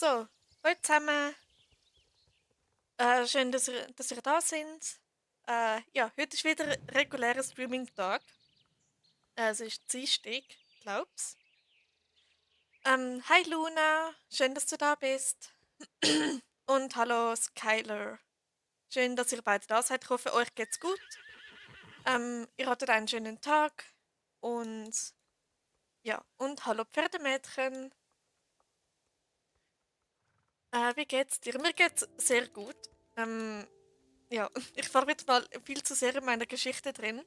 So, hallo zusammen. Schön, dass ihr da sind. Ja, heute ist wieder regulärer Streaming-Tag. Es ist Dienstag, glaub's. Hi Luna, schön, dass du da bist. Und hallo Skylar. Schön, dass ihr beide da seid. Ich hoffe, euch geht's gut. Ihr hattet einen schönen Tag. Und ja, und hallo Pferdemädchen. Wie geht's dir? Mir geht's sehr gut. Ähm, ja, ich war wieder mal viel zu sehr in meiner Geschichte drin.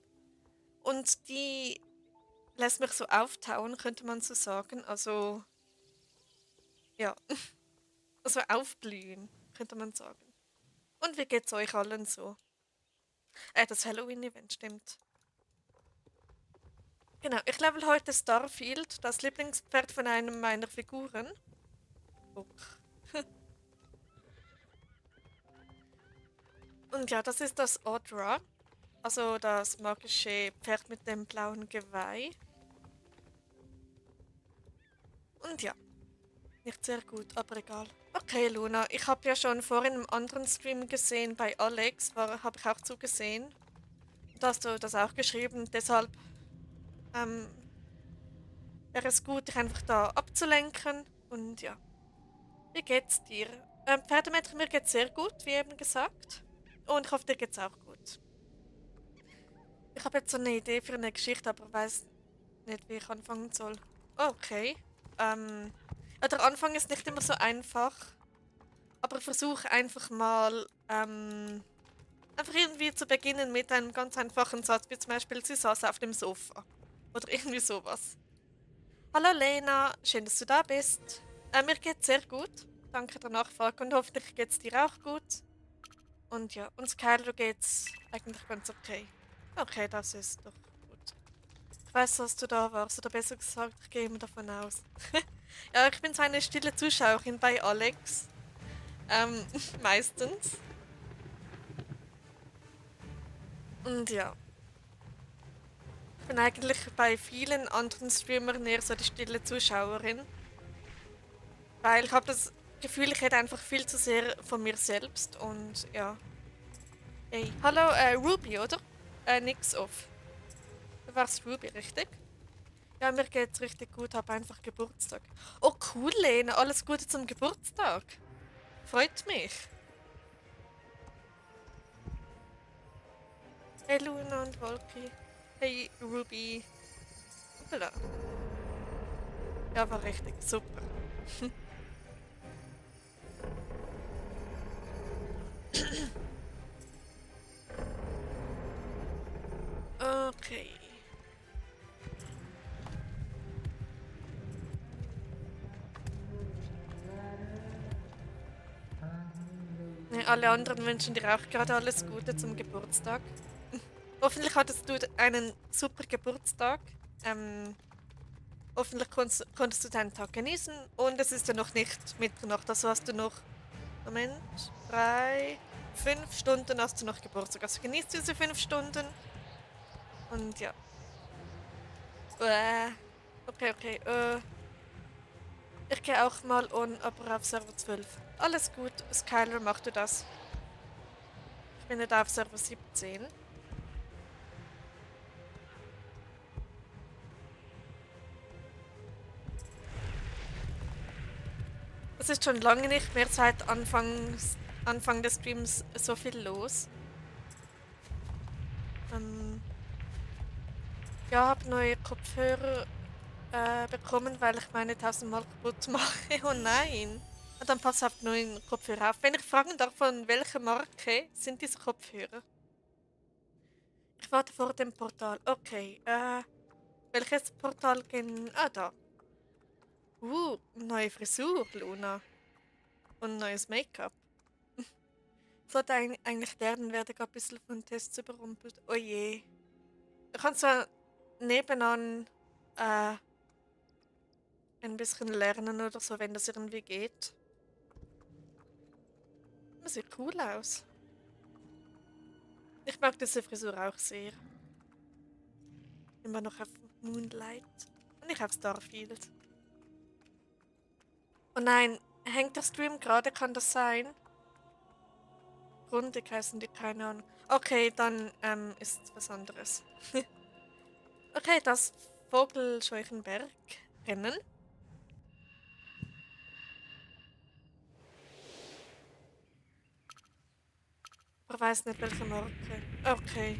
Und die lässt mich so auftauen, könnte man so sagen. Ja, also aufblühen, könnte man sagen. Und wie geht's euch allen so? Das Halloween-Event stimmt. Genau, ich level heute Starfield, das Lieblingspferd von einem meiner Figuren. Guck. Und ja, das ist das Audra, also das magische Pferd mit dem blauen Geweih. Und ja, nicht sehr gut, aber egal. Okay, Luna, ich habe ja schon vorhin im anderen Stream gesehen, bei Alex, habe ich auch zugesehen. Da hast du das auch geschrieben, deshalb ähm, wäre es gut, dich einfach da abzulenken. Und ja, wie geht's dir? Pferdemädchen, mir geht's sehr gut, wie eben gesagt. Und ich hoffe, dir geht's auch gut. Ich habe jetzt so eine Idee für eine Geschichte, aber weiß nicht, wie ich anfangen soll. Okay. Ja, der Anfang ist nicht immer so einfach, aber versuch einfach mal einfach irgendwie zu beginnen mit einem ganz einfachen Satz, wie zum Beispiel, sie saß auf dem Sofa. Oder irgendwie sowas. Hallo Lena, schön, dass du da bist. Mir geht's sehr gut. Danke der Nachfrage und hoffentlich geht's dir auch gut. Und ja, uns Kylo geht's eigentlich ganz okay. Okay, das ist doch gut. Ich weiß, dass du da warst, oder besser gesagt, ich gehe immer davon aus. Ja, ich bin so eine stille Zuschauerin bei Alex. Meistens. Und ja, ich bin eigentlich bei vielen anderen Streamern eher so die stille Zuschauerin. Weil ich habe das Gefühl, ich rede einfach viel zu sehr von mir selbst und ja. Hey, hallo Ruby, oder? Nix off. Du warst Ruby, richtig? Ja, mir geht's richtig gut, habe einfach Geburtstag. Oh cool, Lena, alles Gute zum Geburtstag. Freut mich. Hey Luna und Wolki. Hey Ruby. Hoppala. Ja, war richtig super. Okay. Ja, alle anderen wünschen dir auch gerade alles Gute zum Geburtstag. Hoffentlich hattest du einen super Geburtstag. Ähm, hoffentlich konntest du deinen Tag genießen und es ist ja noch nicht Mitternacht, also hast du noch, Moment, 5 Stunden hast du noch Geburtstag. Also genießt diese 5 Stunden und ja. Äh, okay. Ich gehe auch mal on, aber auf Server 12. Alles gut, Skylar, mach du das. Ich bin nicht auf Server 17. Es ist schon lange nicht mehr seit Anfang des Streams so viel los. Ähm, ja, habe neue Kopfhörer bekommen, weil ich meine tausendmal kaputt mache. Oh nein. Und dann pass auf neuen Kopfhörer auf. Wenn ich fragen darf, von welcher Marke sind diese Kopfhörer? Ich warte vor dem Portal. Okay. Welches Portal gehen? Ah, da. Neue Frisur, Luna. Und neues Make-up. Sollte eigentlich lernen, werde gerade ein bisschen von Tests überrumpelt. Oh je. Du kannst zwar nebenan äh, ein bisschen lernen oder so, wenn das irgendwie geht. Das sieht cool aus. Ich mag diese Frisur auch sehr. Immer noch auf Moonlight. Und ich auf Starfield. Oh nein, Hängt der Stream gerade? Kann das sein? Grundig heißen die, keine Ahnung. Okay, dann ist es was anderes. Okay, das Vogelscheuchenberg-Rennen. Ich weiß nicht, welche Marke. Okay.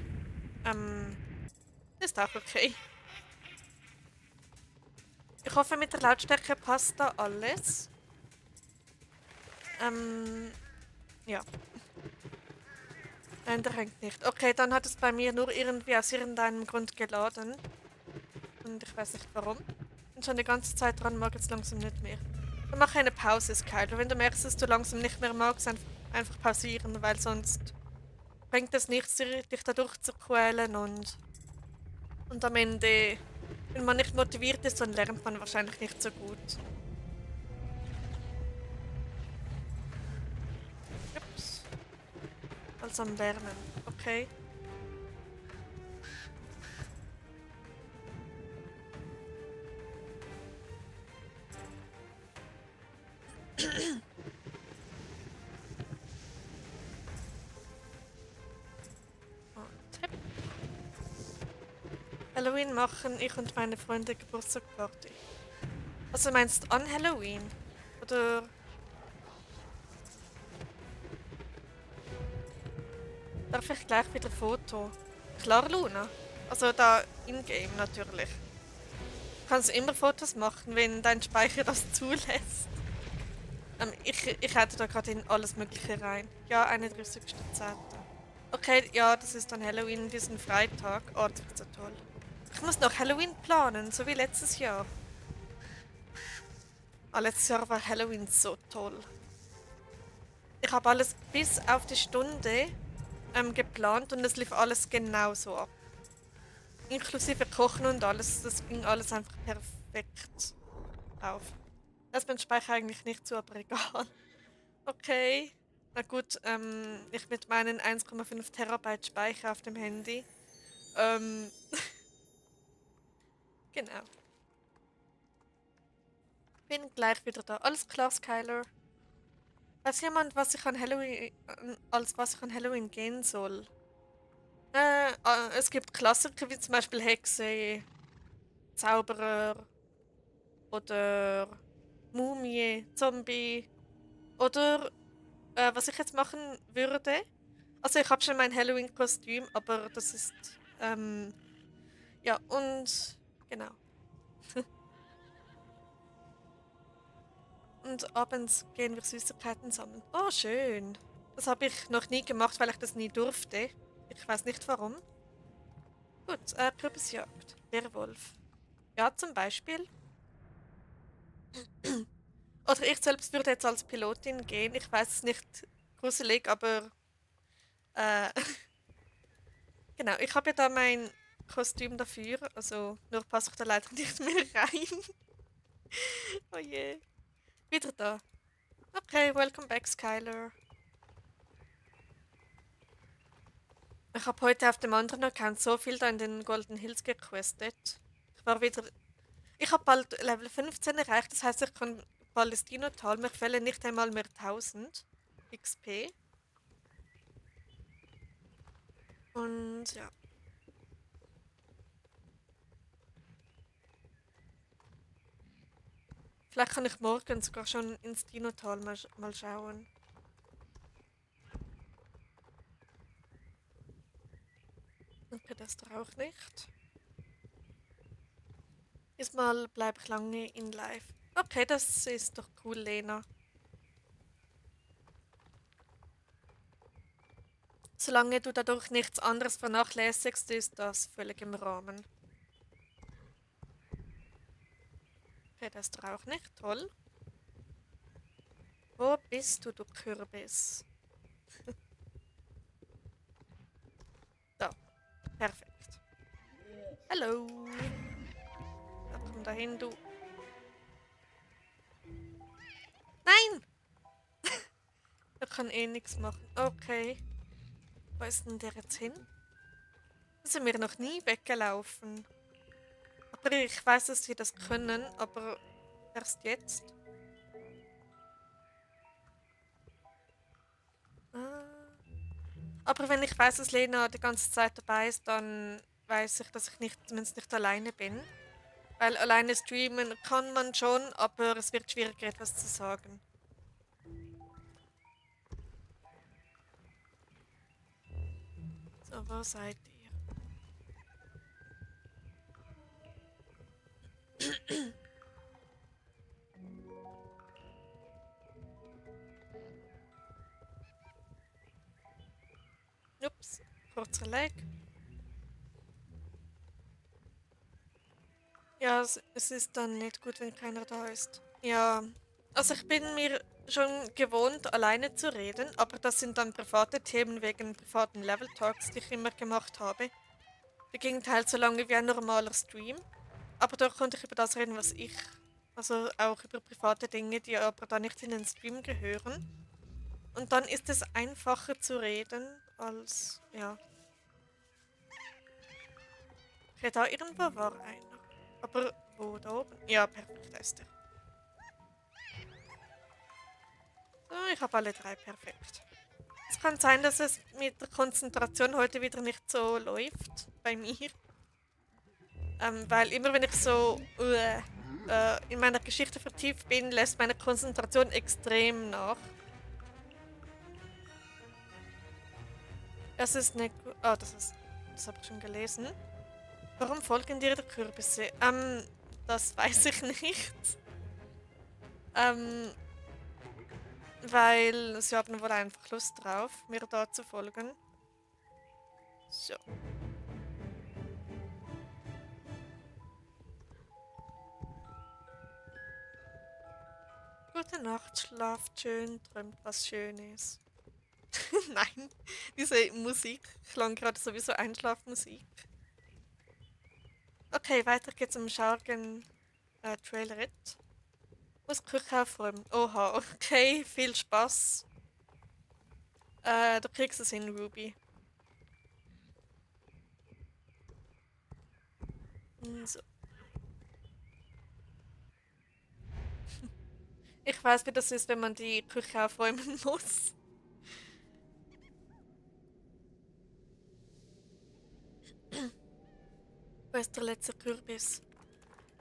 Ähm, ist auch okay. Ich hoffe, mit der Lautstärke passt da alles. Ja. Nein, der hängt nicht. Okay, dann hat es bei mir nur irgendwie aus irgendeinem Grund geladen. Und ich weiß nicht warum. Bin schon die ganze Zeit dran, mag jetzt langsam nicht mehr. Dann mache eine Pause, Skyler. Wenn du merkst, dass du langsam nicht mehr magst, einfach pausieren, weil sonst bringt es nichts, dich da durchzuquälen und am Ende, wenn man nicht motiviert ist, dann lernt man wahrscheinlich nicht so gut. Ups. Also am Lernen. Okay. Und Tipp. Halloween machen ich und meine Freunde Geburtstagsparty. Also meinst du an Halloween? Oder darf ich gleich wieder Foto? Klar, Luna. Also da in-game natürlich. Du kannst immer Fotos machen, wenn dein Speicher das zulässt. Ich hätte da gerade in alles Mögliche rein. Ja, 31.10. Okay, ja, das ist dann Halloween, diesen Freitag. Oh, das wird so toll. Ich muss noch Halloween planen, so wie letztes Jahr. Ah, letztes Jahr war Halloween so toll. Ich habe alles bis auf die Stunde geplant und es lief alles genau so ab. Inklusive Kochen und alles, das ging alles einfach perfekt auf. Das ist mein Speicher eigentlich nicht so, aber egal. Okay. Na gut, ich mit meinen 1,5 Terabyte Speicher auf dem Handy. Ähm, genau. Bin gleich wieder da. Alles klar, Skyler. Weiß jemand, was ich an Halloween, als was ich an Halloween gehen soll? Es gibt Klassiker wie zum Beispiel Hexe, Zauberer oder Mumie, Zombie. Oder was ich jetzt machen würde. Also ich habe schon mein Halloween-Kostüm, aber das ist ja und genau. Und abends gehen wir Süßigkeiten sammeln. Oh, schön. Das habe ich noch nie gemacht, weil ich das nie durfte. Ich weiß nicht warum. Gut, Kürbisjagd. Werwolf. Ja, zum Beispiel. Oder ich selbst würde jetzt als Pilotin gehen. Ich weiß es nicht gruselig, aber äh, genau. Ich habe ja da mein Kostüm dafür. Also nur passe ich da leider nicht mehr rein. Oh je. Wieder da. Okay, welcome back, Skyler. Ich habe heute auf dem anderen Account so viel da in den Golden Hills gequestet. Ich war wieder. Ich habe bald Level 15 erreicht, das heißt, ich kann Palästinotal. Mir fehlen nicht einmal mehr 1000 XP. Und ja. Vielleicht kann ich morgen sogar schon ins Dinotal mal schauen. Okay, das doch auch nicht. Diesmal bleibe ich lange in Live. Okay, das ist doch cool, Lena. Solange du dadurch nichts anderes vernachlässigst, ist das völlig im Rahmen. Okay, das ist doch auch nicht toll. Wo bist du, du Kürbis? Da, perfekt. Hallo. Ja, komm dahin, du. Nein! Er kann eh nichts machen. Okay. Wo ist denn der jetzt hin? Da sind wir noch nie weggelaufen. Aber ich weiß, dass sie das können, aber erst jetzt. Ah. Aber wenn ich weiß, dass Lena die ganze Zeit dabei ist, dann weiß ich, dass ich nicht, zumindest nicht alleine bin. Weil alleine streamen kann man schon, aber es wird schwieriger, etwas zu sagen. So, wo seid ihr? Ups, kurzer Lag. Ja, es ist dann nicht gut, wenn keiner da ist. Ja, also ich bin mir schon gewohnt, alleine zu reden, aber das sind dann private Themen wegen privaten Level Talks, die ich immer gemacht habe. Die gingen halt so lange wie ein normaler Stream, aber doch konnte ich über das reden, was ich, also auch über private Dinge, die aber dann nicht in den Stream gehören. Und dann ist es einfacher zu reden als, ja. Okay, da irgendwo war einer. Aber wo, da oben? Ja, perfekt, da ist er. So, ich habe alle drei perfekt. Es kann sein, dass es mit der Konzentration heute wieder nicht so läuft bei mir. Weil immer wenn ich so in meiner Geschichte vertieft bin, lässt meine Konzentration extrem nach. Es ist eine... Ah, das habe ich schon gelesen. Warum folgen dir die Kürbisse? Das weiß ich nicht. Ähm, Weil sie haben wohl einfach Lust drauf, mir da zu folgen. So. Gute Nacht, schlaft schön, träumt was Schönes. Nein, diese Musik klang gerade sowieso Einschlafmusik. Okay, weiter geht's um Schaurgen Trailrit. Muss Küche aufräumen. Oha, okay, viel Spaß. Du kriegst es hin, Ruby. So. Ich weiß, wie das ist, wenn man die Küche aufräumen muss. Wo ist der letzte Kürbis?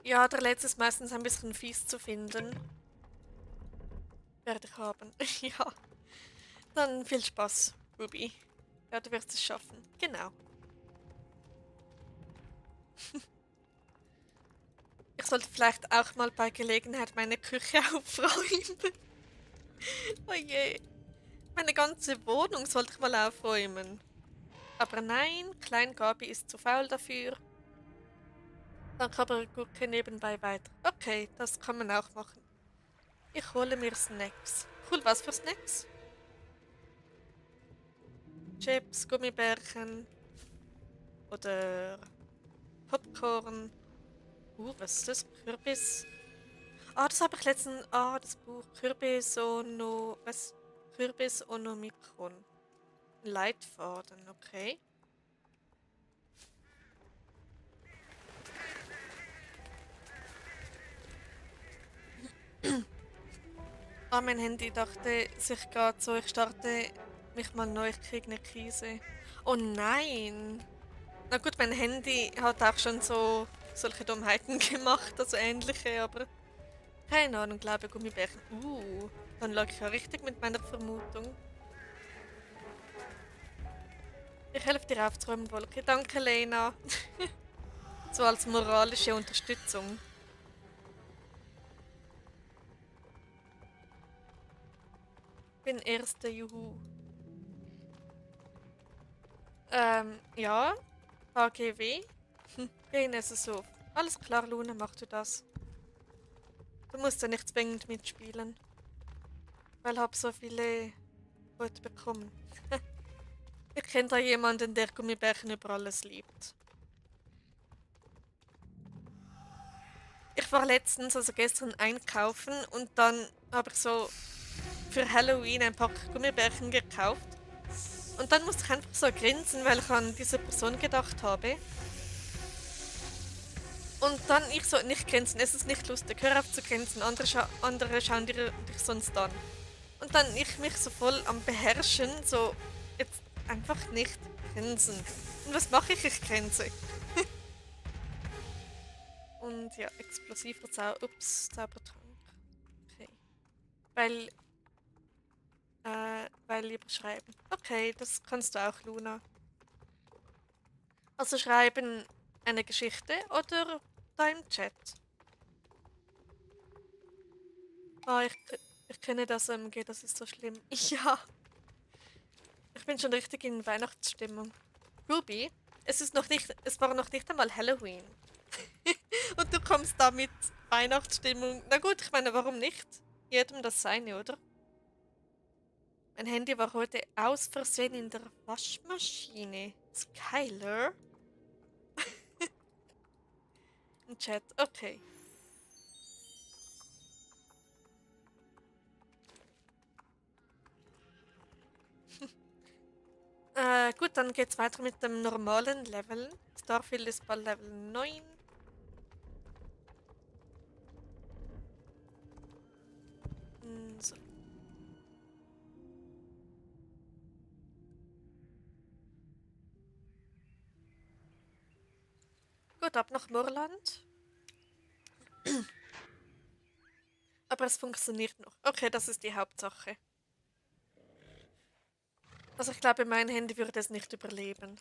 Ja, der letzte ist meistens ein bisschen fies zu finden. Werde ich haben. Ja. Dann viel Spaß, Ruby. Ja, du wirst es schaffen. Genau. Ich sollte vielleicht auch mal bei Gelegenheit meine Küche aufräumen. Oh je. Meine ganze Wohnung sollte ich mal aufräumen. Aber nein, Klein Gabi ist zu faul dafür. Dann kann man Gurke nebenbei weiter. Okay, das kann man auch machen. Ich hole mir Snacks. Cool, was für Snacks? Chips, Gummibärchen oder Popcorn. Was ist das? Kürbis. Ah, das habe ich letztens. Ah, das Buch. Kürbis ono. Was? Kürbis Onomikron. Leitfaden, okay. Ah, mein Handy dachte sich gerade so, ich starte mich mal neu, ich kriege eine Krise. Oh nein! Na gut, mein Handy hat auch schon so solche Dummheiten gemacht, also ähnliche, aber keine Ahnung, glaube ich, Gummibärchen. Dann lag ich ja richtig mit meiner Vermutung. Ich helfe dir aufzuräumen, Wolke. Danke, Lena. So als moralische Unterstützung. Bin Erste, juhu. Ja. HGW. Gehen es so. Alles klar, Luna, mach du das. Du musst ja nicht zwingend mitspielen. Weil hab so viele heute bekommen. Ich kenne da jemanden, der Gummibärchen über alles liebt. Ich war letztens, also gestern, einkaufen und dann habe ich so für Halloween ein Pack Gummibärchen gekauft. Und dann musste ich einfach so grinsen, weil ich an diese Person gedacht habe. Und dann ich so, nicht grinsen, es ist nicht lustig, hör auf zu grinsen, andere schauen dich sonst an. Und dann ich mich so voll am Beherrschen, so jetzt einfach nicht grinsen. Und was mache ich? Ich grinse. Und ja, explosiver Zaubertrank. Okay. Weil, weil lieber schreiben. Okay, das kannst du auch, Luna. Also schreiben eine Geschichte oder da im Chat. Ah, ich kenne das MG, das ist so schlimm. Ja, ich bin schon richtig in Weihnachtsstimmung. Ruby, es war noch nicht einmal Halloween. Und du kommst da mit Weihnachtsstimmung. Na gut, ich meine, warum nicht? Jedem das seine, oder? Mein Handy war heute aus Versehen in der Waschmaschine. Skyler? Im Chat, okay. Gut, dann geht's weiter mit dem normalen Level. Starfield ist bald Level 9. So. Gut, ab nach Moorland. Aber es funktioniert noch. Okay, das ist die Hauptsache. Also ich glaube, mein Handy würde es nicht überleben.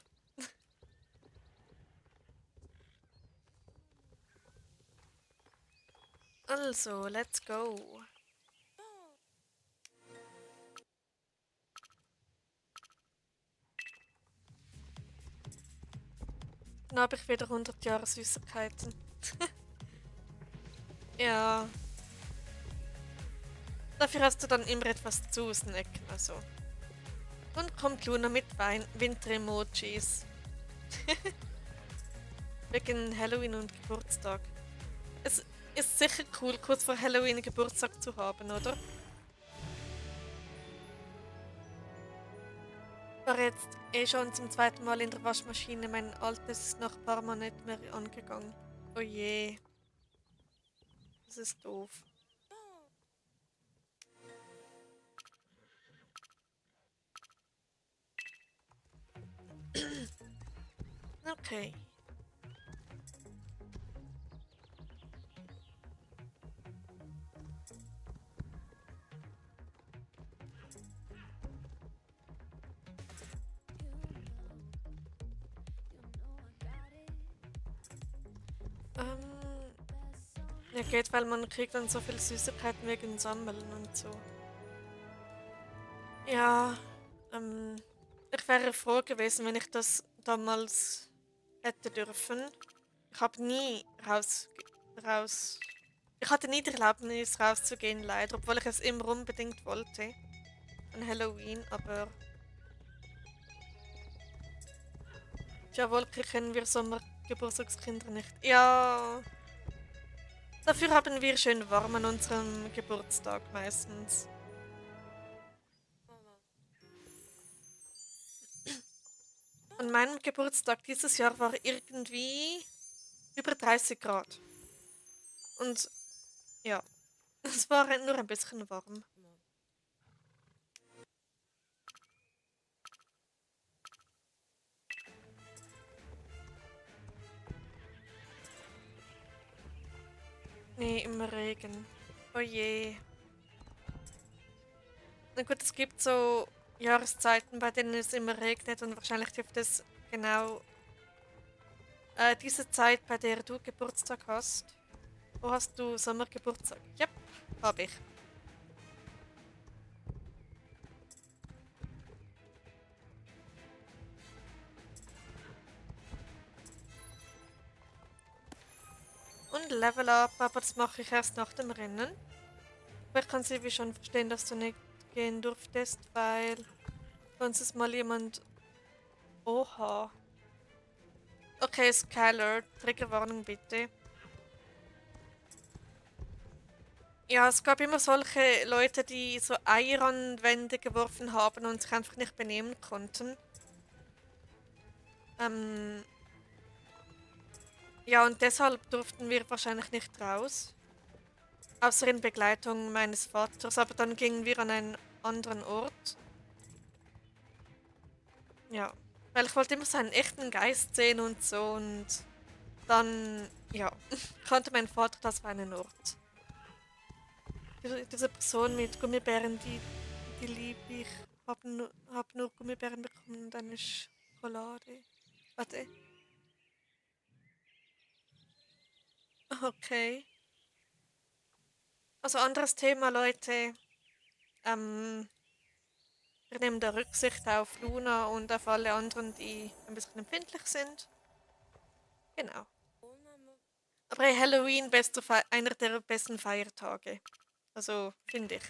Also, let's go. Dann habe ich wieder 100 Jahre Süßigkeiten. Ja. Dafür hast du dann immer etwas zu snacken, also. Und kommt Luna mit Winter-Emojis. Wegen Halloween und Geburtstag. Es ist sicher cool, kurz vor Halloween Geburtstag zu haben, oder? War jetzt eh schon zum zweiten Mal in der Waschmaschine. Mein altes ist nach ein paar Mal nicht mehr angegangen. Oh je. Das ist doof. Okay. Ja geht, weil man kriegt dann so viel Süßigkeiten wegen Sammeln und so. Ja, ich wäre froh gewesen, wenn ich das damals hätte dürfen. Ich habe nie raus. Ich hatte nie die Erlaubnis rauszugehen, leider, obwohl ich es immer unbedingt wollte. An Halloween, aber. Tja, Wolke kennen wir Sommergeburtstagskinder nicht. Ja. Dafür haben wir schön warm an unserem Geburtstag meistens. An meinem Geburtstag dieses Jahr war irgendwie über 30 Grad. Und ja, es war nur ein bisschen warm. Nee, im Regen. Oh je. Na gut, es gibt so Jahreszeiten, bei denen es immer regnet und wahrscheinlich trifft es genau diese Zeit, bei der du Geburtstag hast. Wo hast du Sommergeburtstag? Ja, habe ich. Und Level Up, aber das mache ich erst nach dem Rennen. Aber ich kann sie wie schon verstehen, dass du nicht gehen durftest, weil sonst ist mal jemand. Oha. Okay, Skyler, Triggerwarnung bitte. Ja, es gab immer solche Leute, die so Eier an Wände geworfen haben und sich einfach nicht benehmen konnten. Ja, und deshalb durften wir wahrscheinlich nicht raus. Außer in Begleitung meines Vaters. Aber dann gingen wir an ein anderen Ort. Ja, weil ich wollte immer so einen echten Geist sehen und so und dann, ja, kannte mein Vater das für einen Ort. Diese Person mit Gummibären, die liebe ich. Hab nur Gummibären bekommen und eine Schokolade. Warte. Okay. Also anderes Thema, Leute. Ähm, wir nehmen da Rücksicht auf Luna und auf alle anderen, die ein bisschen empfindlich sind. Genau. Aber hey, Halloween einer der besten Feiertage. Also, finde ich.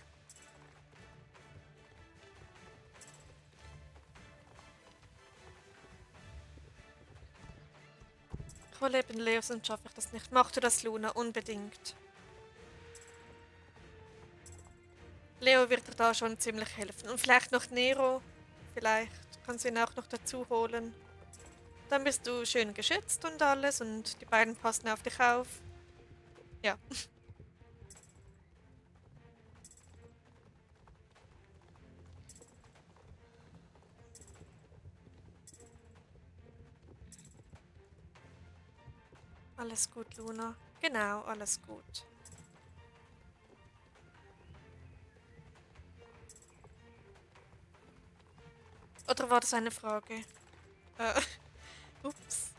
Ich will eben Leo, sonst schaffe ich das nicht. Mach du das, Luna, unbedingt. Leo wird dir da schon ziemlich helfen. Und vielleicht noch Nero. Vielleicht kannst du ihn auch noch dazu holen. Dann bist du schön geschützt und alles und die beiden passen auf dich auf. Ja. Alles gut, Luna. Genau, alles gut. Oder war das eine Frage? Äh, ups.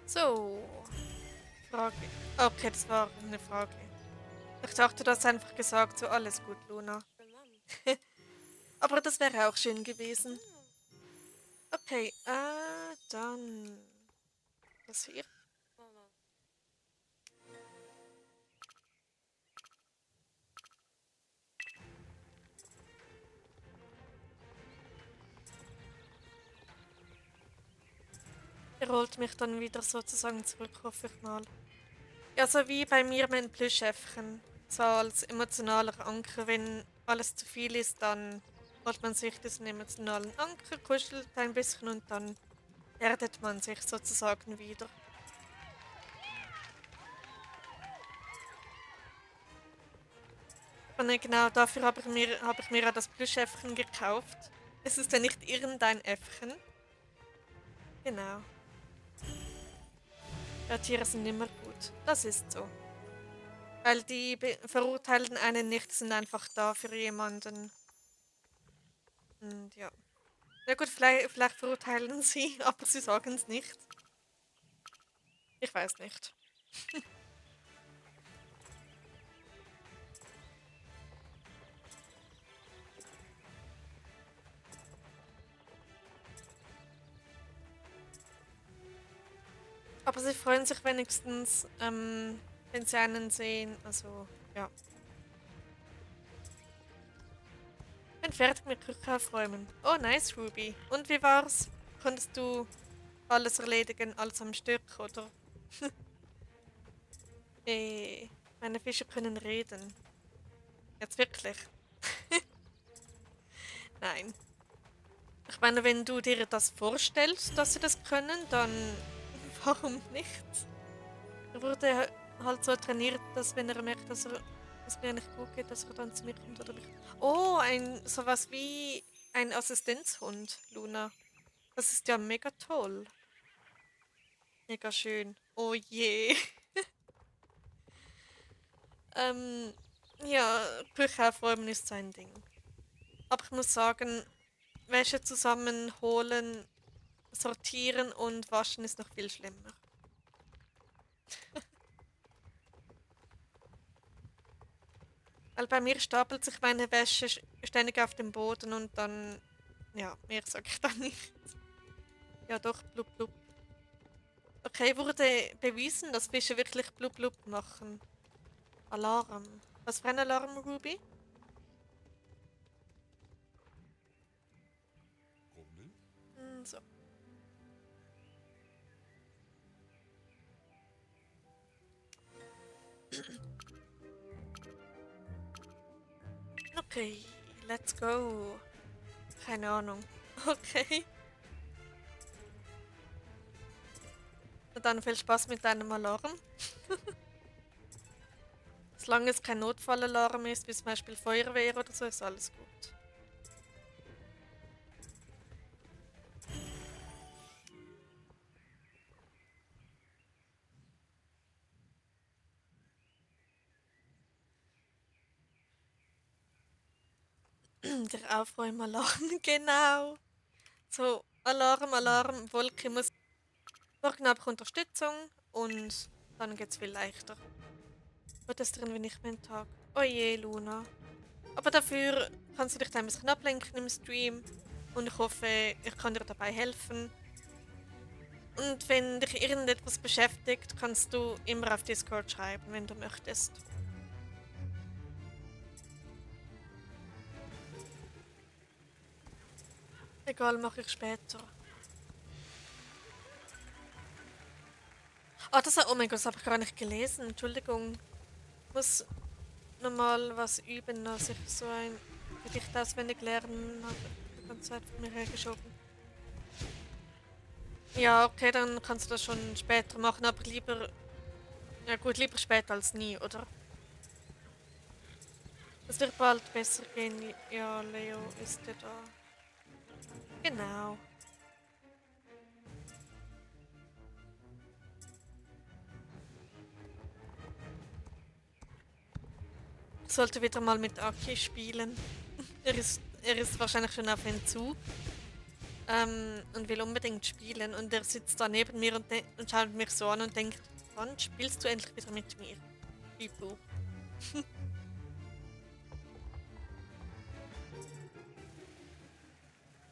So. Frage. Okay, das war eine Frage. Ich dachte, du hast einfach gesagt, so alles gut, Luna. Aber das wäre auch schön gewesen. Okay, dann. Das hier. Er holt mich dann wieder sozusagen zurück, hoffe ich mal. Ja, so wie bei mir mein Plüschäffchen. So als emotionaler Anker. Wenn alles zu viel ist, dann holt man sich diesen emotionalen Anker, kuschelt ein bisschen und dann erdet man sich sozusagen wieder. Und genau dafür hab ich mir ja das Plüschäffchen gekauft. Es ist ja nicht irgendein Äffchen. Genau. Ja, Tiere sind immer gut. Das ist so. Weil die verurteilen einen nicht, sind einfach da für jemanden. Und ja. Ja gut, vielleicht verurteilen sie, aber sie sagen es nicht. Ich weiß nicht. Aber sie freuen sich wenigstens, wenn sie einen sehen. Also, ja. Bin fertig mit Küche aufräumen. Oh, nice, Ruby. Und wie war's? Konntest du alles erledigen, alles am Stück, oder? Äh, meine Fische können reden. Jetzt wirklich? Nein. Ich meine, wenn du dir das vorstellst, dass sie das können, dann warum nicht? Er wurde halt so trainiert, dass wenn er merkt, dass es mir nicht gut geht, dass er dann zu mir kommt oder mich. Oh, sowas wie ein Assistenzhund, Luna. Das ist ja mega toll. Mega schön. Oh je. ähm, ja, Küche aufräumen ist sein Ding. Aber ich muss sagen, Wäsche zusammenholen, sortieren und waschen ist noch viel schlimmer. Weil bei mir stapelt sich meine Wäsche ständig auf dem Boden und dann, ja, mehr sag ich da nicht. Ja doch, blub blub. Okay, wurde bewiesen, dass Fische wirklich blub blub machen. Alarm. Was für ein Alarm, Ruby? So. Okay, let's go. Keine Ahnung. Okay. Na dann viel Spaß mit deinem Alarm. Solange es kein Notfallalarm ist, wie zum Beispiel Feuerwehr oder so, ist alles gut. Der Aufräumalarm, genau. So, Alarm, Alarm, Wolke muss. Morgen habe ich Unterstützung und dann geht's viel leichter. Wird es drin, wenn ich meinen Tag. Oh je, Luna. Aber dafür kannst du dich dann ein bisschen ablenken im Stream. Und ich hoffe, ich kann dir dabei helfen. Und wenn dich irgendetwas beschäftigt, kannst du immer auf Discord schreiben, wenn du möchtest. Egal, mache ich später. Ah, oh mein Gott, das habe ich gar nicht gelesen. Entschuldigung. Ich muss nochmal was üben, als ich so ein Gedicht auswendig lernen habe. Die ganze Zeit von mir hergeschoben. Ja, okay, dann kannst du das schon später machen, aber lieber. Ja gut, lieber später als nie, oder? Es wird bald besser gehen. Ja, Leo ist ja da. Genau. Ich sollte wieder mal mit Aki spielen. Er ist wahrscheinlich schon auf Entzug. Und will unbedingt spielen. Und er sitzt da neben mir und schaut mich so an und denkt, wann spielst du endlich wieder mit mir? Bibu.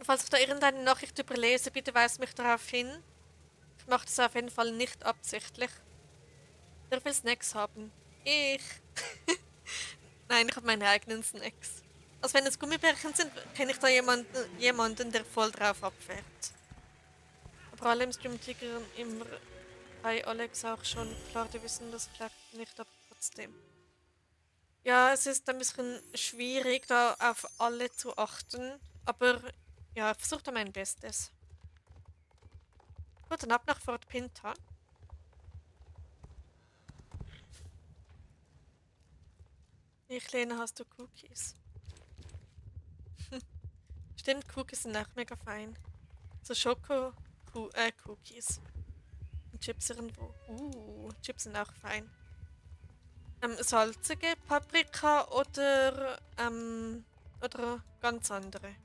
Falls ich da irgendeine Nachricht überlese, bitte weist mich darauf hin. Ich mache das auf jeden Fall nicht absichtlich. Wer will Snacks haben? Ich. Nein, ich habe meine eigenen Snacks. Also wenn es Gummibärchen sind, kenne ich da jemanden, der voll drauf abfährt. Aber alle im Stream triggern immer bei Alex auch schon. Klar, die wissen das vielleicht nicht, aber trotzdem. Ja, es ist ein bisschen schwierig, da auf alle zu achten. Aber ja, ich versuche da mein Bestes. Gut, dann ab nach Fort Pinta. Ich Lena, hast du Cookies? Stimmt, Cookies sind auch mega fein. So Cookies. Und Chips irgendwo. Chips sind auch fein. Salzige Paprika oder ganz andere.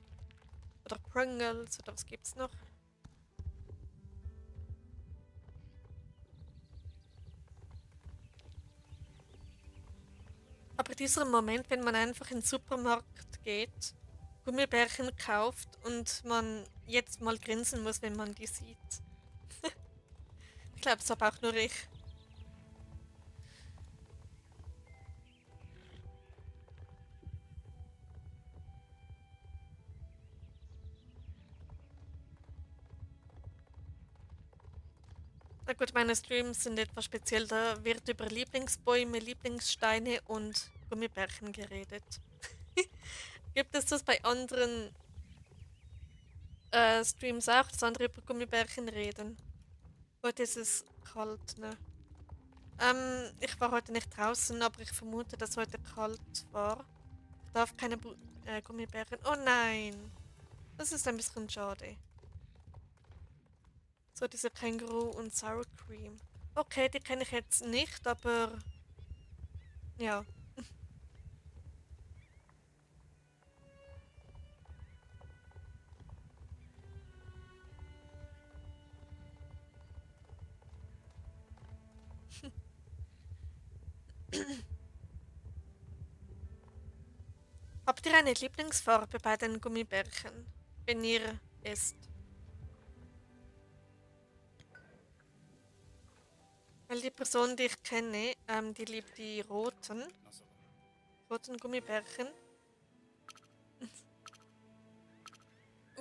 Oder Pringles oder was gibt's noch? Aber dieser Moment, wenn man einfach in den Supermarkt geht, Gummibärchen kauft und man jetzt mal grinsen muss, wenn man die sieht. Ich glaube, das habe auch nur ich. Na gut, meine Streams sind etwas speziell. Da wird über Lieblingsbäume, Lieblingssteine und Gummibärchen geredet. Gibt es das bei anderen Streams auch, dass andere über Gummibärchen reden? Heute ist es kalt, ne? Ich war heute nicht draußen, aber ich vermute, dass heute kalt war. Ich darf keine Gummibärchen. Oh nein! Das ist ein bisschen schade. So, diese Känguru und Sour Cream. Okay, die kenne ich jetzt nicht, aber ja. Habt ihr eine Lieblingsfarbe bei den Gummibärchen, wenn ihr esst? Weil die Person, die ich kenne, die liebt die roten Gummibärchen.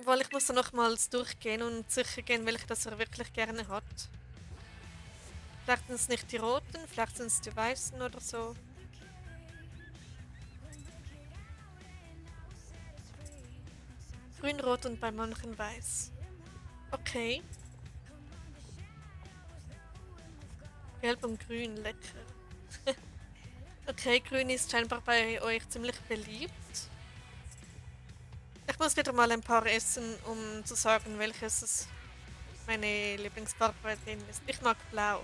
Weil ich muss da nochmals durchgehen und sicher gehen, welche das er wirklich gerne hat. Vielleicht sind es nicht die roten, vielleicht sind es die weißen oder so. grün, rot und bei manchen weiß. Okay. Gelb und grün, lecker. Okay, grün ist scheinbar bei euch ziemlich beliebt. Ich muss wieder mal ein paar essen, um zu sagen, welches meine Lieblingsfarbe bei denen ist. Ich mag blau.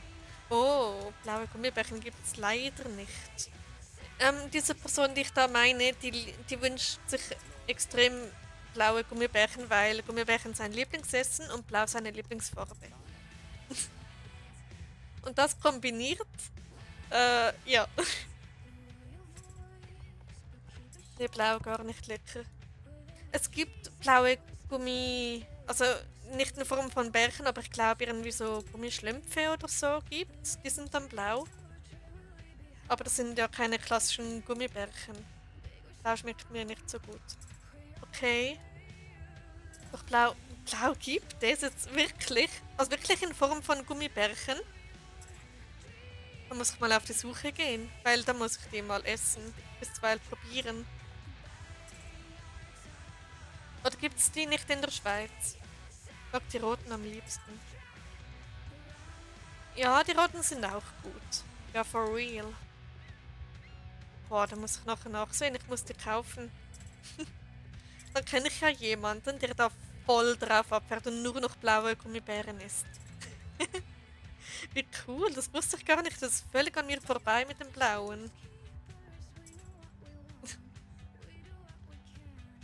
Oh, blaue Gummibärchen gibt es leider nicht. Diese Person, die ich da meine, die wünscht sich extrem blaue Gummibärchen, weil Gummibärchen sein Lieblingsessen und blau seine Lieblingsfarbe. Und das kombiniert, ja. Nee, blau gar nicht lecker. Es gibt blaue Gummi, also nicht in Form von Bärchen, aber ich glaube irgendwie so Gummischlümpfe oder so gibt's. Die sind dann blau. Aber das sind ja keine klassischen Gummibärchen. Blau schmeckt mir nicht so gut. Okay. Doch Blau gibt es jetzt wirklich. Also wirklich in Form von Gummibärchen. Da muss ich mal auf die Suche gehen, weil da muss ich die mal essen. Bisweilen probieren. Oder gibt es die nicht in der Schweiz? Ich mag die roten am liebsten. Ja, die roten sind auch gut. Ja, for real. Boah, da muss ich nachher nachsehen. Ich muss die kaufen. Dann kenne ich ja jemanden, der da voll drauf abfährt und nur noch blaue Gummibären isst. Wie cool, das wusste ich gar nicht. Das ist völlig an mir vorbei mit dem Blauen.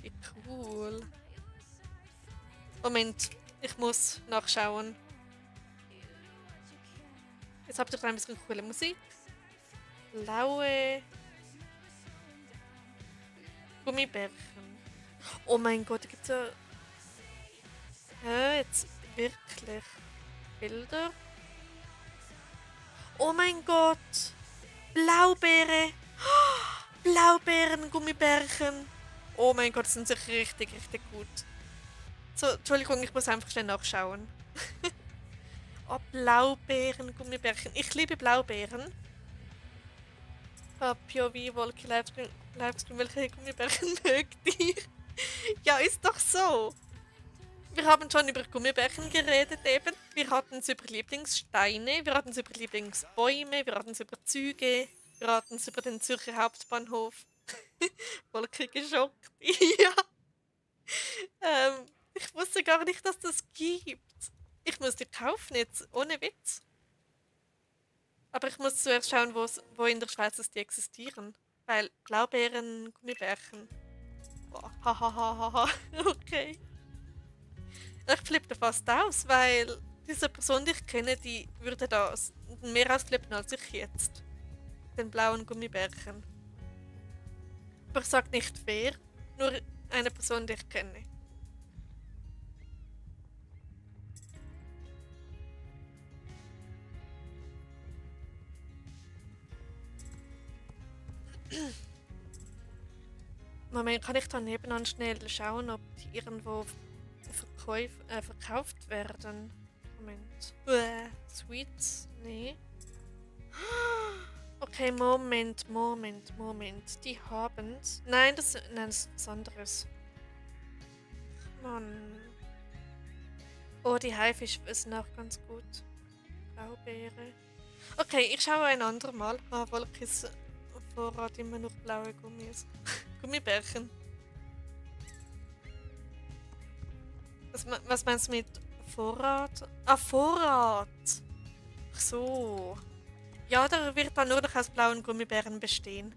Wie cool. Moment, ich muss nachschauen. Jetzt habt ihr ein bisschen coole Musik. Blaue Gummibärchen. Oh mein Gott, da gibt's ja. Jetzt wirklich Bilder. Oh mein Gott! Blaubeere! Blaubeeren, Gummibärchen! Oh mein Gott, das sind sicher richtig, richtig gut. So, Entschuldigung, ich muss einfach schnell nachschauen. Oh, Blaubeeren, Gummibärchen. Ich liebe Blaubeeren. POV, Wolke, Livestream, welche Gummibärchen mögt ihr? Ja, ist doch so. Wir haben schon über Gummibärchen geredet eben. Wir hatten es über Lieblingssteine, wir hatten es über Lieblingsbäume, wir hatten es über Züge, wir hatten es über den Zürcher Hauptbahnhof. Wolke geschockt. Ja. Ich wusste gar nicht, dass das gibt. Ich muss die kaufen jetzt, ohne Witz. Aber ich muss zuerst schauen, wo in der Schweiz die existieren. Weil Blaubeeren, Gummibärchen. Boah, hahaha, okay. Ich flippe fast aus, weil diese Person, die ich kenne, die würde da mehr ausflippen als ich jetzt. Den blauen Gummibärchen. Aber ich sag nicht wer, nur eine Person, die ich kenne. Moment, kann ich da nebenan schnell schauen, ob die irgendwo verkauft werden? Moment. Sweets? Nee. Okay, Moment. Die haben's. Nein, das ist was anderes. Mann. Oh, die Haifisch sind auch ganz gut. Blaubeere. Okay, ich schaue ein andermal. Wolkis Vorrat immer noch blaue Gummis. Gummibärchen. Was meinst du mit Vorrat? Ah, Vorrat! Ach so. Ja, da wird dann nur noch aus blauen Gummibären bestehen.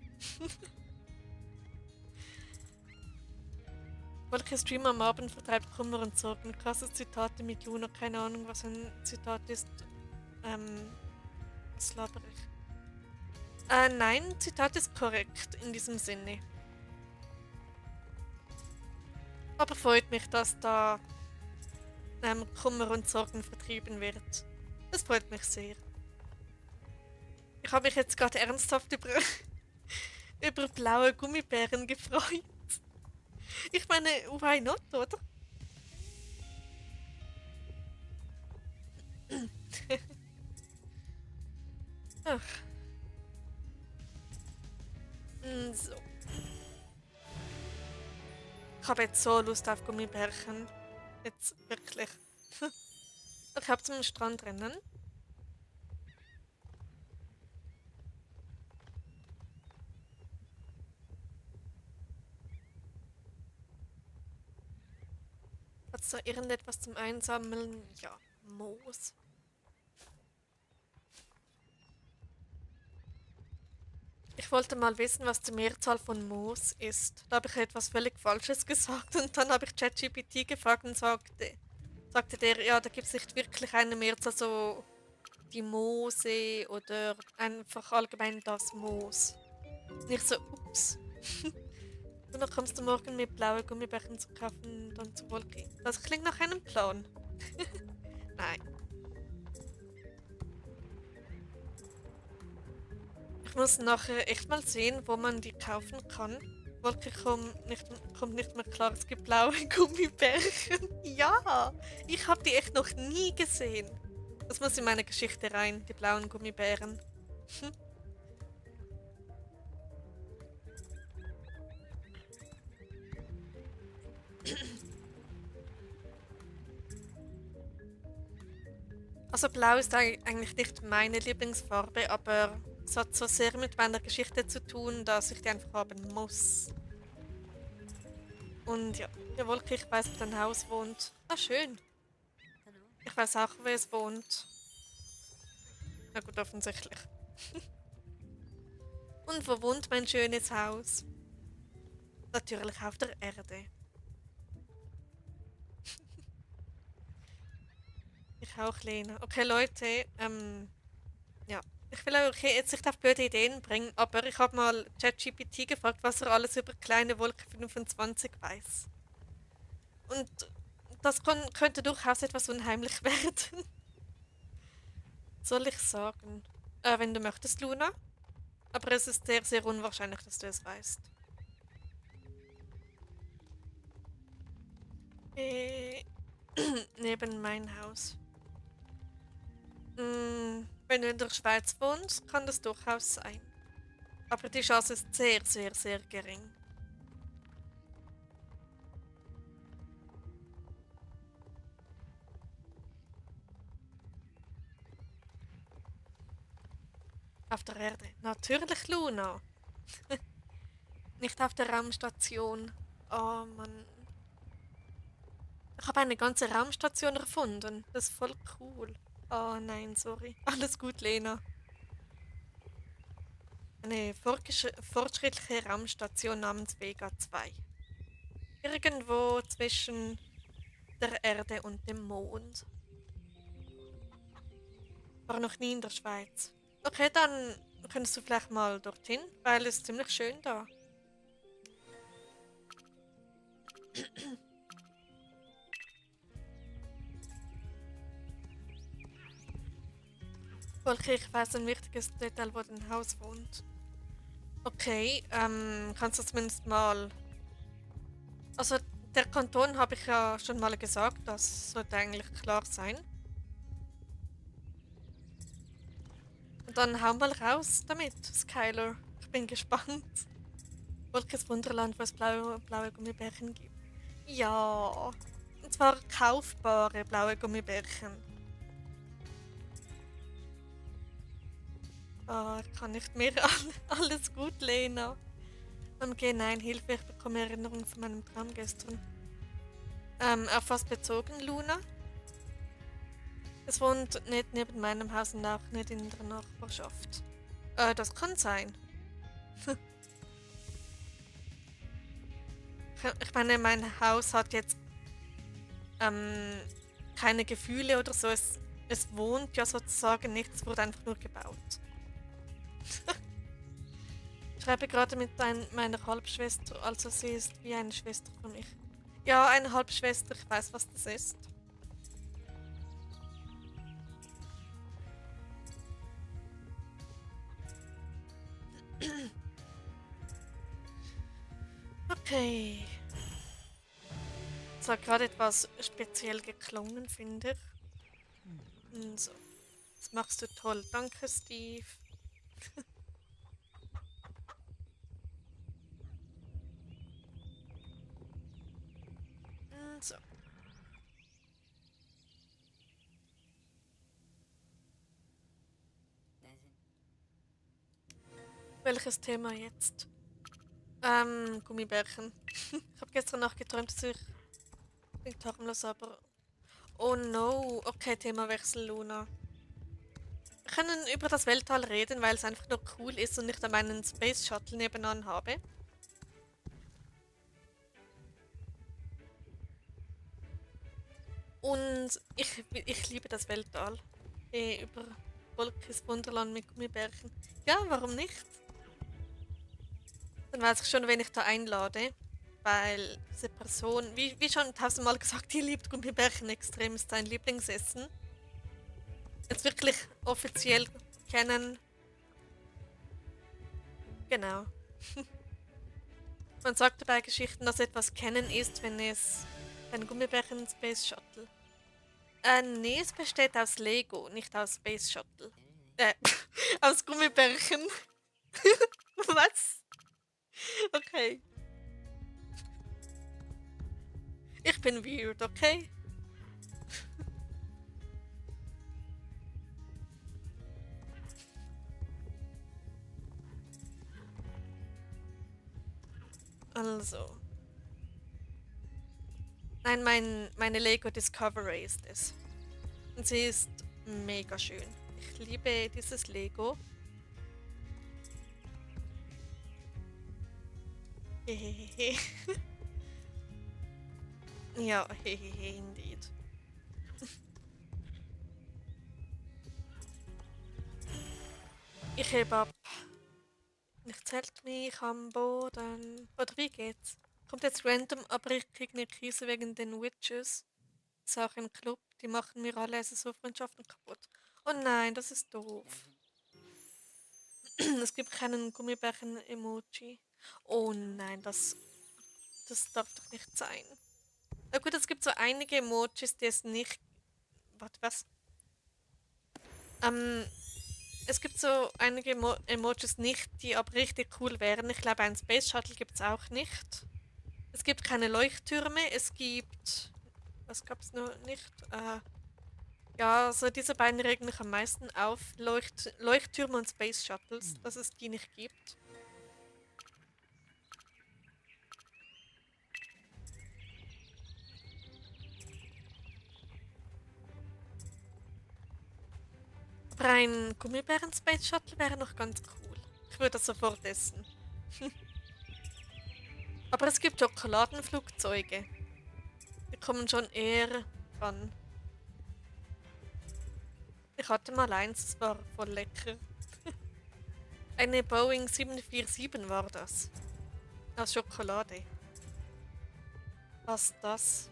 Welcher Streamer am Abend vertreibt Kummer und Sorgen? Krasses Zitate mit Luna. Keine Ahnung, was ein Zitat ist. Was laber ich? Nein, Zitat ist korrekt in diesem Sinne. Aber freut mich, dass da Kummer und Sorgen vertrieben wird. Das freut mich sehr. Ich habe mich jetzt gerade ernsthaft über blaue Gummibären gefreut. Ich meine, why not, oder? Ach. So. Ich habe jetzt so Lust auf Gummibärchen. Jetzt wirklich. Ich habe zum Strand rennen. Hat es da irgendetwas zum Einsammeln? Ja, Moos. Ich wollte mal wissen, was die Mehrzahl von Moos ist. Da habe ich etwas völlig Falsches gesagt und dann habe ich ChatGPT gefragt und sagte der, ja, da gibt es nicht wirklich eine Mehrzahl, so die Moose oder einfach allgemein das Moos. Nicht so, ups. Und dann kommst du morgen mit blauen Gummibärchen zu kaufen und dann zur Wolke. Das klingt nach einem Plan. Nein. Ich muss nachher echt mal sehen, wo man die kaufen kann. Wolke kommt nicht mehr klar. Es gibt blaue Gummibärchen. Ja, ich habe die echt noch nie gesehen. Das muss in meine Geschichte rein, die blauen Gummibären. Also blau ist eigentlich nicht meine Lieblingsfarbe, aber es hat so sehr mit meiner Geschichte zu tun, dass ich die einfach haben muss. Und ja, der Wolke, ich weiß, wo dein Haus wohnt. Ah, schön. Ich weiß auch, wer es wohnt. Na gut, offensichtlich. Und wo wohnt mein schönes Haus? Natürlich auf der Erde. Ich auch, Lena. Okay, Leute, ja. Ich will euch jetzt nicht auf blöde Ideen bringen, aber ich habe mal ChatGPT gefragt, was er alles über kleine Wolke 25 weiß. Und das könnte durchaus etwas unheimlich werden. Soll ich sagen? Wenn du möchtest, Luna. Aber es ist sehr, sehr unwahrscheinlich, dass du es weißt. Äh, neben mein Haus. Wenn du in der Schweiz wohnst, kann das durchaus sein. Aber die Chance ist sehr, sehr, sehr gering. Auf der Erde. Natürlich, Luna. Nicht auf der Raumstation. Oh Mann. Ich habe eine ganze Raumstation erfunden. Das ist voll cool. Oh nein, sorry. Alles gut, Lena. Eine fortschrittliche Raumstation namens Vega 2. Irgendwo zwischen der Erde und dem Mond. War noch nie in der Schweiz. Okay, dann könntest du vielleicht mal dorthin, weil es ist ziemlich schön da. Volker, ich weiß ein wichtiges Detail, wo dein Haus wohnt. Okay, kannst du zumindest mal. Also, der Kanton habe ich ja schon mal gesagt, das sollte eigentlich klar sein. Und dann hau mal raus damit, Skylar. Ich bin gespannt. Volkes Wunderland, wo es blaue Gummibärchen gibt. Ja, und zwar kaufbare blaue Gummibärchen. Oh, ich kann nicht mehr. Alles gut, Lena. Okay, nein, Hilfe, ich bekomme Erinnerungen von meinem Traum gestern. Auf was bezogen, Luna? Es wohnt nicht neben meinem Haus und auch nicht in der Nachbarschaft. Das kann sein. Ich meine, mein Haus hat jetzt keine Gefühle oder so. Es wohnt ja sozusagen nicht, es wurde einfach nur gebaut. Ich schreibe gerade mit meiner Halbschwester, also sie ist wie eine Schwester für mich. Ja, eine Halbschwester, ich weiß, was das ist. Okay. Es hat gerade etwas speziell geklungen, finde ich. So. Das machst du toll. Danke, Steve. So. Welches Thema jetzt? Gummibärchen. Ich habe gestern Nacht geträumt, dass ich... Klingt harmlos, aber... Oh no. Okay, Themawechsel, Luna. Wir können über das Weltall reden, weil es einfach nur cool ist und ich da meinen Space Shuttle nebenan habe. Und ich liebe das Weltall. Über Wolkes Wunderland mit Gummibärchen. Ja, warum nicht? Dann weiß ich schon, wen ich da einlade. Weil diese Person, wie schon tausendmal gesagt, die liebt Gummibärchen extrem, ist sein Lieblingsessen. Jetzt wirklich offiziell kennen. Genau. Man sagt bei Geschichten, dass etwas kennen ist, wenn es ein Gummibärchen Space Shuttle. Nee, es besteht aus Lego, nicht aus Space Shuttle. Aus Gummibärchen. Was? Okay. Ich bin weird, okay? Also. Nein, meine Lego Discovery ist es. Und sie ist mega schön. Ich liebe dieses Lego. Hehehe. Ja, hehehe, indeed. Ich hebe ab. Nichts hält mich am Boden. Oder wie geht's? Kommt jetzt random, aber ich krieg eine Krise wegen den Witches. Ist auch im Club. Die machen mir alle so Freundschaften kaputt. Oh nein, das ist doof. Es gibt keinen Gummibärchen-Emoji. Oh nein, das darf doch nicht sein. Na gut, es gibt so einige Emojis, die es nicht. Warte, was? Ähm, Es gibt so einige Emojis nicht, die aber richtig cool wären. Ich glaube, ein Space Shuttle gibt es auch nicht. Es gibt keine Leuchttürme, es gibt. Was gab es noch nicht? Ja, also diese beiden regen mich am meisten auf. Leuchttürme und Space Shuttles, dass es die nicht gibt. Aber ein Gummibären-Space Shuttle wäre noch ganz cool. Ich würde das sofort essen. Aber es gibt Schokoladenflugzeuge. Die kommen schon eher ran. Ich hatte mal eins, das war voll lecker. Eine Boeing 747 war das. Aus Schokolade. Was das?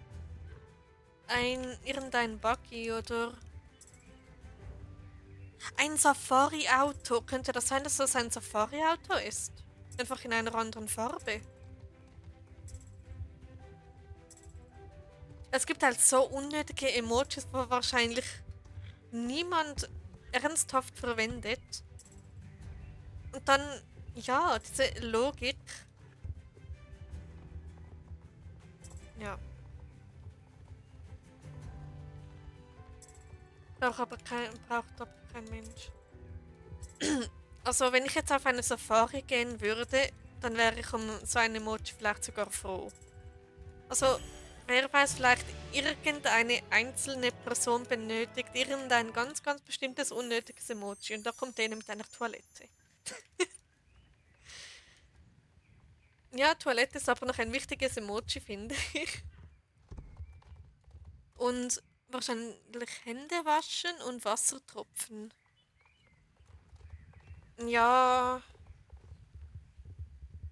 Irgendein Buggy oder ein Safari-Auto. Könnte das sein, dass das ein Safari-Auto ist? Einfach in einer anderen Farbe. Es gibt halt so unnötige Emojis, wo wahrscheinlich niemand ernsthaft verwendet. Und dann, ja, diese Logik. Ja. Braucht aber kein Mensch. Also, wenn ich jetzt auf eine Safari gehen würde, dann wäre ich um so ein Emoji vielleicht sogar froh. Also, wer weiß, vielleicht irgendeine einzelne Person benötigt irgendein ganz, ganz bestimmtes unnötiges Emoji und da kommt eine mit einer Toilette. Ja, Toilette ist aber noch ein wichtiges Emoji, finde ich. Und wahrscheinlich Hände waschen und Wassertropfen. Ja,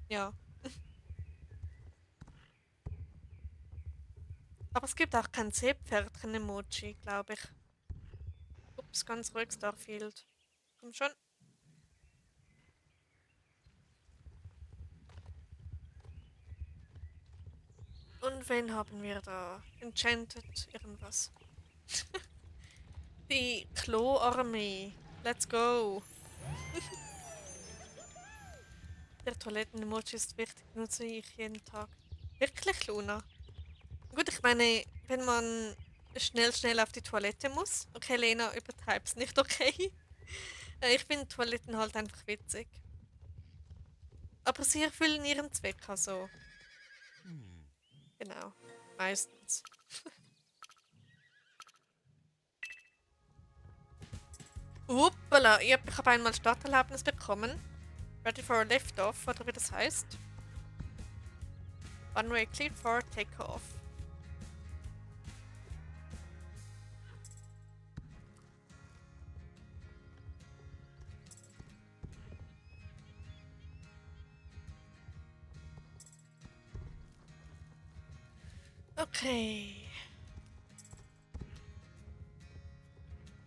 ja. Aber es gibt auch kein Seepferdchen-Emoji, glaube ich. Ups, ganz ruhig, Starfield. Komm schon. Und wen haben wir da? Enchanted irgendwas. Die Klo-Armee. Let's go. Der Toiletten-Emoji ist wichtig, nutze ich jeden Tag. Wirklich, Luna? Gut, ich meine, wenn man schnell auf die Toilette muss. Okay, Lena, übertreib's nicht, okay? Ich finde Toiletten halt einfach witzig. Aber sie erfüllen ihren Zweck, also genau. Meistens. Uppala, ich habe einmal Starterlaubnis bekommen. Ready for a lift-off, oder wie das heißt. Runway cleared for takeoff. Okay.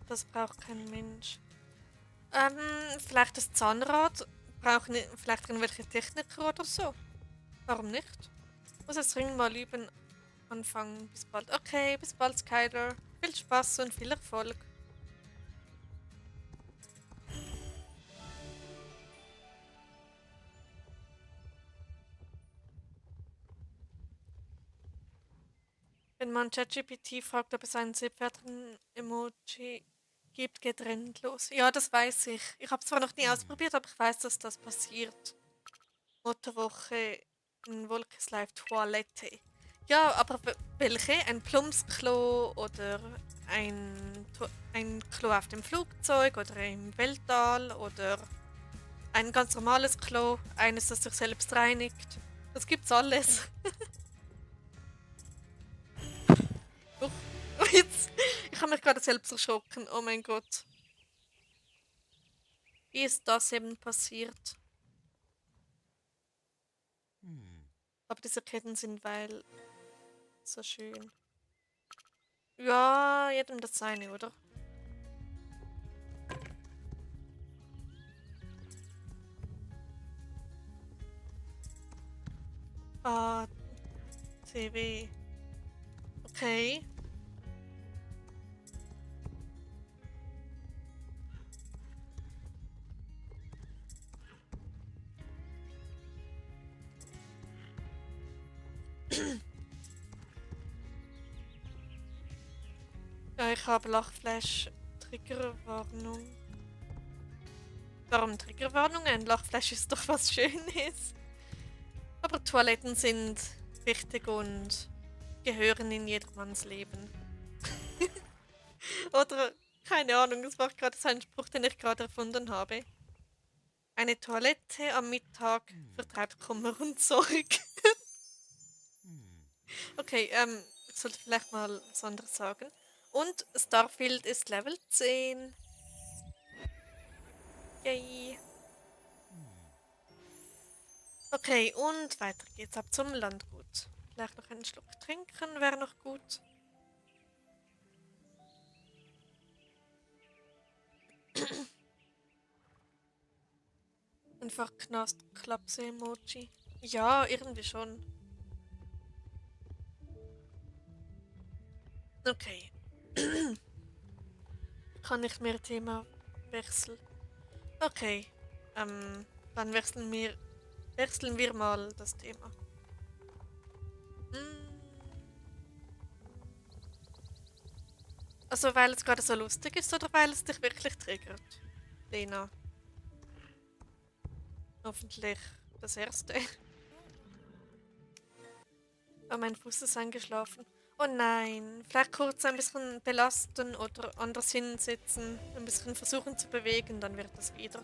Das braucht kein Mensch. Vielleicht das Zahnrad. Brauchen vielleicht irgendwelche Techniker oder so. Warum nicht? Muss das Ring mal üben. Anfangen. Bis bald. Okay, bis bald, Skyler. Viel Spaß und viel Erfolg. Wenn man ChatGPT fragt, ob es einen Seepferdchen-Emoji gibt, geht Rennen los. Ja, das weiß ich. Ich habe es zwar noch nie ausprobiert, aber ich weiß, dass das passiert. Mottowoche in Wolkes Live Toilette. Ja, aber welche? Ein Plumpsklo oder ein Klo auf dem Flugzeug oder im Weltall oder ein ganz normales Klo, eines, das sich selbst reinigt. Das gibt's alles. Uch, jetzt, ich habe mich gerade selbst erschrocken. Oh mein Gott. Wie ist das eben passiert? Aber diese Ketten sind weil so schön. Ja, jedem das seine, oder? Ah, TV. Okay. Ja, ich habe Lachflash. Triggerwarnung. Warum Triggerwarnung? Ein Lachflash ist doch was Schönes. Aber Toiletten sind wichtig und gehören in jedermanns Leben. Oder, keine Ahnung, das war gerade so ein Spruch, den ich gerade erfunden habe. Eine Toilette am Mittag vertreibt Kummer und Sorge. Okay, ich sollte vielleicht mal was anderes sagen. Und Starfield ist Level 10. Yay. Okay, und weiter geht's ab zum Landgut. Vielleicht noch einen Schluck trinken wäre noch gut. Einfach Knast-Klapse-Emoji. Ja, irgendwie schon. Okay. Kann ich mehr Thema wechseln? Okay. Dann wechseln wir mal das Thema. Hm. Also weil es gerade so lustig ist oder weil es dich wirklich triggert? Lena. Hoffentlich das erste. Oh, mein Fuß ist eingeschlafen. Oh nein, vielleicht kurz ein bisschen belasten oder anders hinsetzen, ein bisschen versuchen zu bewegen, dann wird es wieder.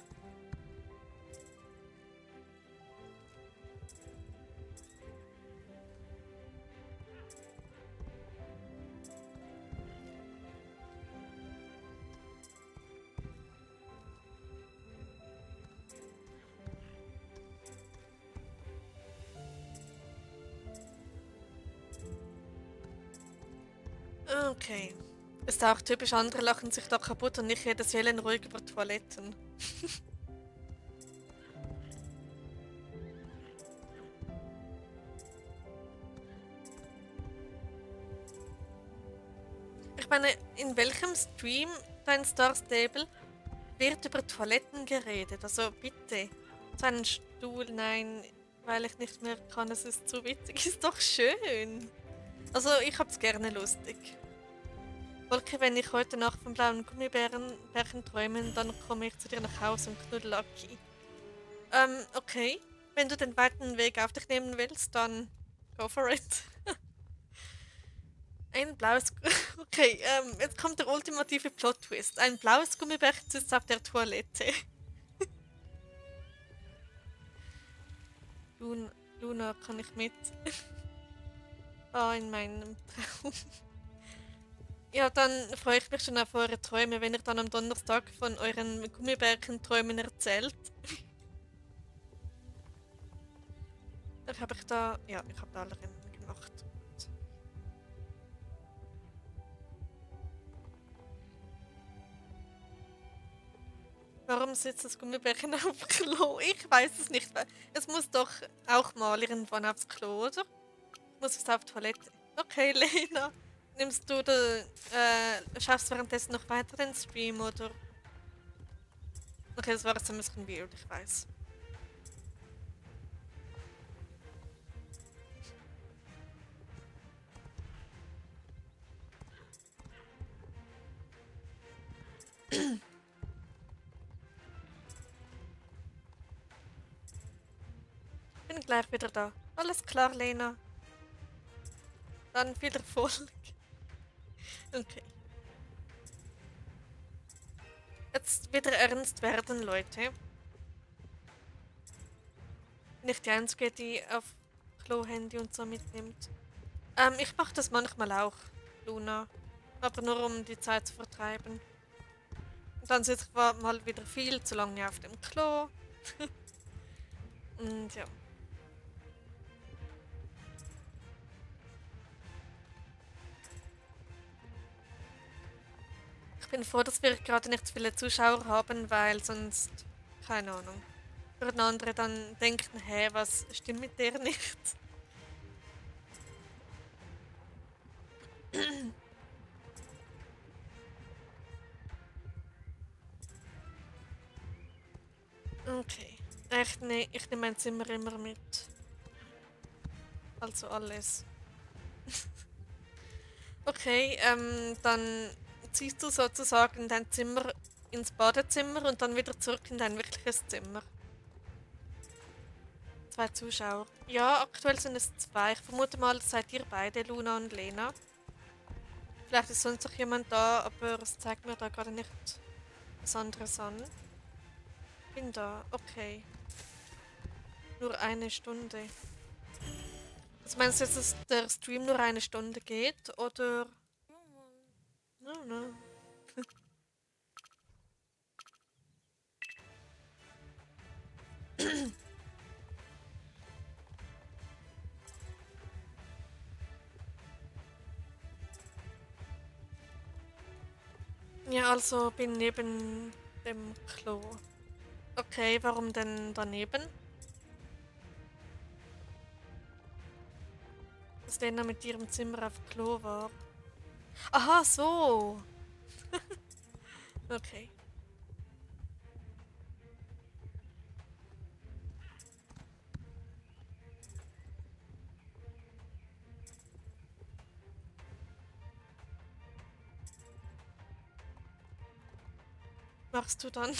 Okay. Ist auch typisch, andere lachen sich da kaputt und ich rede seelenruhig über Toiletten. Ich meine, in welchem Stream dein Star Stable wird über Toiletten geredet? Also bitte. So einen Stuhl, nein, weil ich nicht mehr kann, es ist zu witzig, ist doch schön. Also ich hab's gerne lustig. Wolke, wenn ich heute Nacht vom blauen Gummibärchen träume, dann komme ich zu dir nach Hause und knuddel Aki. Okay. Wenn du den weiten Weg auf dich nehmen willst, dann go for it. Ein blaues... Okay, jetzt kommt der ultimative Plot-Twist. Ein blaues Gummibärchen sitzt auf der Toilette. Luna, kann ich mit? In meinem Traum. Ja, dann freue ich mich schon auf eure Träume, wenn ihr dann am Donnerstag von euren Gummibärchen-Träumen erzählt. Dann habe ich da... Ja, ich habe da alle Rennen gemacht. Warum sitzt das Gummibärchen auf Klo? Ich weiß es nicht. Es muss doch auch mal irgendwann aufs Klo, oder? Muss es auf die Toilette? Okay, Lena. Nimmst du den, schaffst du währenddessen noch weiter den Stream, oder? Okay, das war jetzt ein bisschen weird, ich weiß. Bin gleich wieder da. Alles klar, Lena. Dann viel Erfolg. Okay. Jetzt wieder ernst werden, Leute. Nicht die Einzige, die auf Klo-Handy und so mitnimmt. Ich mache das manchmal auch, Luna. Aber nur um die Zeit zu vertreiben. Und dann sitze ich mal wieder viel zu lange auf dem Klo. Und ja. Ich bin froh, dass wir gerade nicht so viele Zuschauer haben, weil sonst, keine Ahnung, würden andere dann denken, hä, was stimmt mit der nicht? Okay. Ich nehme mein Zimmer immer mit. Also alles. Okay, dann ziehst du sozusagen dein Zimmer ins Badezimmer und dann wieder zurück in dein wirkliches Zimmer. 2 Zuschauer. Ja, aktuell sind es 2. Ich vermute mal, seid ihr beide, Luna und Lena. Vielleicht ist sonst noch jemand da, aber es zeigt mir da gerade nicht was anderes an. Bin da, okay. Nur 1 Stunde. Was meinst du jetzt, dass der Stream nur 1 Stunde geht, oder? No, no. Ja, also bin neben dem Klo. Okay, warum denn daneben? Dass Lena mit ihrem Zimmer auf Klo war. Aha, so. Okay. Machst du dann?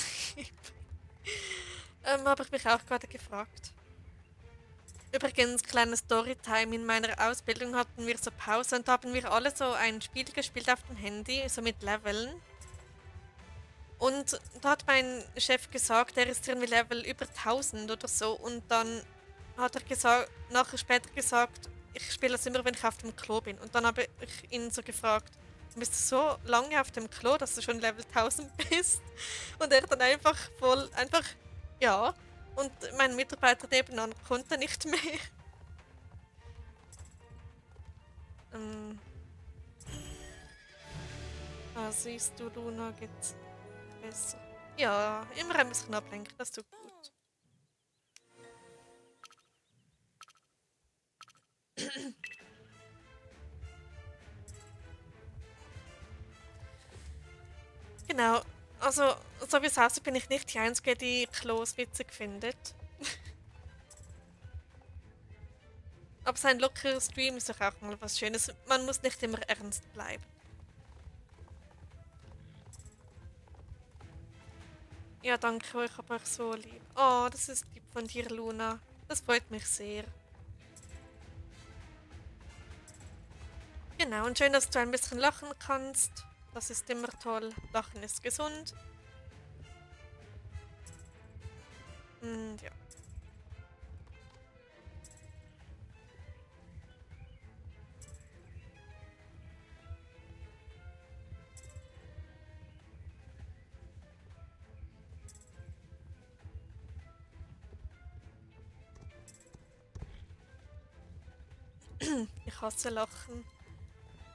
Habe ich mich auch gerade gefragt. Übrigens, kleine Storytime. In meiner Ausbildung hatten wir so Pause und da haben wir alle so ein Spiel gespielt auf dem Handy, so mit Leveln. Und da hat mein Chef gesagt, er ist irgendwie Level über 1000 oder so. Und dann hat er gesagt, nachher später gesagt, ich spiele das immer, wenn ich auf dem Klo bin. Und dann habe ich ihn so gefragt, du bist so lange auf dem Klo, dass du schon Level 1000 bist. Und er dann einfach, ja. Und mein Mitarbeiter nebenan konnte nicht mehr. Ähm, siehst du, Luna, geht's besser. Ja, immer ein bisschen ablenken, das tut gut. Genau, also so wie es aussieht, bin ich nicht die Einzige, die Klos witzig findet. Aber sein lockerer Stream ist doch auch mal was Schönes. Man muss nicht immer ernst bleiben. Ja, danke euch, aber euch so lieb. Oh, das ist lieb von dir, Luna. Das freut mich sehr. Genau, und schön, dass du ein bisschen lachen kannst. Das ist immer toll. Lachen ist gesund. Und ja. Ich hasse Lachen.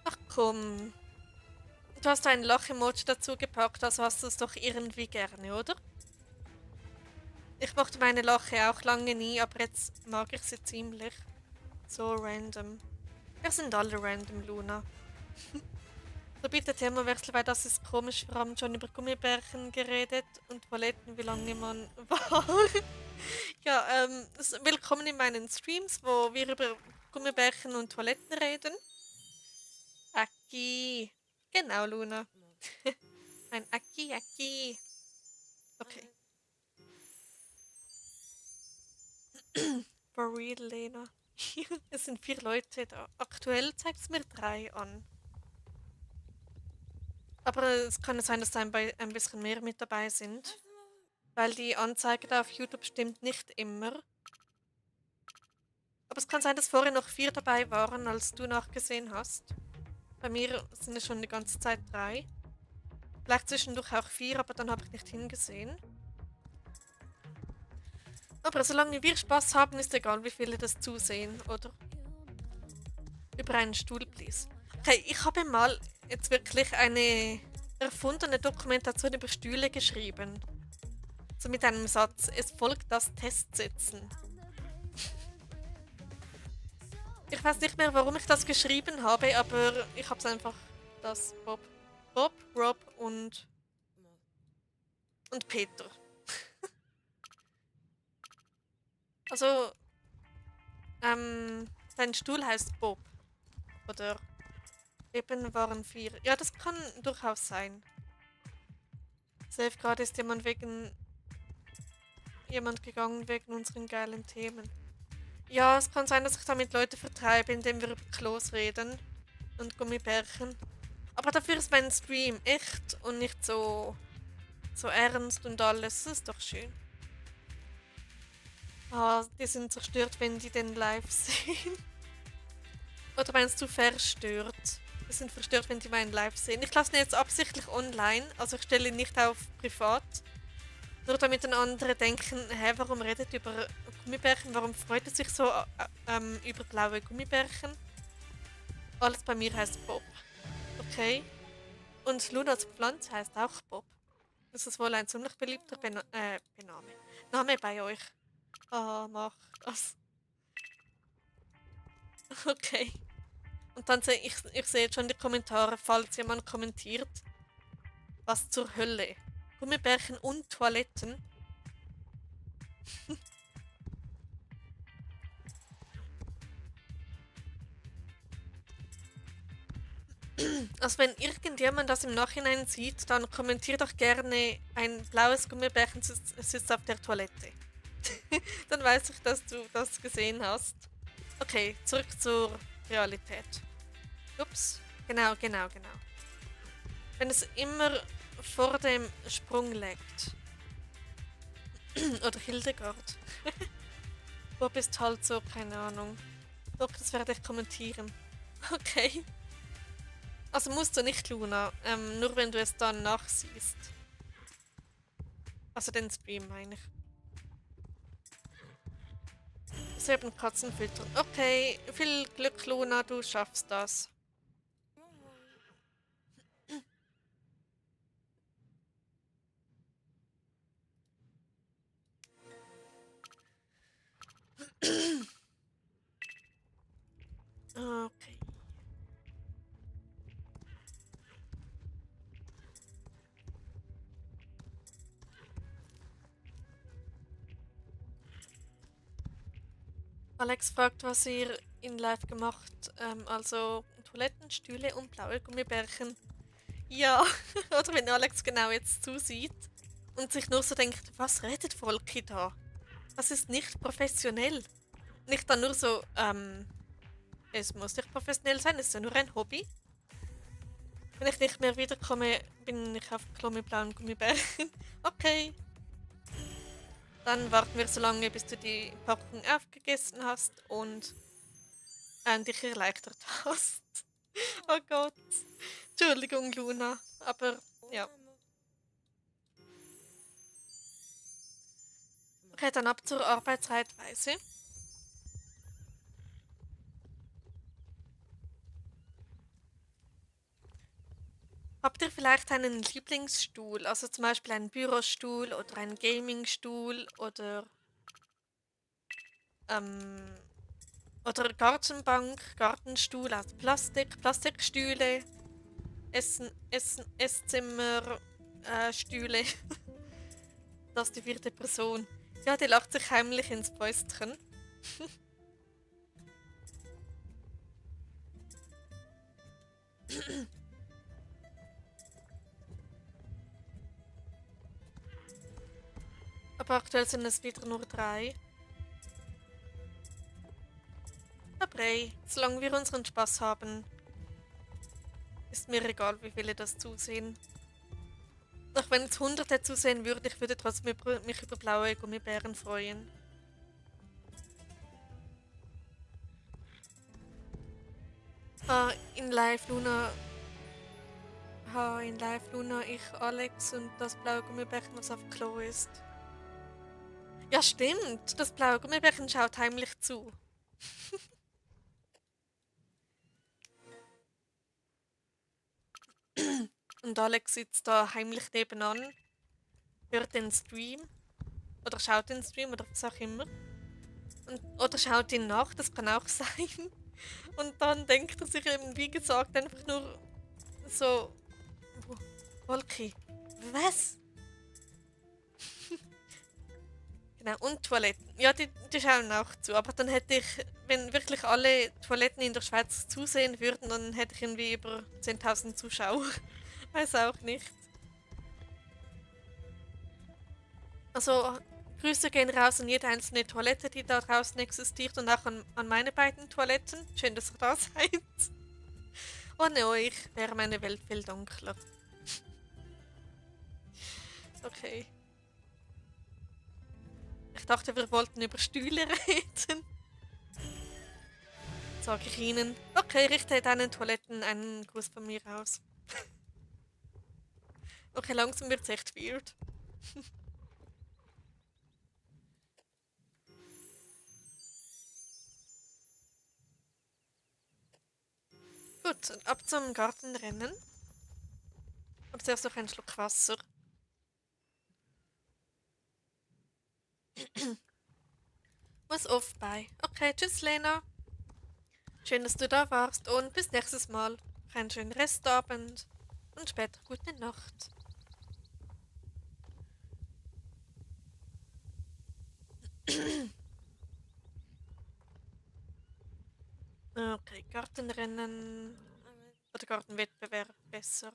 Ach komm. Du hast ein Lach-Emoji dazu gepackt, also hast du es doch irgendwie gerne, oder? Ich mochte meine Lache auch lange nie, aber jetzt mag ich sie ziemlich. So random. Wir sind alle random, Luna. So bitte Themawechsel, weil das ist komisch. Wir haben schon über Gummibärchen geredet und Toiletten, wie lange man war. Ja, willkommen in meinen Streams, wo wir über Gummibärchen und Toiletten reden. Aki. Genau, Luna. Ein Aki, Aki. Okay. For real, Lena. Es sind 4 Leute da. Aktuell zeigt es mir 3 an. Aber es kann sein, dass da ein bisschen mehr mit dabei sind. Weil die Anzeige da auf YouTube stimmt nicht immer. Aber es kann sein, dass vorher noch 4 dabei waren, als du nachgesehen hast. Bei mir sind es schon die ganze Zeit 3. Vielleicht zwischendurch auch 4, aber dann habe ich nicht hingesehen. Aber solange wir Spaß haben, ist egal, wie viele das zusehen, oder? Über einen Stuhl, please. Okay, ich habe mal jetzt wirklich eine erfundene Dokumentation über Stühle geschrieben. So mit einem Satz. Es folgt das Testsitzen. Ich weiß nicht mehr, warum ich das geschrieben habe, aber ich habe es einfach das Bob, Rob und Peter. Also, sein Stuhl heißt Bob. Oder eben waren 4. Ja, das kann durchaus sein. Safe gerade ist jemand gegangen wegen unseren geilen Themen. Ja, es kann sein, dass ich damit Leute vertreibe, indem wir über Klos reden und Gummibärchen. Aber dafür ist mein Stream echt und nicht so ernst und alles. Das ist doch schön. Ah, die sind zerstört, wenn die den live sehen. Oder meinst du verstört? Die sind verstört, wenn die meinen live sehen. Ich lasse ihn jetzt absichtlich online, also ich stelle ihn nicht auf privat. Nur damit dann andere denken, hä, warum redet ihr über Gummibärchen? Warum freut er sich so über blaue Gummibärchen? Alles bei mir heißt Bob. Okay. Und Lunas Pflanze heißt auch Bob. Das ist wohl ein ziemlich beliebter Bename. Name bei euch. Ah, mach das. Okay. Und dann sehe ich sehe jetzt schon die Kommentare, falls jemand kommentiert. Was zur Hölle? Gummibärchen und Toiletten? Also wenn irgendjemand das im Nachhinein sieht, dann kommentiert doch gerne, ein blaues Gummibärchen sitzt auf der Toilette. Dann weiß ich, dass du das gesehen hast. Okay, zurück zur Realität. Ups. Genau. Wenn es immer vor dem Sprung liegt. Oder Hildegard. Bob ist halt so, keine Ahnung. Doch, das werde ich kommentieren. Okay. Also musst du nicht, Luna. Nur wenn du es dann nachsiehst. Also den Stream, meine ich. Sie haben Katzenfilter. Okay, viel Glück, Luna, du schaffst das. Okay. Alex fragt, was ihr in Live gemacht. Also Toiletten, Stühle und blaue Gummibärchen. Ja, oder wenn Alex genau jetzt zusieht und sich nur so denkt, was redet Volki da? Das ist nicht professionell. Nicht dann nur so, es muss nicht professionell sein, es ist ja nur ein Hobby. Wenn ich nicht mehr wiederkomme, bin ich auf Klo mit blauen Gummibärchen. Okay, dann warten wir so lange, bis du die Packung aufgegessen hast und dich erleichtert hast. Oh Gott. Entschuldigung, Luna. Aber ja. Okay, dann ab zur Arbeitszeitweise. Habt ihr vielleicht einen Lieblingsstuhl? Also zum Beispiel einen Bürostuhl oder einen Gamingstuhl ähm, oder Gartenbank, Gartenstuhl aus Plastik, Plastikstühle, Esszimmer, Stühle. Das ist die vierte Person. Ja, die lacht sich heimlich ins Fäustchen. Aber aktuell sind es wieder nur 3. Aber ey, solange wir unseren Spaß haben, ist mir egal, wie viele das zusehen. Auch wenn es Hunderte zusehen würde, ich würde trotzdem mich über blaue Gummibären freuen. In Live Luna. In Live Luna, ich, Alex und das blaue Gummibärchen, was auf Klo ist. Ja, stimmt. Das blaue Gummibärchen schaut heimlich zu. Und Alex sitzt da heimlich nebenan, hört den Stream oder schaut den Stream oder was auch immer. Oder schaut ihn nach, das kann auch sein. Und dann denkt er sich eben, wie gesagt, einfach nur so, Wolki, was? Genau, und Toiletten. Ja, die schauen auch zu. Aber dann hätte ich, wenn wirklich alle Toiletten in der Schweiz zusehen würden, dann hätte ich irgendwie über 10.000 Zuschauer. Weiß auch nicht. Also, Grüße gehen raus an jede einzelne Toilette, die da draußen existiert und auch an meine beiden Toiletten. Schön, dass ihr da seid. Ohne euch wäre meine Welt viel dunkler. Okay. Ich dachte, wir wollten über Stühle reden. Sage ich ihnen. Okay, richte deinen Toiletten einen Gruß von mir aus. Okay, langsam wird's echt weird. Gut, und ab zum Gartenrennen. Aber zuerst noch einen Schluck Wasser. Was oft bei. Okay, tschüss Lena. Schön, dass du da warst und bis nächstes Mal. Einen schönen Restabend und später gute Nacht. Okay, Gartenrennen oder Gartenwettbewerb besser.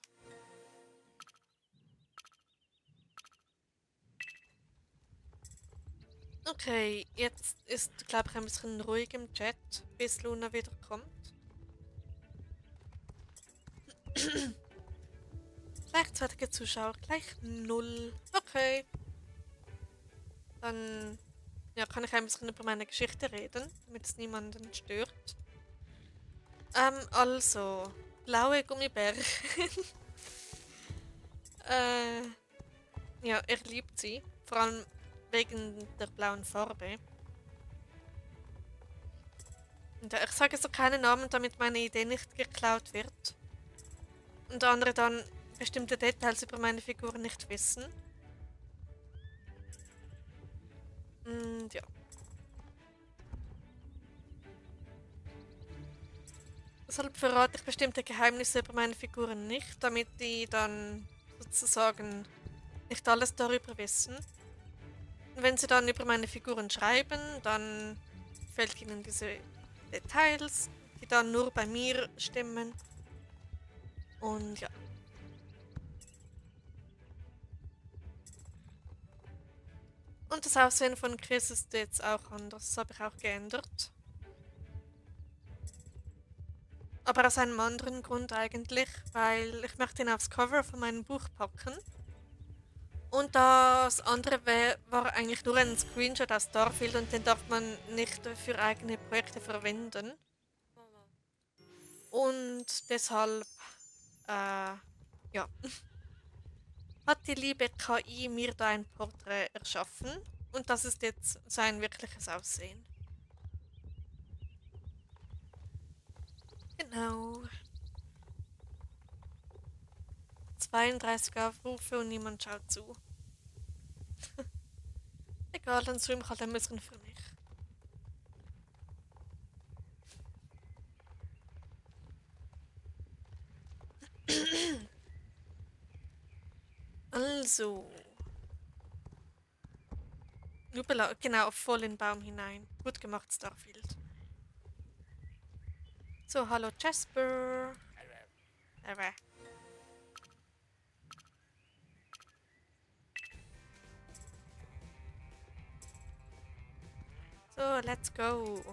Okay, jetzt ist, glaube ich, ein bisschen ruhig im Chat, bis Luna wieder kommt. Gleichzeitige Zuschauer gleich 0. Okay. Dann ja, kann ich ein bisschen über meine Geschichte reden, damit es niemanden stört. Also, blaue Gummibärchen. äh, ja, er liebt sie. Vor allem wegen der blauen Farbe. Und ja, ich sage so keine Namen, damit meine Idee nicht geklaut wird. Und andere dann bestimmte Details über meine Figuren nicht wissen. Und ja. Deshalb verrate ich bestimmte Geheimnisse über meine Figuren nicht, damit die dann sozusagen nicht alles darüber wissen. Und wenn sie dann über meine Figuren schreiben, dann fällt ihnen diese Details, die dann nur bei mir stimmen. Und ja. Und das Aussehen von Chris ist jetzt auch anders. Das habe ich auch geändert. Aber aus einem anderen Grund eigentlich, weil ich möchte ihn aufs Cover von meinem Buch packen. Und das andere war eigentlich nur ein Screenshot aus Starfield und den darf man nicht für eigene Projekte verwenden. Und deshalb, ja, hat die liebe KI mir da ein Porträt erschaffen. Und das ist jetzt sein wirkliches Aussehen. Genau. 32 Aufrufe und niemand schaut zu. Egal, dann stream ich halt ein bisschen für mich. Also. Jubela, genau, voll in den Baum hinein. Gut gemacht, Starfield. So, hallo Jasper. So, let's go.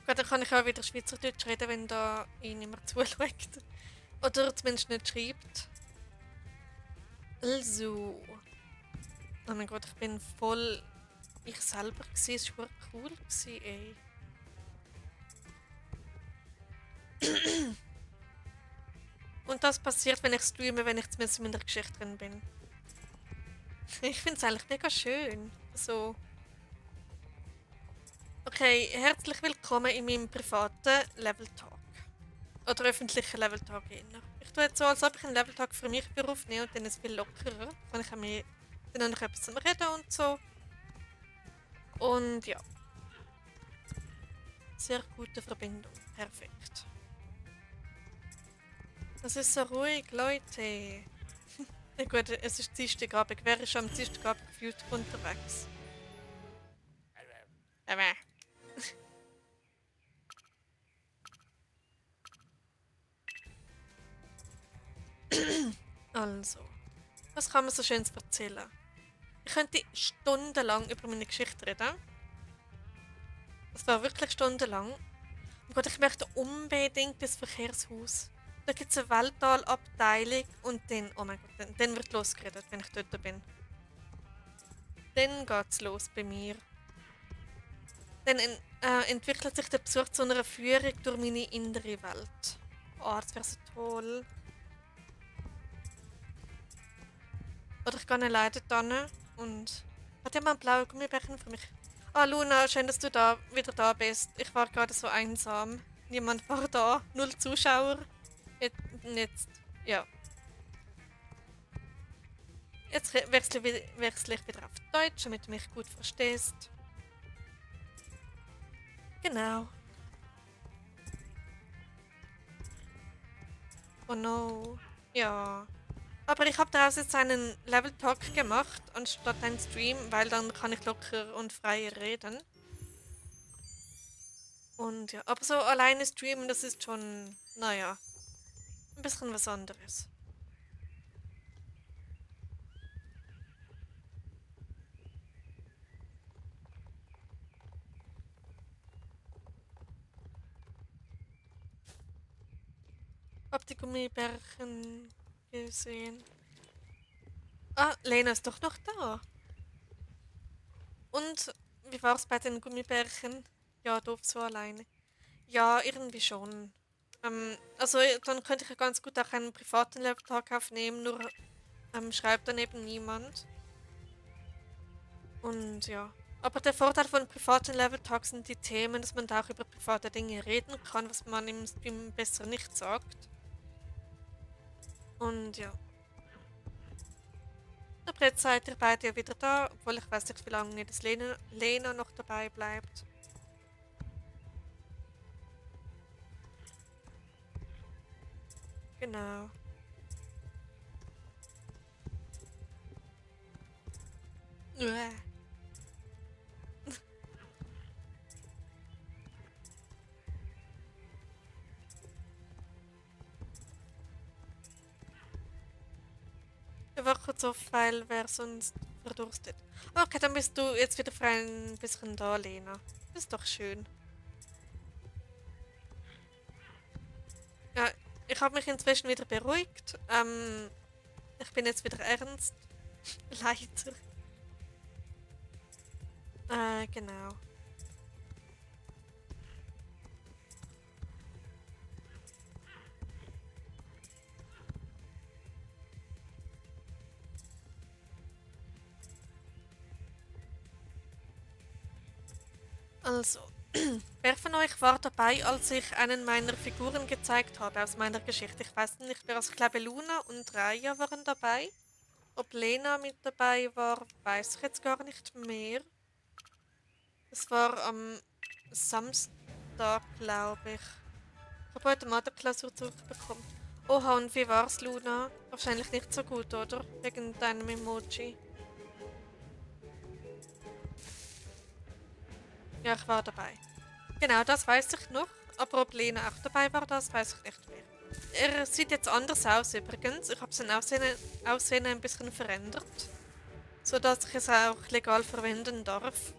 Gut, dann kann ich auch wieder Schweizerdeutsch reden, wenn da ihn niemand zuschaut. Oder zumindest nicht schreibt. Also. Oh mein Gott, ich bin voll ich selber gewesen. Es war cool gewesen, ey. Und das passiert, wenn ich streame, wenn ich zumindest in der Geschichte drin bin. Ich finde es eigentlich mega schön. So. Okay, herzlich willkommen in meinem privaten Level Talk. Oder öffentlichen Level Talk eher. Ich tue jetzt so, als ob ich einen Level Talk für mich aufnehme und dann ist es viel lockerer. Kann ich auch mehr, dann noch etwas zum Reden und so. Und ja. Sehr gute Verbindung. Perfekt. Das ist so ruhig, Leute. Na gut, es ist Dienstagabend. Wer ist am Dienstagabend gefühlt unterwegs? Aber. Also. Was kann man so Schönes erzählen? Ich könnte stundenlang über meine Geschichte reden. Das war wirklich stundenlang. Oh Gott, ich möchte unbedingt das Verkehrshaus. Da gibt es eine Weltallabteilung und dann, oh mein Gott, dann wird losgeredet, wenn ich dort bin. Dann geht's los bei mir. Dann entwickelt sich der Besuch zu einer Führung durch meine innere Welt. Oh, das wäre so toll. Oder ich gehe alleine hin und... Hat jemand blaue Gummibärchen für mich? Ah, Luna, schön, dass du wieder da bist. Ich war gerade so einsam. Niemand war da. Null Zuschauer. Jetzt, ja. Jetzt wechsle ich wieder auf Deutsch, damit du mich gut verstehst. Genau. Oh no. Ja. Aber ich habe daraus jetzt einen Level Talk gemacht, anstatt einen Stream, weil dann kann ich locker und frei reden. Und ja, aber so alleine streamen, das ist schon, naja, ein bisschen was anderes. Hab die Gummibärchen gesehen. Ah, Lena ist doch noch da. Und wie war's bei den Gummibärchen? Ja, doof so alleine. Ja, irgendwie schon. Also dann könnte ich ja ganz gut auch einen privaten Laptop aufnehmen, nur schreibt dann eben niemand. Und ja. Aber der Vorteil von privaten Level Talks sind die Themen, dass man da auch über private Dinge reden kann, was man im Stream besser nicht sagt. Und ja. Aber jetzt seid ihr beide ja wieder da, obwohl ich weiß nicht, wie lange das Lena noch dabei bleibt. Genau. Uäh. Woche zu weil wer sonst verdurstet. Okay, dann bist du jetzt wieder für ein bisschen da, Lena. Ist doch schön. Ja, ich habe mich inzwischen wieder beruhigt. Ich bin jetzt wieder ernst. Leider. Genau. Also, wer von euch war dabei, als ich einen meiner Figuren gezeigt habe aus meiner Geschichte? Ich weiß nicht mehr, also ich glaube Luna und Raya waren dabei. Ob Lena mit dabei war, weiß ich jetzt gar nicht mehr. Es war am Samstag, glaube ich. Ich habe heute Mathe-Klausur zurückbekommen. Oha, und wie war's, Luna? Wahrscheinlich nicht so gut, oder? Wegen deinem Emoji. Ja, ich war dabei. Genau, das weiß ich noch. Aber ob Lena auch dabei war, das weiß ich nicht mehr. Er sieht jetzt anders aus übrigens. Ich habe sein Aussehen ein bisschen verändert, sodass ich es auch legal verwenden darf.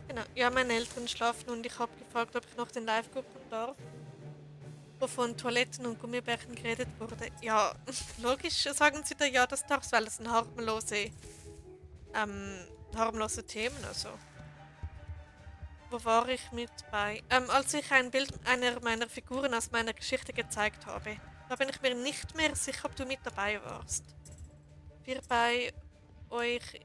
Genau. Ja, meine Eltern schlafen und ich habe gefragt, ob ich noch den Live gucken darf, wo von Toiletten und Gummibärchen geredet wurde. Ja, logisch sagen sie da ja, das darfst, weil das sind harmlose Themen, also. Wo war ich mit bei? Als ich ein Bild einer meiner Figuren aus meiner Geschichte gezeigt habe. Da bin ich mir nicht mehr sicher, ob du mit dabei warst. Wir bei euch.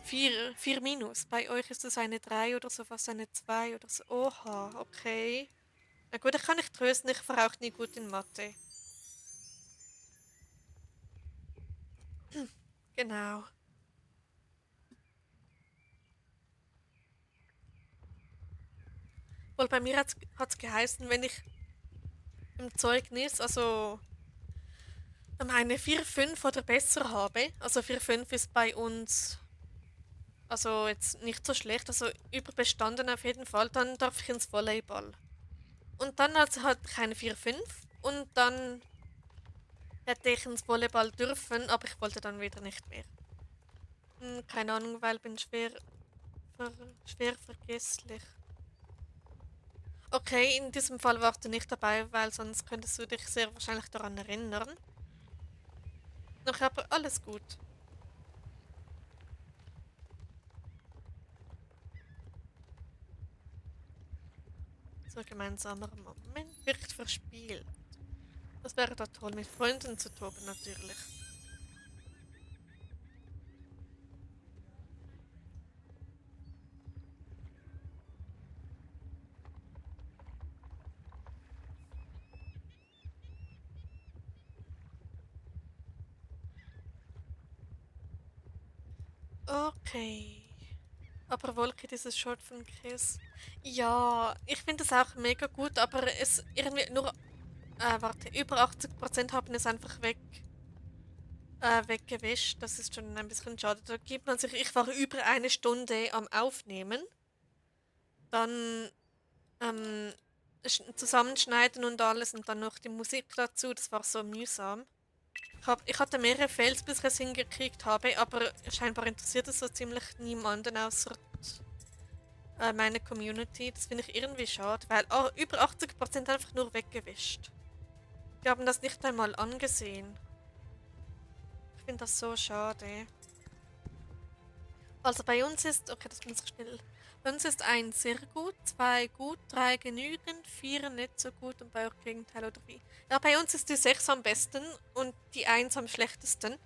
Vier minus. Bei euch ist es eine 3 oder sowas, eine 2 oder so. Oha, okay. Na gut, ich kann nicht trösten, ich war auch nie gut in Mathe. Genau. Wohl bei mir hat's geheißen, wenn ich im Zeugnis, also eine 4,5 oder besser habe, also 4,5 ist bei uns, also jetzt nicht so schlecht, also überbestanden auf jeden Fall, dann darf ich ins Volleyball. Und dann also hatte ich eine 4,5 und dann hätte ich ins Volleyball dürfen, aber ich wollte dann wieder nicht mehr. Keine Ahnung, weil bin ver, schwer vergesslich. Okay, in diesem Fall warst du nicht dabei, weil sonst könntest du dich sehr wahrscheinlich daran erinnern. Noch aber alles gut. So gemeinsamer Moment wirkt verspielt. Das wäre doch toll, mit Freunden zu toben natürlich. Okay. Aber Wolke, dieses Short von Chris. Ja, ich finde es auch mega gut, aber es irgendwie nur, warte, über 80% haben es einfach weggewischt. Das ist schon ein bisschen schade. Da gibt man sich, ich war über eine Stunde am Aufnehmen, dann ähm, zusammenschneiden und alles und dann noch die Musik dazu. Das war so mühsam. Ich hatte mehrere Fails, bis ich es hingekriegt habe, aber scheinbar interessiert es so ziemlich niemanden außer meine Community. Das finde ich irgendwie schade, weil über 80% einfach nur weggewischt. Die haben das nicht einmal angesehen. Ich finde das so schade. Also bei uns ist, okay, das muss ich schnell. Bei uns ist 1 sehr gut, 2 gut, 3 genügend, 4 nicht so gut und bei euch Gegenteil oder wie? Ja, bei uns ist die 6 am besten und die 1 am schlechtesten.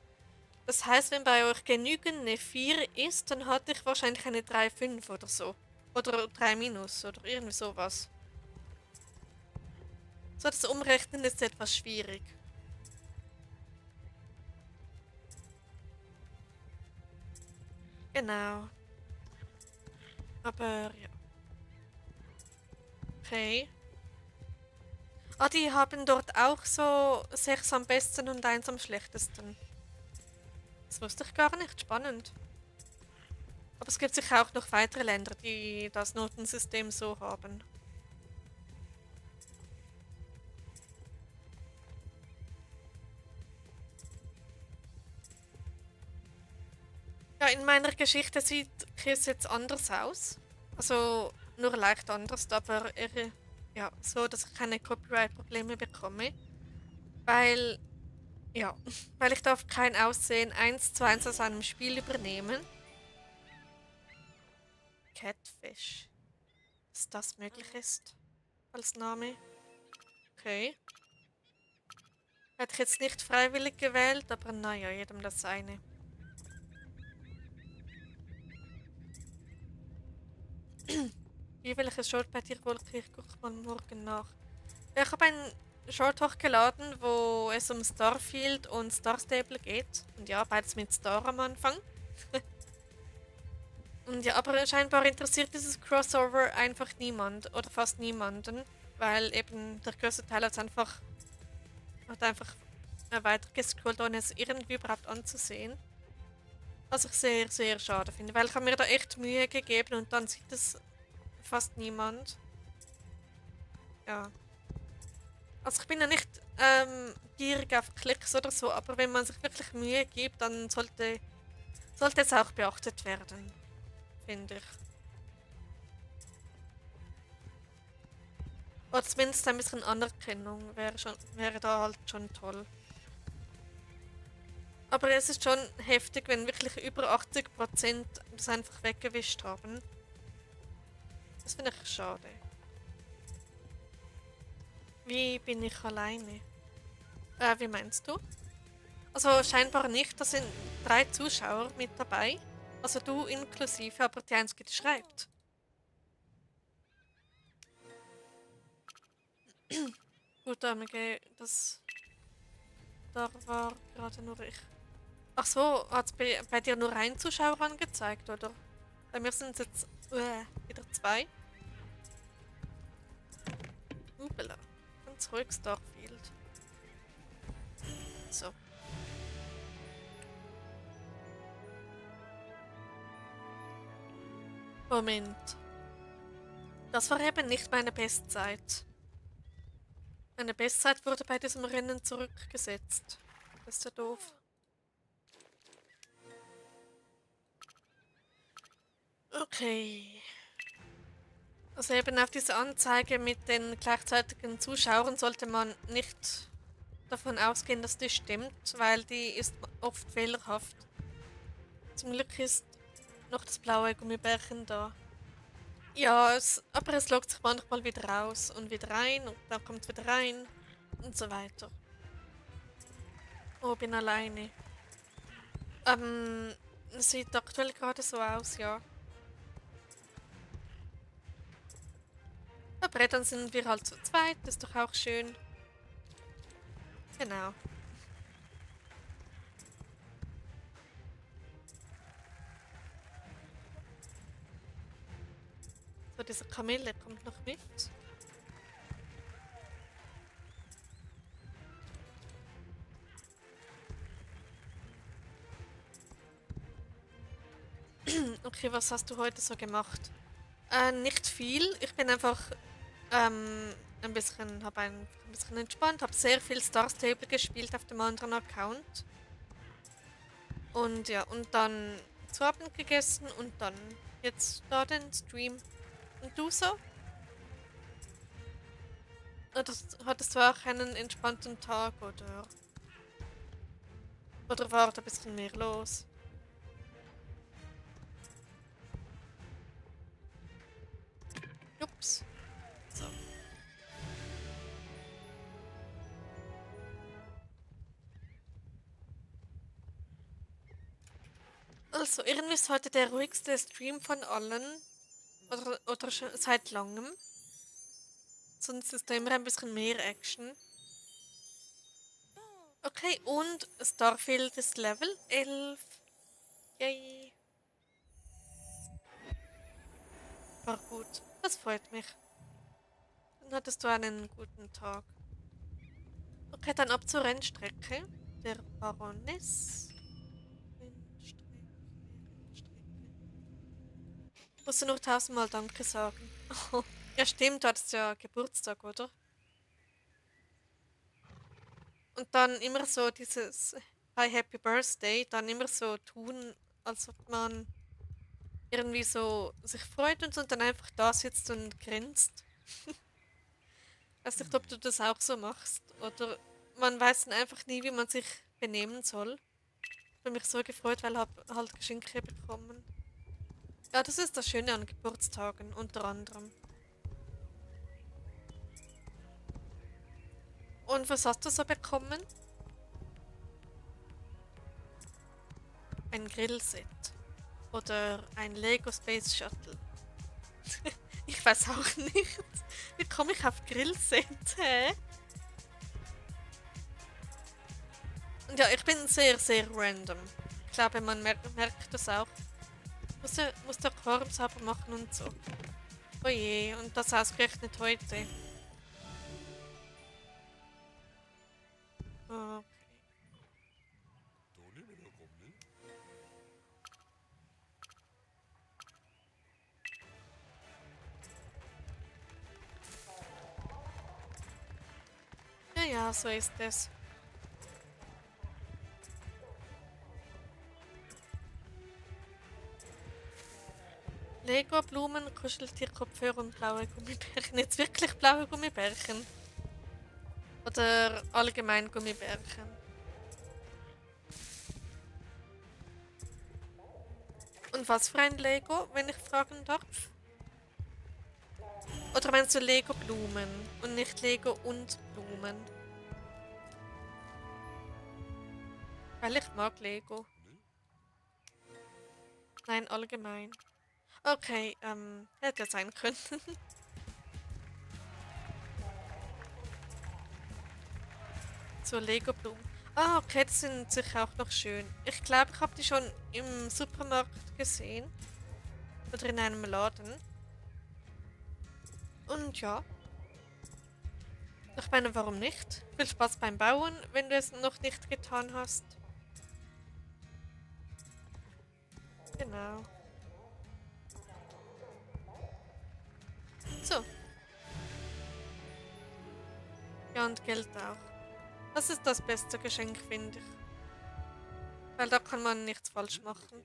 Das heißt, wenn bei euch genügend eine 4 ist, dann hatte ich wahrscheinlich eine 3,5 oder so. Oder 3 minus oder irgendwie sowas. So, das Umrechnen ist etwas schwierig. Genau. Aber ja. Okay. Ah, die haben dort auch so 6 am besten und 1 am schlechtesten. Das wusste ich gar nicht. Spannend. Aber es gibt sicher auch noch weitere Länder, die das Notensystem so haben. Ja, in meiner Geschichte sieht Chris jetzt anders aus. Also nur leicht anders, aber ja, so, dass ich keine Copyright-Probleme bekomme. Weil, ja, weil ich darf kein Aussehen eins zu eins aus einem Spiel übernehmen. Catfish. Dass das möglich ist. Als Name. Okay. Hätte ich jetzt nicht freiwillig gewählt, aber naja, jedem das seine. Wie welches Short bei dir wohl? Ich gucke mal morgen nach. Ja, ich habe einen Short hochgeladen, wo es um Starfield und Star Stable geht. Und ja, beides mit Star am Anfang. Und ja, aber scheinbar interessiert dieses Crossover einfach niemand oder fast niemanden, weil eben der größte Teil hat einfach weitergescrollt, ohne es irgendwie überhaupt anzusehen. Was ich sehr, sehr schade finde, weil ich habe mir da echt Mühe gegeben und dann sieht es fast niemand. Ja. Also ich bin ja nicht gierig auf Klicks oder so, aber wenn man sich wirklich Mühe gibt, dann sollte es auch beachtet werden, finde ich. Oder zumindest ein bisschen Anerkennung wäre da halt schon toll. Aber es ist schon heftig, wenn wirklich über 80% das einfach weggewischt haben. Das finde ich schade. Wie bin ich alleine? Wie meinst du? Also scheinbar nicht, da sind 3 Zuschauer mit dabei. Also du inklusive, aber die einzige, die schreibt. Gut, da war gerade nur ich. Ach so, hat es bei dir nur ein Zuschauer angezeigt, oder? Bei mir sind es jetzt wieder 2. Upala. Ganz ruhig Starfield. So. Moment. Das war eben nicht meine Bestzeit. Meine Bestzeit wurde bei diesem Rennen zurückgesetzt. Das ist ja doof. Okay. Also eben auf diese Anzeige mit den gleichzeitigen Zuschauern sollte man nicht davon ausgehen, dass die stimmt, weil die ist oft fehlerhaft. Zum Glück ist noch das blaue Gummibärchen da. Ja, aber es loggt sich manchmal wieder raus und wieder rein und dann kommt es wieder rein und so weiter. Oh, bin alleine. Sieht aktuell gerade so aus, ja. Aber dann sind wir halt zu zweit, ist doch auch schön. Genau. So, diese Kamille kommt noch mit. Okay, was hast du heute so gemacht? Nicht viel. Ich bin einfach ein bisschen entspannt, habe sehr viel Star Stable gespielt auf dem anderen Account. Und ja, und dann zu Abend gegessen und dann jetzt da den Stream. Und du so? Hattest du auch einen entspannten Tag oder war da ein bisschen mehr los? Ups. So. Also, irgendwie ist heute der ruhigste Stream von allen. Oder schon seit langem. Sonst ist da immer ein bisschen mehr Action. Okay, und Starfield ist Level 11. Yay. War gut. Das freut mich. Dann hattest du einen guten Tag. Okay, dann ab zur Rennstrecke. Der Baroness. Rennstrecke. Musst du nur tausendmal Danke sagen. Ja, stimmt, du hattest ja Geburtstag, oder? Und dann immer so dieses Hi Happy Birthday, dann immer so tun, als ob man irgendwie so sich freut und so und dann einfach da sitzt und grinst. Weiß nicht, ob du das auch so machst oder man weiß dann einfach nie, wie man sich benehmen soll. Ich habe mich so gefreut, weil ich hab halt Geschenke bekommen. Ja, das ist das Schöne an Geburtstagen, unter anderem. Und was hast du so bekommen? Ein Grillset. Oder ein Lego Space Shuttle. Ich weiß auch nicht. Wie komme ich auf Grillset? Hä? Und ja, ich bin sehr, sehr random. Ich glaube, man merkt das auch. Muss der Korb sauber machen und so. Oh je, und das ausgerechnet heute. Okay. Ja, ja, so ist es. Lego, Blumen, Kuscheltier, Kopfhörer und blaue Gummibärchen. Jetzt wirklich blaue Gummibärchen? Oder allgemein Gummibärchen? Und was für ein Lego, wenn ich fragen darf? Oder meinst du Lego Blumen und nicht Lego und Blumen? Weil ich mag Lego. Nein, allgemein. Okay, hätte sein können. So Lego-Blumen. Ah, okay, die sind sicher auch noch schön. Ich glaube, ich habe die schon im Supermarkt gesehen. Oder in einem Laden. Und ja, ich meine, warum nicht? Viel Spaß beim Bauen, wenn du es noch nicht getan hast. Genau. So, ja, und Geld auch. Das ist das beste Geschenk, finde ich. Weil da kann man nichts falsch machen.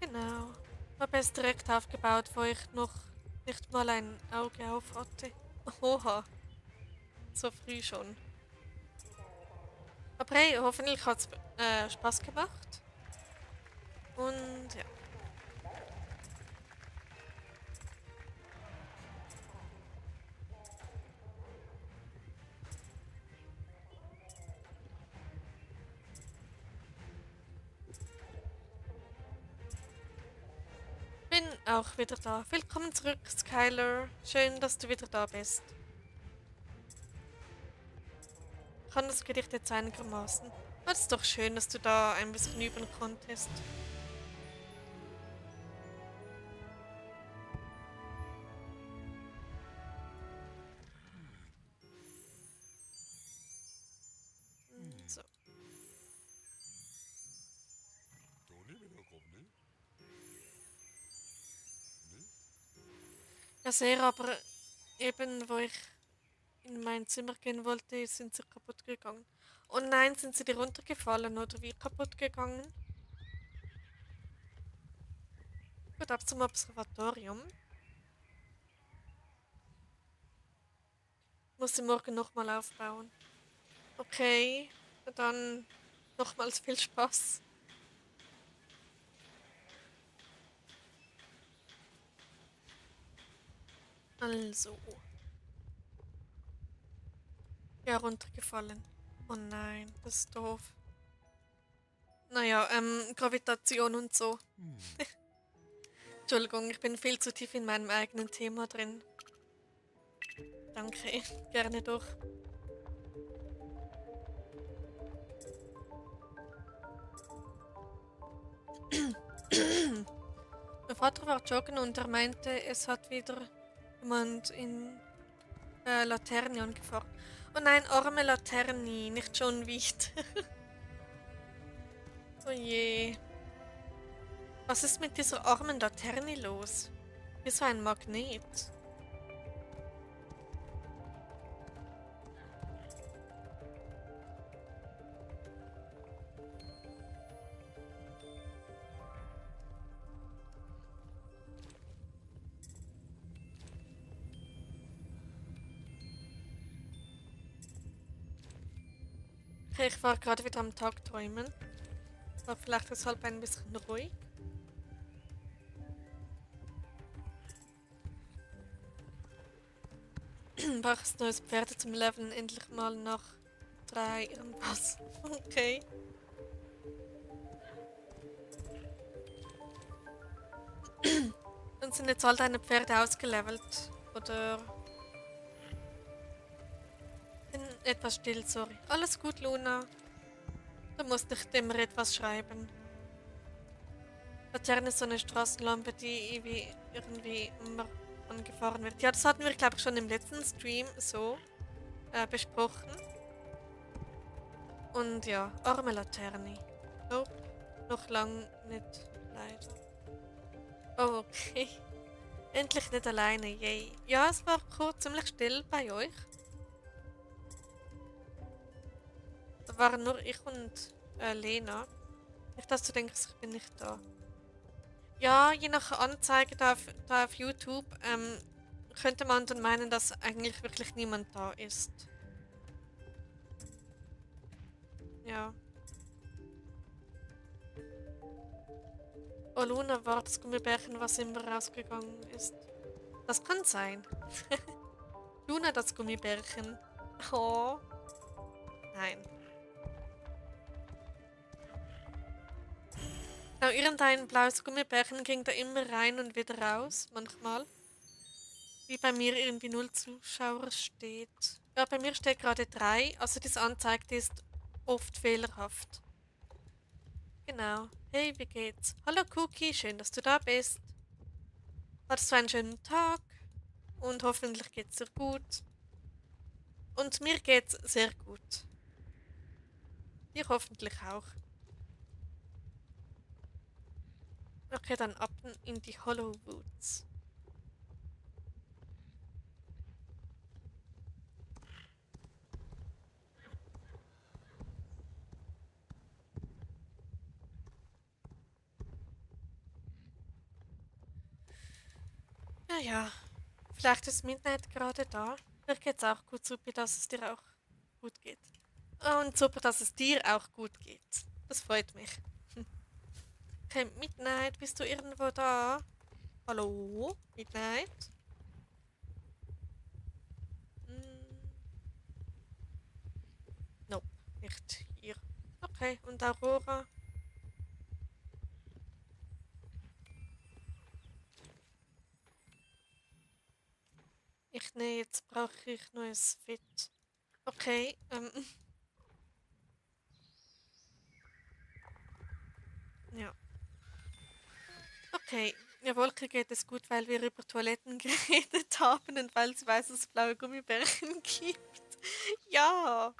Genau. Habe es direkt aufgebaut, wo ich noch nicht mal ein Auge auf hatte. Oha, so früh schon. Aber hey, hoffentlich hat es Spaß gemacht. Und ja, bin auch wieder da. Willkommen zurück, Skylar. Schön, dass du wieder da bist. Kann das Gedicht jetzt einigermaßen? Aber es ist doch schön, dass du da ein bisschen üben konntest. So. Ja, sehr, aber eben, wo ich in mein Zimmer gehen wollte, sind sie kaputt gegangen. Und nein, sind sie dir runtergefallen oder wie kaputt gegangen? Gut, ab zum Observatorium. Muss sie morgen nochmal aufbauen. Okay, dann nochmals viel Spaß. Also, ja, runtergefallen. Oh nein, das ist doof. Naja, Gravitation und so. Entschuldigung, ich bin viel zu tief in meinem eigenen Thema drin. Danke, gerne doch. Mein Vater war joggen und er meinte, es hat wieder jemand in Laterne angefahren. Oh nein, arme Laterni, nicht schon wieder. Oh je. Was ist mit dieser armen Laterni los? Wie so ein Magnet. Okay, ich war gerade wieder am Tagträumen. War vielleicht deshalb ein bisschen ruhig. Brauchst neues Pferde zum Leveln endlich mal nach 3 irgendwas. Okay. Und sind jetzt all deine Pferde ausgelevelt? Oder? Bin etwas still, sorry. Alles gut, Luna. Du musst nicht immer etwas schreiben. Laterne ist so eine Straßenlampe, die irgendwie immer angefahren wird. Ja, das hatten wir, glaube ich, schon im letzten Stream so besprochen. Und ja, arme Laterne. Nope, noch lang nicht, leider. Oh, okay. Endlich nicht alleine, yay. Ja, es war kurz ziemlich still bei euch. Da waren nur ich und Lena. Nicht, dass du denkst, ich bin nicht da. Ja, je nach Anzeige da auf YouTube könnte man dann meinen, dass eigentlich wirklich niemand da ist. Ja. Oh, Luna war das Gummibärchen, was immer rausgegangen ist. Das kann sein. Luna, das Gummibärchen. Oh. Nein. Genau, irgendein blaues Gummibärchen ging da immer rein und wieder raus, manchmal. Wie bei mir irgendwie 0 Zuschauer steht. Ja, bei mir steht gerade 3, also das anzeigt ist oft fehlerhaft. Genau. Hey, wie geht's? Hallo Cookie, schön, dass du da bist. Hattest du einen schönen Tag? Und hoffentlich geht's dir gut. Und mir geht's sehr gut. Dir hoffentlich auch. Okay, dann ab in die Hollow Woods. Ja, vielleicht ist Midnight gerade da. Mir geht's auch gut, super, dass es dir auch gut geht. Und super, dass es dir auch gut geht. Das freut mich. Okay, Midnight, bist du irgendwo da? Hallo? Midnight? Hm, nope, nicht hier. Okay, und Aurora? Nee, jetzt brauche ich neues Fit. Okay, ja. Okay, ja, Wolke geht es gut, weil wir über Toiletten geredet haben und weil sie weiß, dass es blaue Gummibärchen gibt. Ja.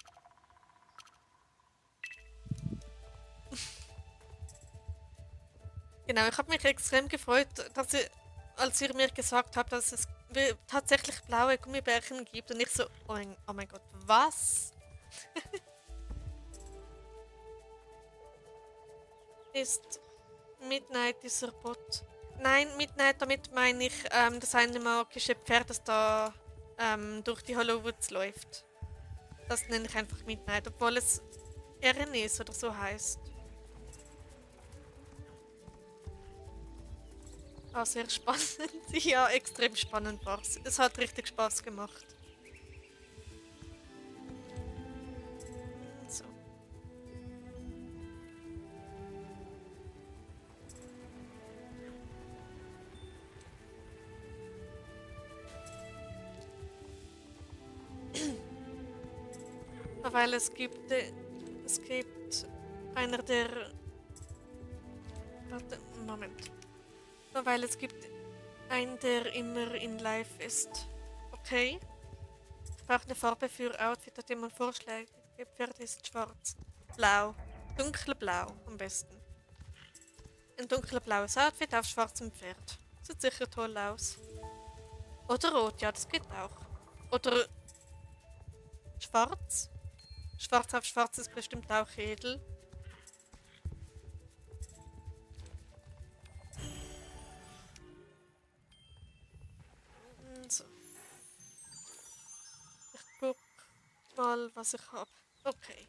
Genau, ich habe mich extrem gefreut, als ihr mir gesagt habt, dass es tatsächlich blaue Gummibärchen gibt und ich so, oh mein Gott, was ist Midnight dieser Bot? Nein, Midnight, damit meine ich das eine magische Pferd, das da durch die Hollowwoods läuft. Das nenne ich einfach Midnight, obwohl es Erin ist oder so heißt. Ah, sehr spannend. Ja, extrem spannend war es. Es hat richtig Spaß gemacht. So. Weil es gibt einer der... Warte, Moment. Weil es gibt einen, der immer in Live ist. Okay. brauche eine Farbe für Outfit, hat jemand Vorschläge. Ihr Pferd ist schwarz. Blau. Dunkelblau am besten. Ein dunkelblaues Outfit auf schwarzem Pferd. Sieht sicher toll aus. Oder rot, ja, das geht auch. Oder schwarz. Schwarz auf schwarz ist bestimmt auch edel. So. Ich guck mal, was ich habe. Okay.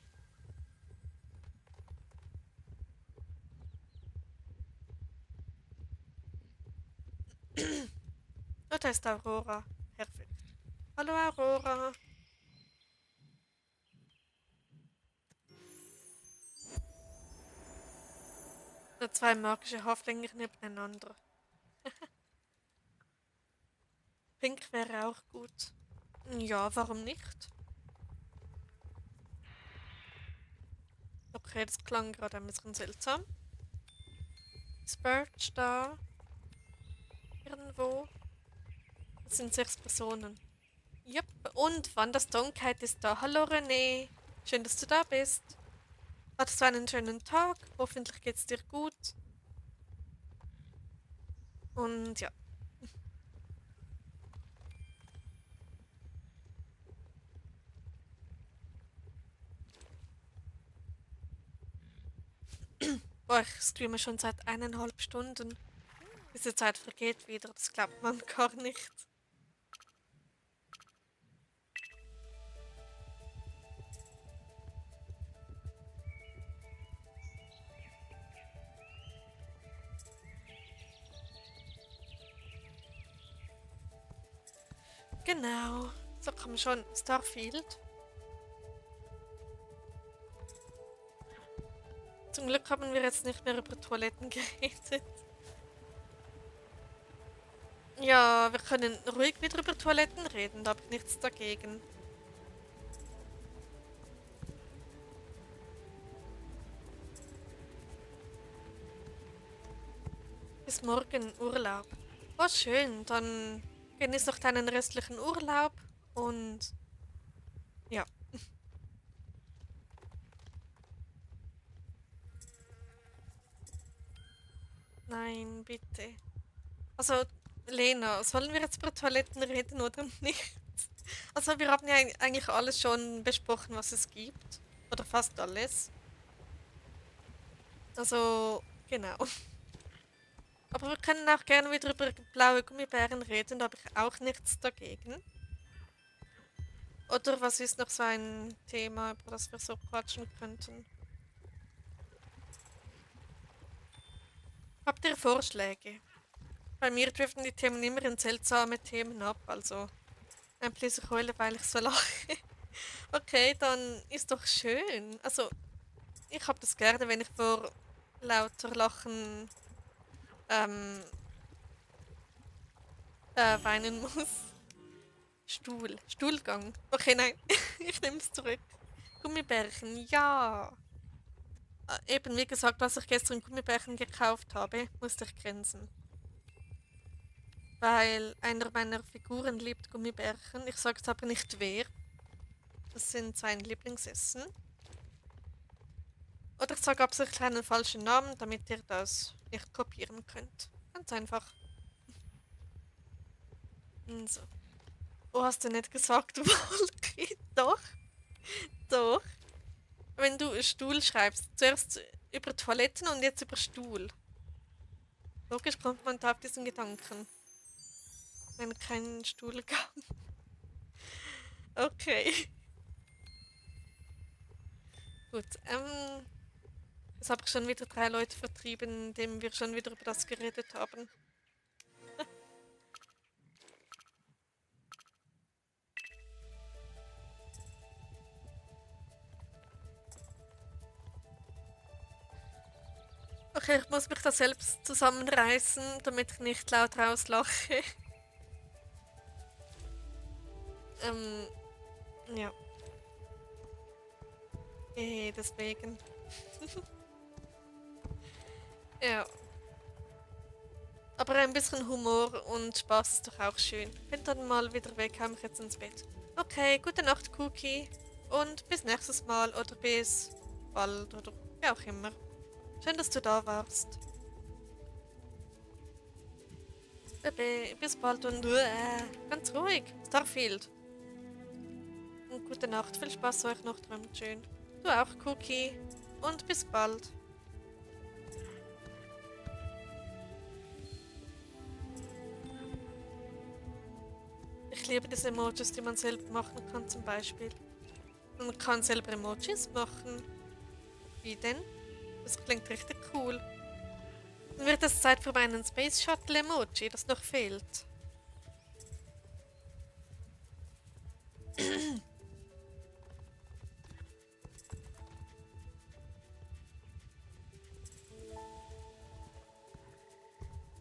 Oh, da ist Aurora. Perfekt. Hallo Aurora. Nur zwei magische Haflinge nebeneinander. Pink wäre auch gut. Ja, warum nicht? Okay, das klang gerade ein bisschen seltsam. Ist Birch da? Irgendwo? Das sind 6 Personen. Yep. Und Wanderstonkeit ist da. Hallo René. Schön, dass du da bist. Hattest du einen schönen Tag? Hoffentlich geht's dir gut. Und ja. Boah, ich streame schon seit 1,5 Stunden. Diese Zeit vergeht wieder, das glaubt man gar nicht. Genau. So, komm schon. Starfield. Zum Glück haben wir jetzt nicht mehr über Toiletten geredet. Ja, wir können ruhig wieder über Toiletten reden, da habe ich nichts dagegen. Bis morgen Urlaub. Oh, schön. Dann genieß noch deinen restlichen Urlaub und ja. Nein, bitte. Also, Lena, sollen wir jetzt über Toiletten reden oder nicht? Also, wir haben ja eigentlich alles schon besprochen, was es gibt. Oder fast alles. Also, genau. Aber wir können auch gerne wieder über blaue Gummibären reden, da habe ich auch nichts dagegen. Oder was ist noch so ein Thema, über das wir so quatschen könnten? Habt ihr Vorschläge? Bei mir driften die Themen immer in seltsame Themen ab, also ein bisschen heulen, weil ich so lache. Okay, dann ist doch schön. Also, ich habe das gerne, wenn ich vor lauter Lachen ähm, weinen muss. Stuhlgang. Okay, nein, ich nehme es zurück. Gummibärchen, ja. Eben, wie gesagt, als ich gestern Gummibärchen gekauft habe, musste ich grinsen. Weil einer meiner Figuren liebt Gummibärchen. Ich sage jetzt aber nicht wer. Das sind sein Lieblingsessen. Oder ich sage absichtlich einen falschen Namen, damit ihr das nicht kopieren könnt. Ganz einfach. So. Oh, hast du nicht gesagt, Wolke? Doch, doch. Wenn du Stuhl schreibst, zuerst über Toiletten und jetzt über Stuhl. Logisch kommt man da auf diesen Gedanken. Wenn kein Stuhl gab. Okay. Gut, jetzt habe ich schon wieder 3 Leute vertrieben, indem wir schon wieder über das geredet haben. Okay, ich muss mich da selbst zusammenreißen, damit ich nicht laut rauslache. Ja. Deswegen. Ja. Aber ein bisschen Humor und Spaß ist doch auch schön. Bin dann mal wieder weg, komme ich jetzt ins Bett. Okay, gute Nacht, Cookie. Und bis nächstes Mal oder bis bald oder wie auch immer. Schön, dass du da warst. Baby, bis bald und ganz ruhig. Starfield. Und gute Nacht. Viel Spaß euch noch. Träumt schön. Du auch, Cookie. Und bis bald. Ich liebe diese Emojis, die man selber machen kann, zum Beispiel. Man kann selber Emojis machen. Wie denn? Das klingt richtig cool. Dann wird es Zeit für meinen Space Shuttle Emoji, das noch fehlt.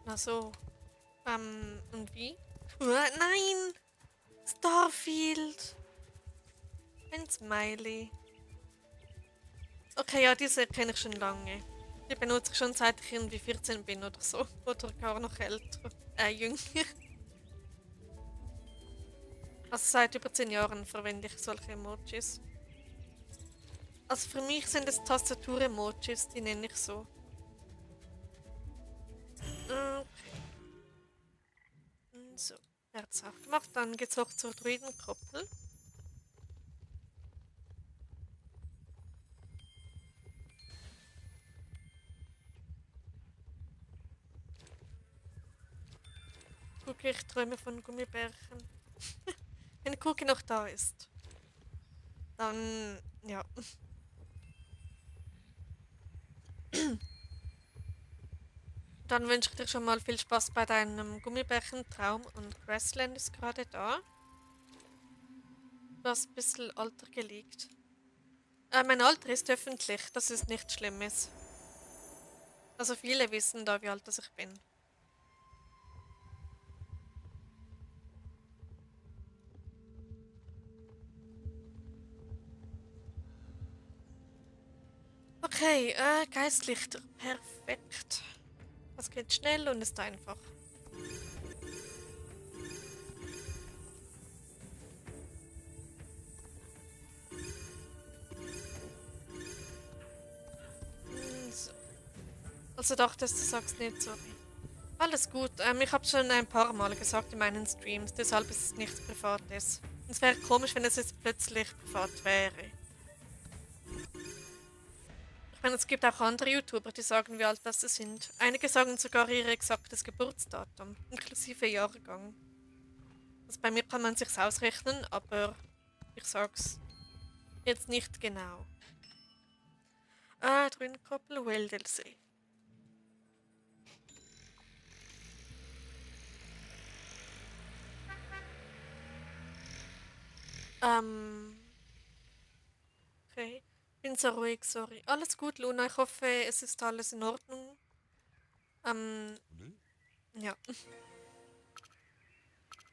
Na so. Und wie? Nein! Starfield! Ein Smiley. Okay, ja, diese kenne ich schon lange. Die benutze ich schon seit ich irgendwie 14 bin oder so. Oder gar noch älter. Jünger. Also seit über 10 Jahren verwende ich solche Emojis. Also für mich sind es Tastatur-Emojis, die nenne ich so. Okay. So, wer hat es auch gemacht? Dann geht's hoch zur Druidenkoppel. Cookie, ich träume von Gummibärchen. Wenn Cookie noch da ist. Dann, ja. Dann wünsche ich dir schon mal viel Spaß bei deinem Gummibärchentraum und Grassland ist gerade da. Du hast ein bisschen Alter geleakt. Mein Alter ist öffentlich, das ist nichts Schlimmes. Also viele wissen da, wie alt das ich bin. Okay, Geistlichter. Perfekt. Das geht schnell und ist einfach. So. Also dachtest du sagst nicht, sorry. Alles gut. Ich habe schon ein paar Mal gesagt in meinen Streams, deshalb ist es nichts Privates. Es wäre komisch, wenn es jetzt plötzlich privat wäre. Ich meine, es gibt auch andere YouTuber, die sagen, wie alt das sie sind. Einige sagen sogar ihr exaktes Geburtsdatum, inklusive Jahrgang. Also bei mir kann man sich's ausrechnen, aber ich sag's jetzt nicht genau. Druidenkoppel, Weldelsee. Okay. Bin so ruhig, sorry. Alles gut, Luna. Ich hoffe, es ist alles in Ordnung. Ja.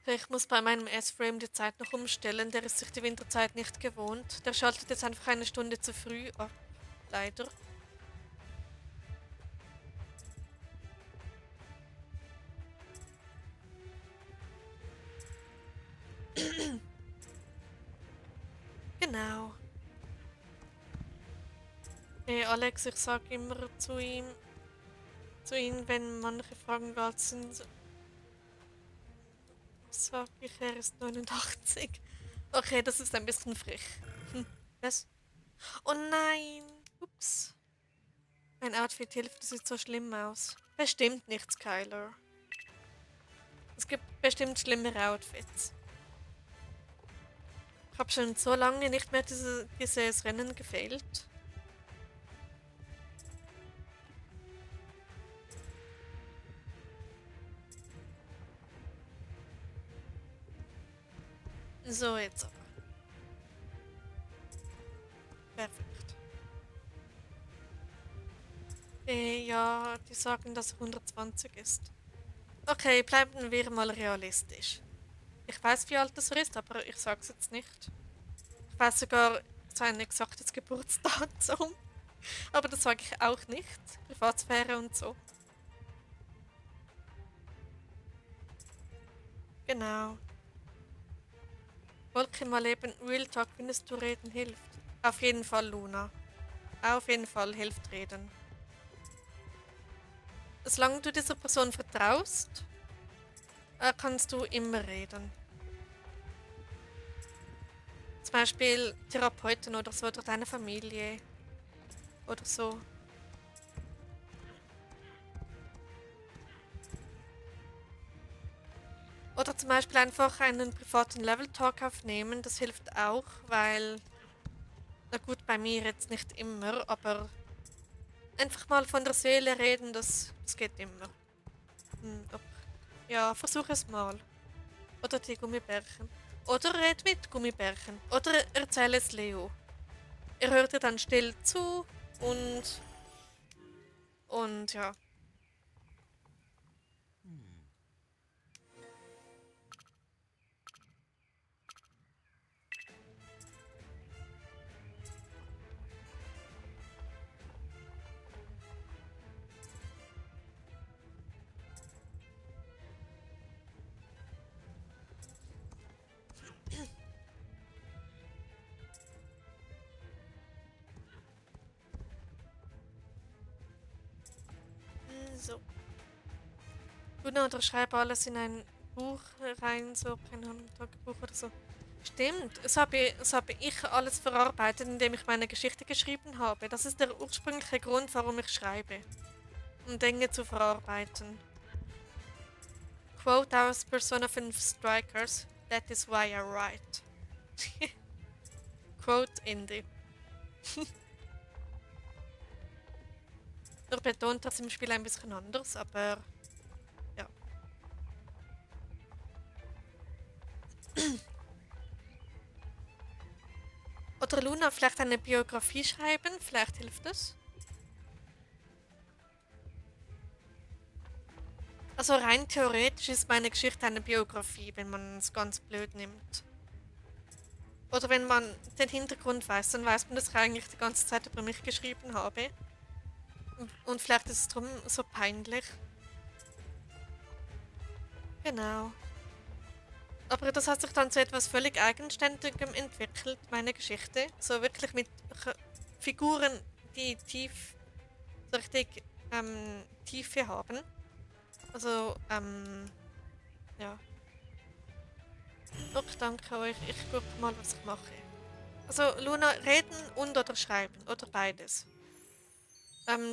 Ich muss bei meinem S-Frame die Zeit noch umstellen. Der ist sich die Winterzeit nicht gewohnt. Der schaltet jetzt einfach eine Stunde zu früh ab. Leider. Genau. Hey Alex, ich sag immer zu ihm, wenn manche Fragen alt sind, sag ich, er ist 89. Okay, das ist ein bisschen frech. Was? Oh nein! Ups. Mein Outfit hilft, das sieht so schlimm aus. Bestimmt nicht, Skylar. Es gibt bestimmt schlimmere Outfits. Ich habe schon so lange nicht mehr dieses Rennen gefailt. So, jetzt aber. Perfekt. Ja, die sagen, dass er 120 ist. Okay, bleiben wir mal realistisch. Ich weiß, wie alt er ist, aber ich sag's jetzt nicht. Ich weiß sogar sein exaktes Geburtsdatum. Aber das sage ich auch nicht. Privatsphäre und so. Genau. Wolke mal eben Real Talk, findest du Reden hilft? Auf jeden Fall, Luna. Auf jeden Fall hilft Reden. Solange du dieser Person vertraust, kannst du immer reden. Zum Beispiel Therapeuten oder so, oder deine Familie. Oder so. Oder zum Beispiel einfach einen privaten Level-Talk aufnehmen, das hilft auch, weil, na gut, bei mir jetzt nicht immer, aber einfach mal von der Seele reden, das geht immer. Ja, versuch es mal. Oder die Gummibärchen. Oder red mit Gummibärchen. Oder erzähl es Leo. Er hört dir dann still zu und ja. So. Luna, oder schreibe alles in ein Buch rein, so, keine Ahnung, Tagebuch oder so. Stimmt, das habe ich alles verarbeitet, indem ich meine Geschichte geschrieben habe. Das ist der ursprüngliche Grund, warum ich schreibe. Um Dinge zu verarbeiten. Quote aus Persona 5 Strikers, that is why I write. Quote Indie. Er betont das im Spiel ein bisschen anders, aber ja. Oder Luna, vielleicht eine Biografie schreiben, vielleicht hilft das. Also rein theoretisch ist meine Geschichte eine Biografie, wenn man es ganz blöd nimmt. Oder wenn man den Hintergrund weiß, dann weiß man, dass ich eigentlich die ganze Zeit über mich geschrieben habe. Und vielleicht ist es drum so peinlich. Genau. Aber das hat sich dann zu etwas völlig Eigenständigem entwickelt, meine Geschichte. So wirklich mit Figuren, die so richtig Tiefe haben. Also, ja. Ich danke euch. Ich gucke mal, was ich mache. Also, Luna, reden und oder schreiben. Oder beides.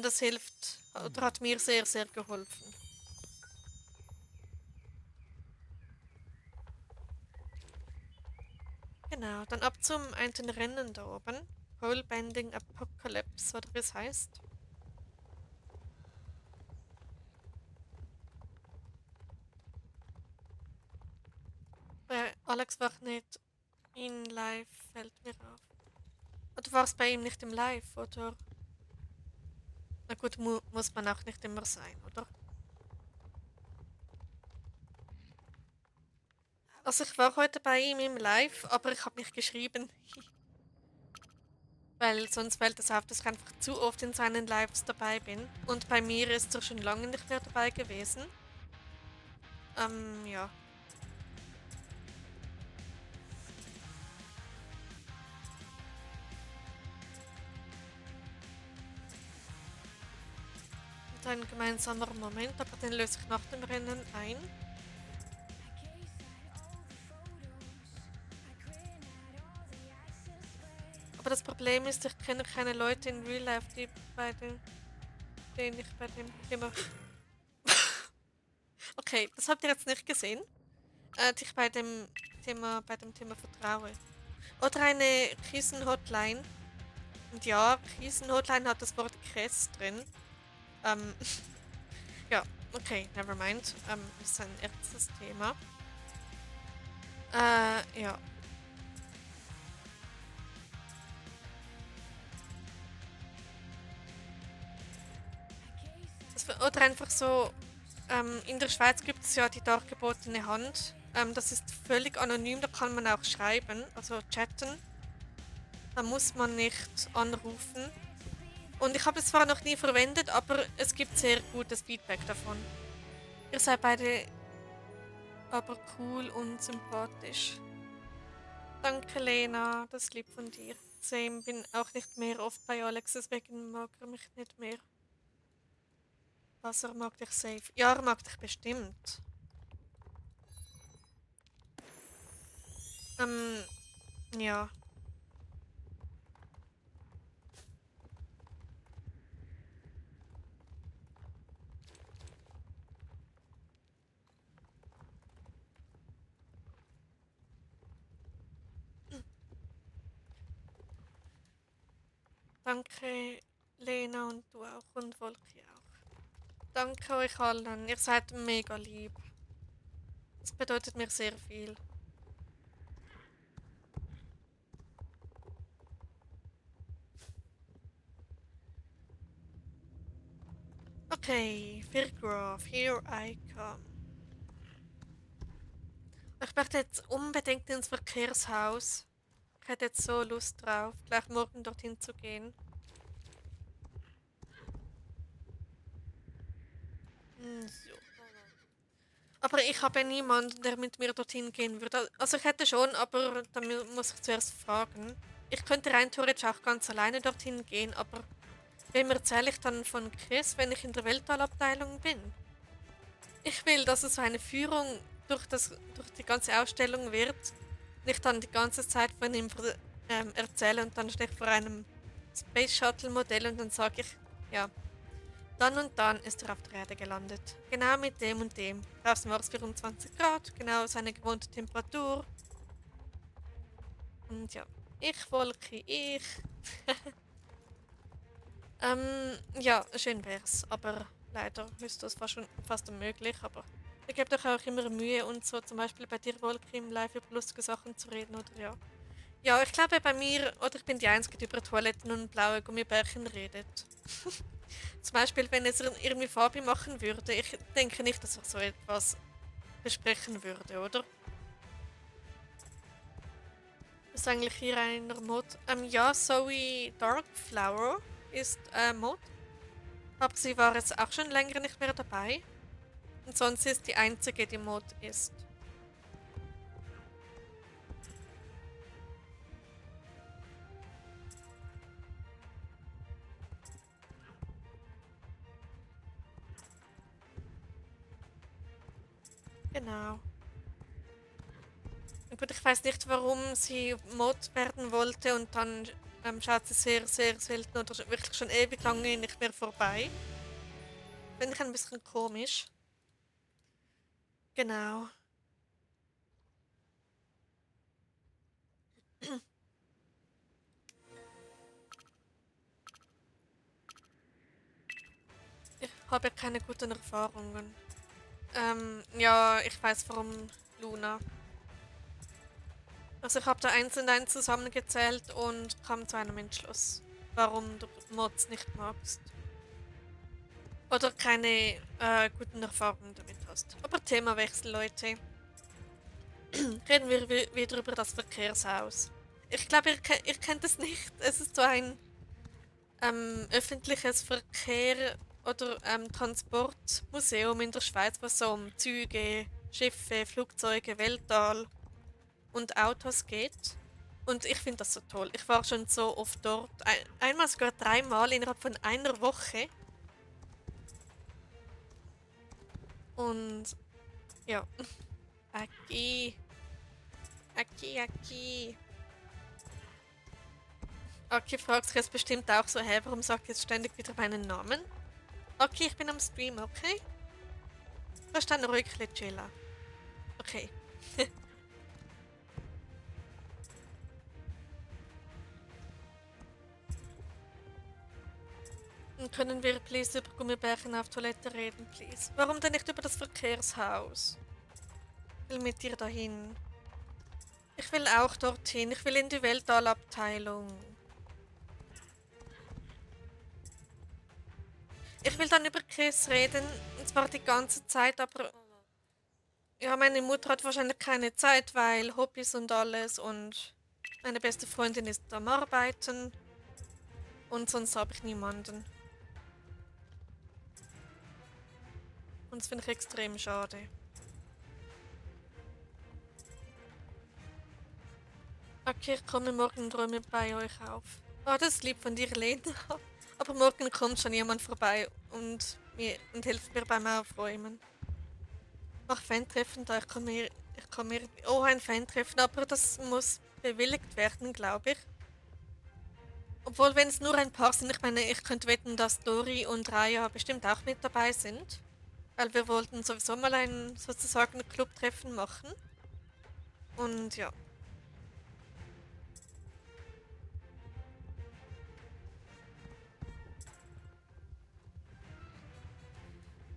Das hilft oder hat mir sehr, sehr geholfen. Genau, dann ab zum einen Rennen da oben. Pole Bending Apocalypse, oder wie es heißt. Alex war nicht in Live, fällt mir auf. Oder war es bei ihm nicht im Live, oder? Na gut, muss man auch nicht immer sein, oder? Also ich war heute bei ihm im Live, aber ich habe nicht geschrieben. Weil sonst fällt es auf, dass ich einfach zu oft in seinen Lives dabei bin. Und bei mir ist er schon lange nicht mehr dabei gewesen. Ja. Und ein gemeinsamer Moment, aber den löse ich nach dem Rennen ein. Aber das Problem ist, ich kenne keine Leute in Real Life, die denen ich bei dem Thema... Okay, das habt ihr jetzt nicht gesehen. Die ich bei dem Thema vertraue. Oder eine Krisenhotline. Und ja, Krisenhotline hat das Wort Kress drin. Ähm, ja, okay, never mind. Ist ein ernstes Thema. Ja. Oder einfach so, in der Schweiz gibt es ja die dargebotene Hand. Das ist völlig anonym, da kann man auch schreiben, also chatten. Da muss man nicht anrufen. Und ich habe es zwar noch nie verwendet, aber es gibt sehr gutes Feedback davon. Ihr seid beide aber cool und sympathisch. Danke, Lena. Das ist lieb von dir. Same, bin auch nicht mehr oft bei Alex, deswegen mag er mich nicht mehr. Wasser mag dich safe. Ja, er mag dich bestimmt. Ähm, ja. Danke, Lena und du auch und Volki auch. Danke euch allen. Ihr seid mega lieb. Das bedeutet mir sehr viel. Okay, Firgraph, here I come. Ich möchte jetzt unbedingt ins Verkehrshaus. Ich hätte jetzt so Lust drauf, gleich morgen dorthin zu gehen. So. Aber ich habe niemanden, der mit mir dorthin gehen würde. Also ich hätte schon, aber dann muss ich zuerst fragen. Ich könnte rein theoretisch auch ganz alleine dorthin gehen, aber wem erzähle ich dann von Chris, wenn ich in der Weltallabteilung bin? Ich will, dass es so eine Führung durch die ganze Ausstellung wird. Nicht dann die ganze Zeit von ihm erzähle und dann stehe ich vor einem Space Shuttle Modell und dann sage ich, ja, dann und dann ist er auf der Erde gelandet. Genau mit dem und dem. Draußen war es 24 Grad, genau seine gewohnte Temperatur. Und ja, ich Wolke, ich. Ja, schön wär's, aber leider ist das fast unmöglich, aber ihr gebt euch auch immer Mühe und so, zum Beispiel bei dir, Wolke, im Live über lustige Sachen zu reden, oder ja. Ja, ich glaube bei mir, oder ich bin die Einzige, die über Toiletten und blaue Gummibärchen redet. Zum Beispiel, wenn es irgendwie Fabi machen würde, ich denke nicht, dass er so etwas besprechen würde, oder? Ist eigentlich hier einer Mod? Ja, Zoe Darkflower ist Mod. Aber sie war jetzt auch schon länger nicht mehr dabei. Und sonst ist die einzige, die Mod ist. Genau. Und gut, ich weiß nicht, warum sie Mod werden wollte und dann schaut sie sehr, sehr selten oder wirklich schon ewig lange nicht mehr vorbei. Finde ich ein bisschen komisch. Genau. Ich habe keine guten Erfahrungen. Ja, ich weiß warum Luna. Also ich habe da eins und eins zusammengezählt und kam zu einem Entschluss, warum du Mods nicht magst. Oder keine guten Erfahrungen damit hast. Aber Themawechsel, Leute. Reden wir wieder über das Verkehrshaus. Ich glaube, ihr kennt es nicht. Es ist so ein öffentliches Verkehr- oder Transportmuseum in der Schweiz, was so um Züge, Schiffe, Flugzeuge, Weltall und Autos geht. Und ich finde das so toll. Ich war schon so oft dort. Einmal sogar dreimal innerhalb von einer Woche. Und ja, Aki, Aki. Aki fragt sich jetzt bestimmt auch so, hä, warum sagt jetzt ständig wieder meinen Namen? Aki, ich bin am Stream, okay? Kannst dann ruhig ein bisschen chillen. Okay. Dann können wir please über Gummibärchen auf Toilette reden, please? Warum denn nicht über das Verkehrshaus? Ich will mit dir dahin. Ich will auch dorthin. Ich will in die Weltallabteilung. Ich will dann über Chris reden, und zwar die ganze Zeit, aber ja, meine Mutter hat wahrscheinlich keine Zeit, weil Hobbys und alles und meine beste Freundin ist am Arbeiten und sonst habe ich niemanden. Und das finde ich extrem schade. Okay, ich komme morgen und räume bei euch auf. Ah, das ist lieb von dir, Lena. Aber morgen kommt schon jemand vorbei und hilft mir beim Aufräumen. Ach, Fan-Treffen da, ich kann mir, oh, ein Fan-Treffen, aber das muss bewilligt werden, glaube ich. Obwohl, wenn es nur ein paar sind, ich meine, ich könnte wetten, dass Dori und Raya bestimmt auch mit dabei sind. Weil wir wollten sowieso mal ein sozusagen Clubtreffen machen. Und ja.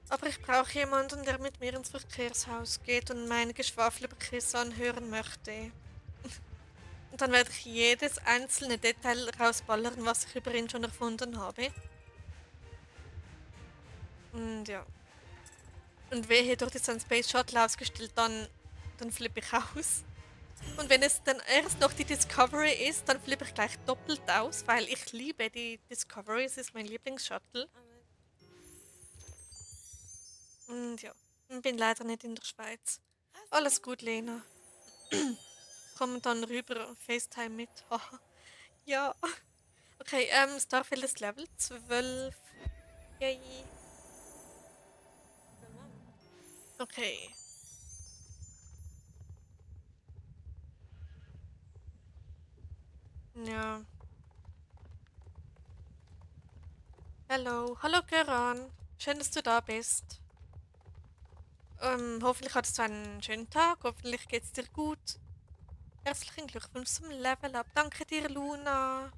Aber ich brauche jemanden, der mit mir ins Verkehrshaus geht und mein Geschwafel über Chris anhören möchte. Und dann werde ich jedes einzelne Detail rausballern, was ich über ihn schon erfunden habe. Und ja. Und wehe, dort ist ein Space Shuttle ausgestellt, dann flippe ich aus. Und wenn es dann erst noch die Discovery ist, dann flippe ich gleich doppelt aus, weil ich liebe die Discovery, es ist mein Lieblingsshuttle. Und ja, ich bin leider nicht in der Schweiz. Alles gut, Lena. Komm dann rüber, FaceTime mit. Haha. Ja. Okay, Starfield ist Level 12. Yay. Okay. Ja. Hallo. Hallo, Geran. Schön, dass du da bist. Hoffentlich hattest du einen schönen Tag. Hoffentlich geht's dir gut. Herzlichen Glückwunsch zum Level Up. Danke dir, Luna.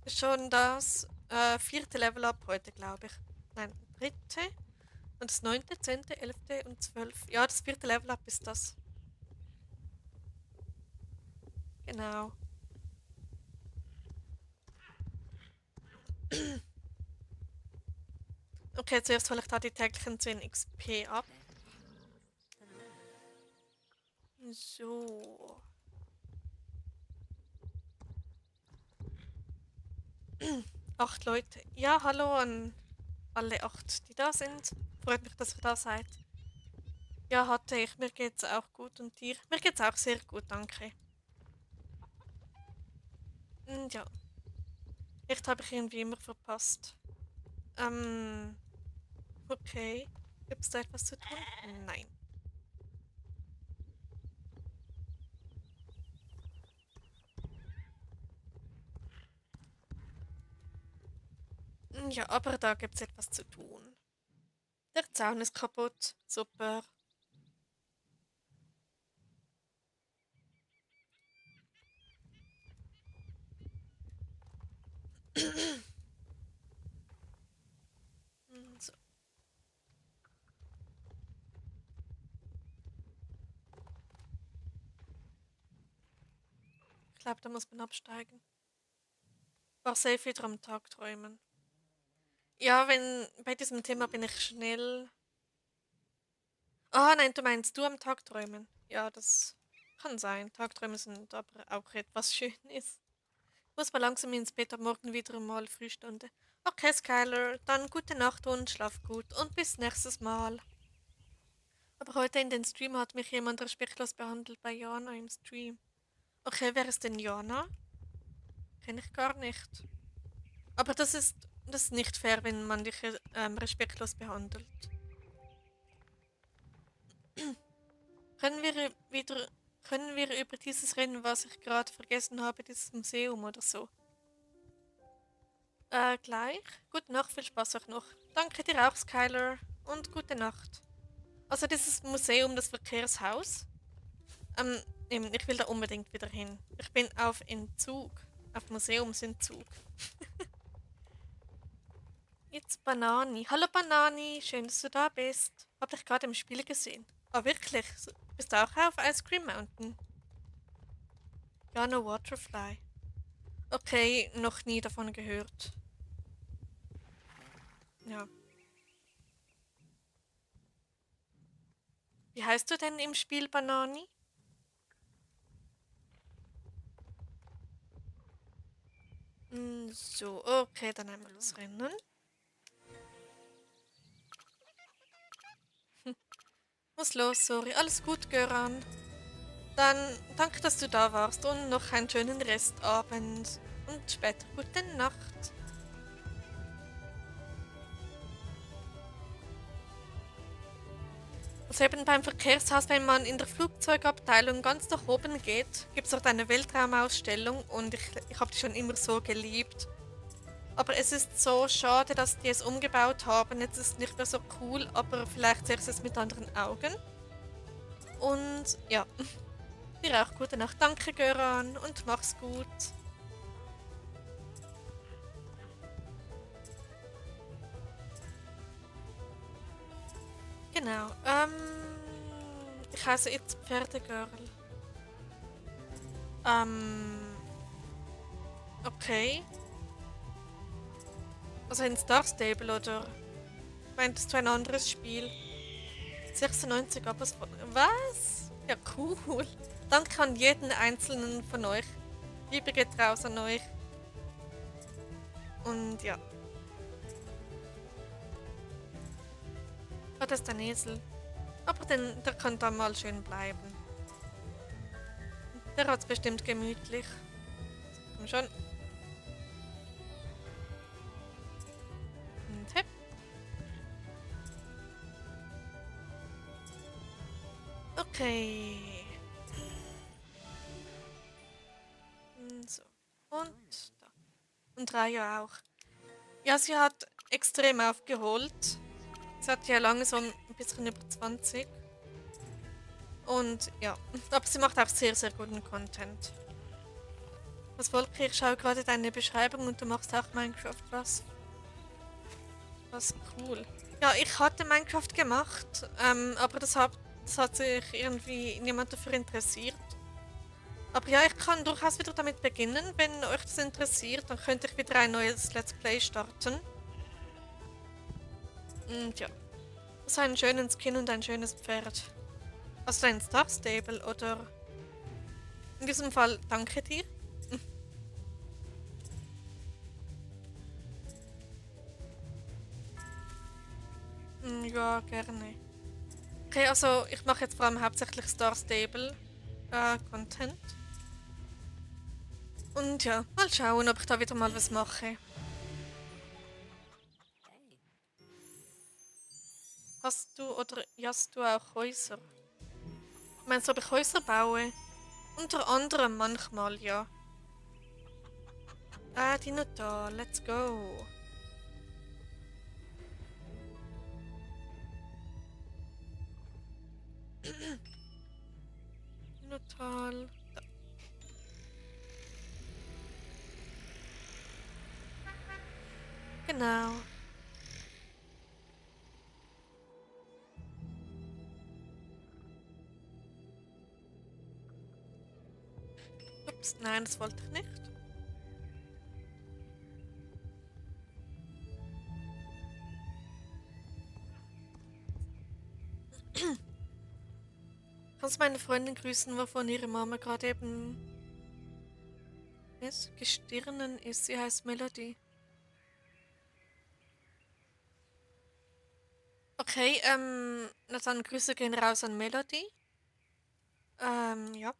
Schon das vierte Level Up heute, glaube ich. Nein, dritte. Und das neunte, zehnte, elfte und zwölfte. Ja, das vierte Level Up ist das. Genau. Okay, zuerst hole ich da die täglichen 10 XP ab. So. Acht Leute. Ja, hallo an alle acht, die da sind. Freut mich, dass ihr da seid. Ja, hatte ich. Mir geht's auch gut und dir? Mir geht's auch sehr gut, danke. Und ja, echt habe ich irgendwie immer verpasst. Ähm, okay. Gibt's da etwas zu tun? Nein. Ja, aber da gibt's etwas zu tun. Der Zaun ist kaputt. Super. So, ich glaube, da muss man absteigen. War safe wieder am Tag träumen. Ja, wenn bei diesem Thema bin ich schnell. Ah, nein, du meinst du am Tag träumen? Ja, das kann sein. Tagträume sind aber auch etwas Schönes. Muss mal langsam ins Bett, ab morgen wieder mal Frühstunde. Okay, Skylar, dann gute Nacht und schlaf gut und bis nächstes Mal. Aber heute in den Stream hat mich jemand respektlos behandelt bei Jana im Stream. Okay, wer ist denn Jana? Kenne ich gar nicht. Aber das ist nicht fair, wenn man dich respektlos behandelt. Können wir wieder, können wir über dieses reden, was ich gerade vergessen habe, dieses Museum oder so? Gleich. Gute Nacht, viel Spaß auch noch. Danke dir auch, Skylar. Und gute Nacht. Also dieses Museum, das Verkehrshaus. Eben, ich will da unbedingt wieder hin. Ich bin auf Entzug. Auf Museumsentzug. Jetzt Banani. Hallo Banani, schön, dass du da bist. Hab dich gerade im Spiel gesehen. Ah, wirklich? Bist du auch auf Ice Cream Mountain? Ja, no Waterfly. Okay, noch nie davon gehört. Ja. Wie heißt du denn im Spiel, Banani? So, okay, dann einmal das Rennen. Muss los, sorry. Alles gut, Göran. Dann danke, dass du da warst und noch einen schönen Restabend und später gute Nacht. Also eben beim Verkehrshaus, wenn man in der Flugzeugabteilung ganz nach oben geht, gibt es dort eine Weltraumausstellung und ich habe die schon immer so geliebt. Aber es ist so schade, dass die es umgebaut haben. Jetzt ist es nicht mehr so cool, aber vielleicht sehe ich es mit anderen Augen. Und ja, dir auch gute Nacht. Danke, Göran, und mach's gut. Genau. Ich heiße jetzt Pferdegirl. Okay. Also ein Star Stable oder meintest du ein anderes Spiel? 96 Abos von. Was? Ja, cool. Danke an jeden einzelnen von euch. Liebe geht raus an euch. Und ja. Oh, das ist ein Esel. Aber der kann da mal schön bleiben. Der hat's bestimmt gemütlich. Komm schon. Und hep. Okay. So. Und da. Und Raya auch. Ja, sie hat extrem aufgeholt. Sie hat ja lange so ein bisschen über 20. Und ja, aber sie macht auch sehr, sehr guten Content. Was Volker, ich schaue gerade deine Beschreibung und du machst auch Minecraft. Was cool. Ja, ich hatte Minecraft gemacht, aber das hat sich irgendwie niemand dafür interessiert. Aber ja, ich kann durchaus wieder damit beginnen. Wenn euch das interessiert, dann könnte ich wieder ein neues Let's Play starten. Und ja, so einen schönen Skin und ein schönes Pferd. Also ein Star Stable oder... In diesem Fall danke dir. Ja, gerne. Okay, also ich mache jetzt vor allem hauptsächlich Star Stable Content. Und ja, mal schauen, ob ich da wieder mal was mache. Hast du oder hast du auch Häuser? Meinst du, ob ich Häuser baue? Unter anderem manchmal, ja. Ah, Dinotal, let's go. Dinotal. Da. Genau. Ups, nein, das wollte ich nicht. Kannst du meine Freundin grüßen, wovon ihre Mama gerade eben ist? Gestirnen ist. Sie heißt Melody. Okay, na dann Grüße gehen raus an Melody. Ja.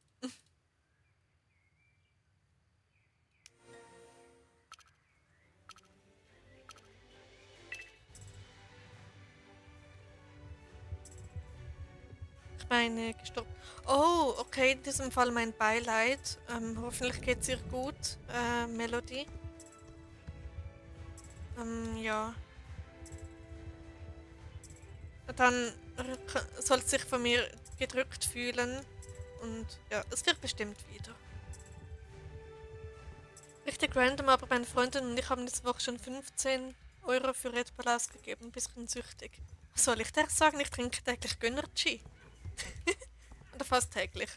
Ich meine, gestorben. Oh, okay, in diesem Fall mein Beileid. Hoffentlich geht's ihr gut, Melody. Ja. Dann soll sie sich von mir gedrückt fühlen. Und ja, es wird bestimmt wieder. Richtig random, aber meine Freundin und ich haben diese Woche schon 15 € für Red Bull ausgegeben. Ein bisschen süchtig. Was soll ich dir sagen? Ich trinke täglich Gönnerchi. Oder fast täglich.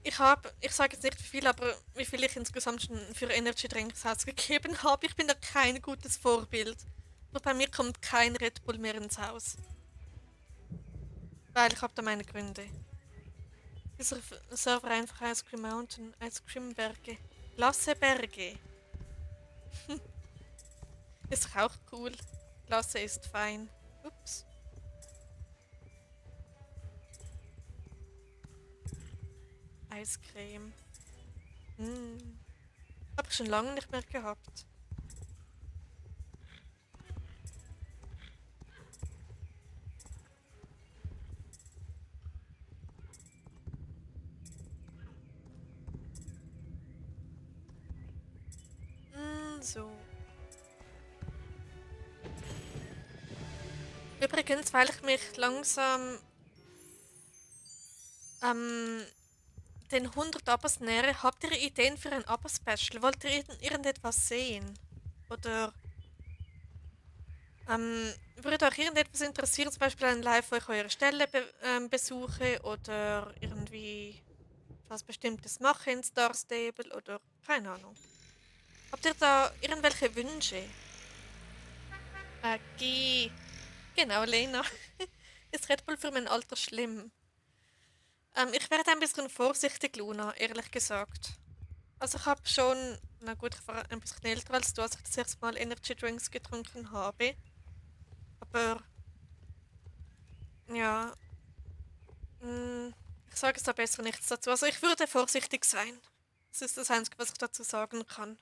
Ich sage jetzt nicht wie viel, aber wie viel ich insgesamt schon für Energy Drinks ausgegeben habe. Ich bin da kein gutes Vorbild. Und bei mir kommt kein Red Bull mehr ins Haus. Weil ich habe da meine Gründe. Dieser Server einfach Ice Cream Mountain, Ice Cream Berge. Lasse Berge. Ist auch cool. Lasse ist fein. Ups. Eiscreme. Hab ich schon lange nicht mehr gehabt. So. Übrigens, weil ich mich langsam den 100 Abos nähere, habt ihr Ideen für ein Abo-Special? Wollt ihr irgendetwas sehen? Oder würde euch irgendetwas interessieren, zum Beispiel ein Live, wo ich eure Stelle besuche oder irgendwie was Bestimmtes mache in Star Stable oder keine Ahnung. Habt ihr da irgendwelche Wünsche? Geh. Genau, Lena. Ist Red Bull für mein Alter schlimm? Ich werde ein bisschen vorsichtig, Luna, ehrlich gesagt. Also ich habe schon, na gut, ich war ein bisschen älter als du, als ich das erste Mal Energy Drinks getrunken habe. Aber ja, mh, ich sage es da besser nichts dazu. Also ich würde vorsichtig sein. Das ist das Einzige, was ich dazu sagen kann.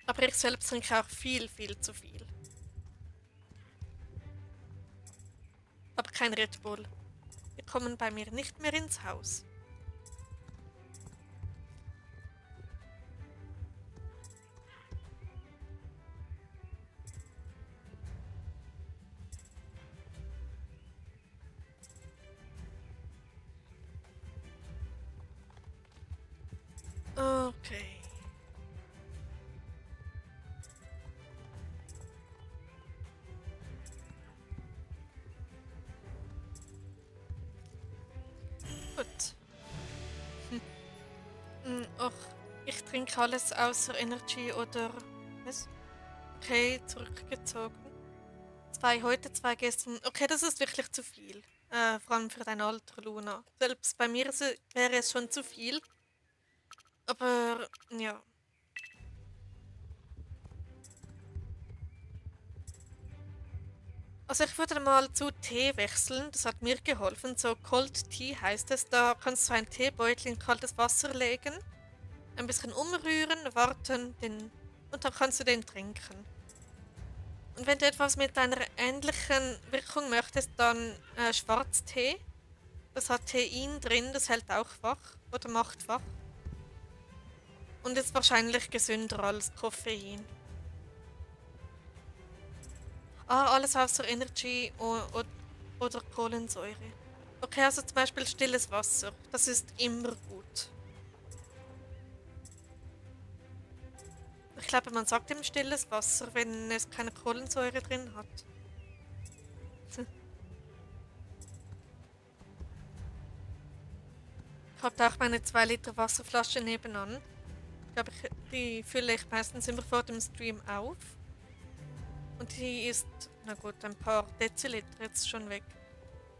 Aber ich selbst trinke auch viel, viel zu viel. Aber kein Red Bull. Die kommen bei mir nicht mehr ins Haus. Okay. Gut. Och, ich trinke alles außer Energy oder was? Okay, zurückgezogen. Zwei heute, zwei gestern. Okay, das ist wirklich zu viel. Vor allem für dein Alter, Luna. Selbst bei mir wäre es schon zu viel. Aber ja. Also ich würde mal zu Tee wechseln. Das hat mir geholfen. So Cold Tea heißt es. Da kannst du einen Teebeutel in kaltes Wasser legen, ein bisschen umrühren, warten, und dann kannst du den trinken. Und wenn du etwas mit einer ähnlichen Wirkung möchtest, dann Schwarztee. Das hat Tein drin, das hält auch wach oder macht wach. Und ist wahrscheinlich gesünder als Koffein. Alles außer Energy oder Kohlensäure. Okay, also zum Beispiel stilles Wasser. Das ist immer gut. Ich glaube, man sagt ihm stilles Wasser, wenn es keine Kohlensäure drin hat. Ich habe da auch meine 2 Liter Wasserflasche nebenan. Ich glaube, die fülle ich meistens immer vor dem Stream auf. Und die ist, na gut, ein paar Deziliter jetzt schon weg.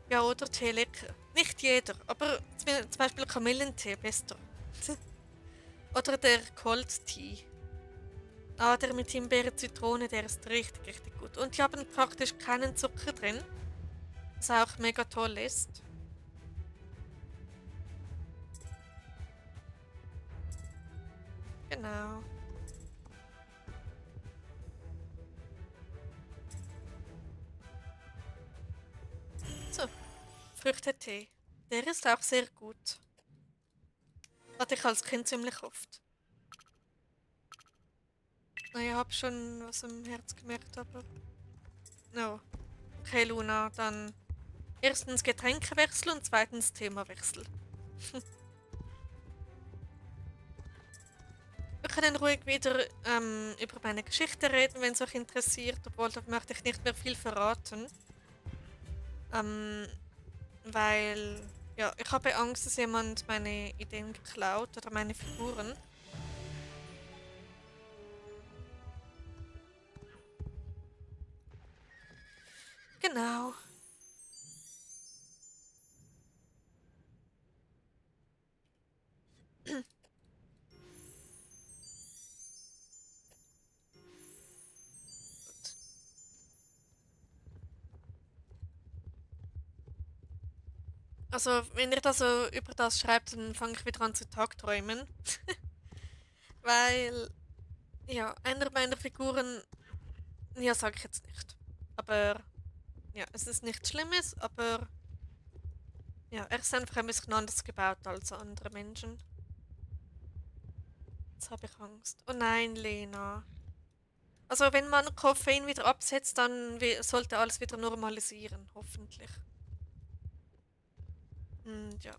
Ja, oder Tee lecker. Nicht jeder, aber zum Beispiel Kamillentee besser. Oder der Cold Tea. Der mit Himbeere, Zitrone, der ist richtig, richtig gut. Und die haben praktisch keinen Zucker drin, was auch mega toll ist. Genau. So, Früchtetee. Der ist auch sehr gut. Hatte ich als Kind ziemlich oft. Ich habe schon was im Herz gemerkt, aber... No. Okay, Luna, dann erstens Getränkewechsel und zweitens Themawechsel. Wir können ruhig wieder über meine Geschichte reden, wenn es euch interessiert, obwohl da möchte ich nicht mehr viel verraten. Ähm, weil, ja, ich habe Angst, dass jemand meine Ideen geklaut oder meine Figuren. Genau. Gut. Also, wenn ihr da so über das schreibt, dann fange ich wieder an zu tagträumen. Weil, ja, einer meiner Figuren, ja, sage ich jetzt nicht. Aber, ja, es ist nichts Schlimmes, aber, ja, er ist einfach ein bisschen anders gebaut als andere Menschen. Jetzt habe ich Angst. Oh nein, Lena. Also, wenn man Koffein wieder absetzt, dann sollte alles wieder normalisieren, hoffentlich. Ja.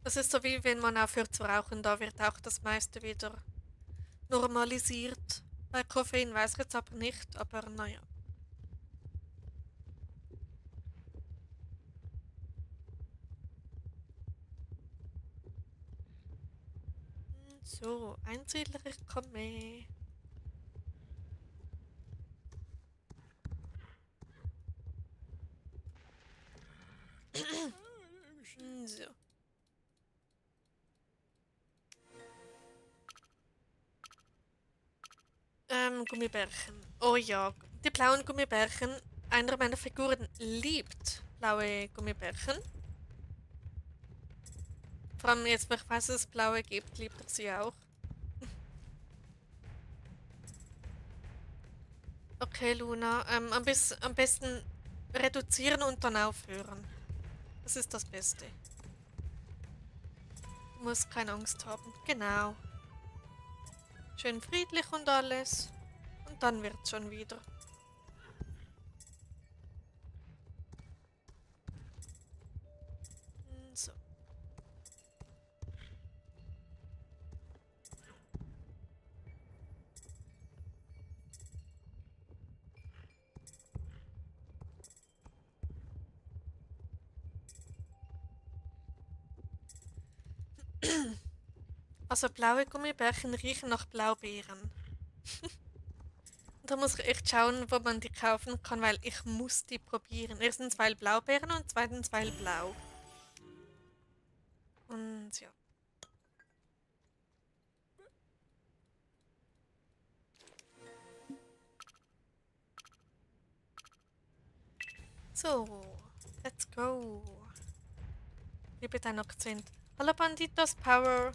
Das ist so wie wenn man aufhört zu rauchen, da wird auch das meiste wieder normalisiert. Bei Koffein weiß ich jetzt aber nicht, aber naja. So, Einsiedler, ich komme. So. Gummibärchen. Oh ja, die blauen Gummibärchen. Einer meiner Figuren liebt blaue Gummibärchen. Vor allem jetzt, wo ich weiß, dass es blaue gibt, liebt er sie auch. Okay, Luna, am besten reduzieren und dann aufhören. Das ist das Beste. Du musst keine Angst haben. Genau. Schön friedlich und alles. Und dann wird's schon wieder. So. Also blaue Gummibärchen riechen nach Blaubeeren. Da muss ich echt schauen, wo man die kaufen kann, weil ich muss die probieren. Erstens weil Blaubeeren und zweitens weil blau. Und ja. So, let's go. Liebe dein Akzent. Hallo Banditos Power.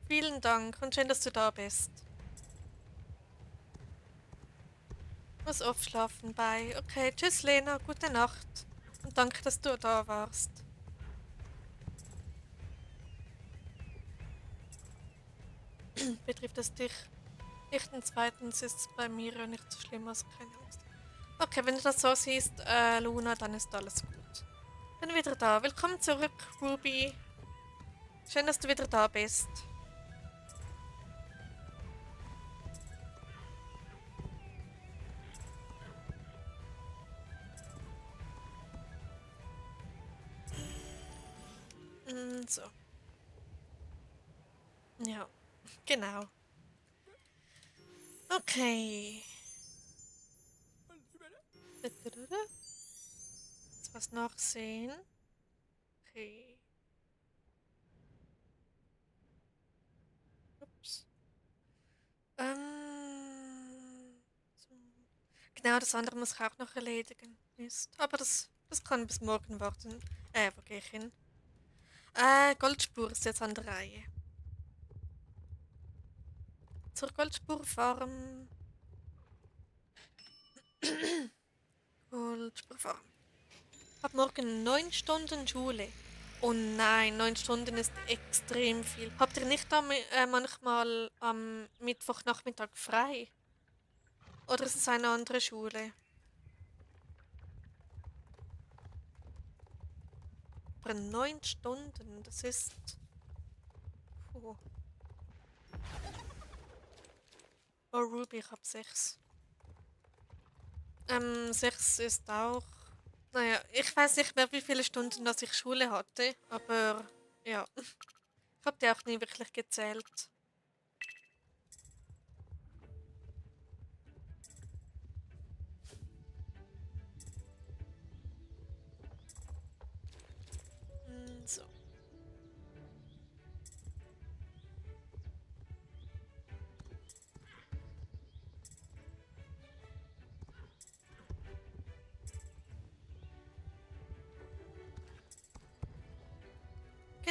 Vielen Dank und schön, dass du da bist. Muss oft schlafen bei. Okay, tschüss Lena, gute Nacht. Und danke, dass du da warst. Betrifft es dich? Nicht und zweitens ist es bei mir nicht so schlimm, also keine Angst. Okay, wenn du das so siehst, Luna, dann ist alles gut. Bin wieder da. Willkommen zurück, Ruby. Schön, dass du wieder da bist. So. Ja, genau. Okay. Jetzt was nachsehen. Okay. Ups. So. Genau, das andere muss ich auch noch erledigen. Mist. Aber das kann bis morgen warten. Wo gehe ich hin? Goldspur ist jetzt an der Reihe. Zur Goldspurfarm. Goldspurfarm. Hab morgen 9 Stunden Schule. Oh nein, 9 Stunden ist extrem viel. Habt ihr nicht manchmal am Mittwochnachmittag frei? Oder ist es eine andere Schule? Aber 9 Stunden, das ist. Puh. Oh, Ruby, ich hab 6. 6 ist auch. Naja, ich weiß nicht mehr, wie viele Stunden dass ich Schule hatte, aber ja. Ich hab die auch nie wirklich gezählt. So.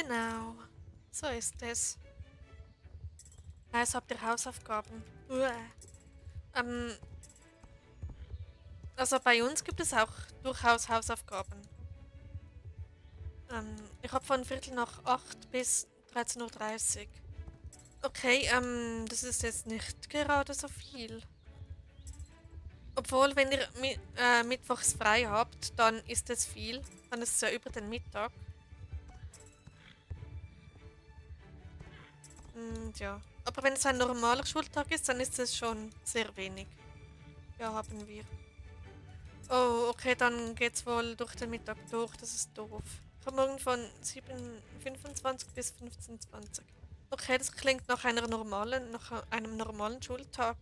Genau. So ist es. Also habt ihr Hausaufgaben? Uah. Ähm, also bei uns gibt es auch durchaus Hausaufgaben. Ich habe von Viertel nach 8 bis 13:30 Uhr. Okay, das ist jetzt nicht gerade so viel. Obwohl, wenn ihr mittwochs frei habt, dann ist es viel. Dann ist es ja über den Mittag. Ja. Aber wenn es ein normaler Schultag ist, dann ist es schon sehr wenig. Ja, haben wir. Oh, okay, dann geht's wohl durch den Mittag durch. Das ist doof. Ich habe morgen von 7:25 bis 15:20. Okay, das klingt nach einem normalen Schultag,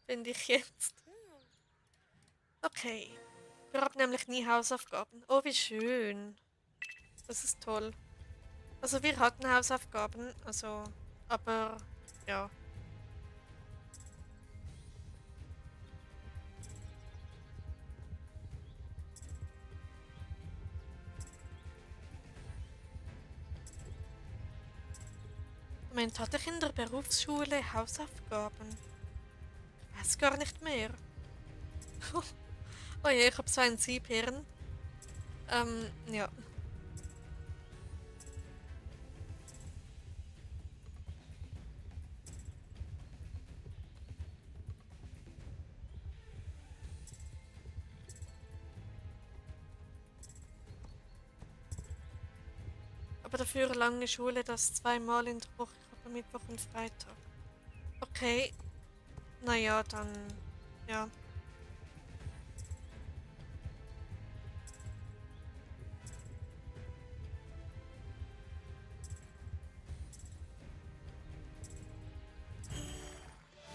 finde ich jetzt. Okay. Wir haben nämlich nie Hausaufgaben. Oh, wie schön. Das ist toll. Also wir hatten Hausaufgaben, aber ja. Moment, hatte ich in der Berufsschule Hausaufgaben? Ich weiß gar nicht mehr. Oh je, ich habe so ein Siebhirn. Ja. Aber dafür lange Schule, das zweimal in der Woche. Ich habe Mittwoch und Freitag. Okay, naja, dann. Ja.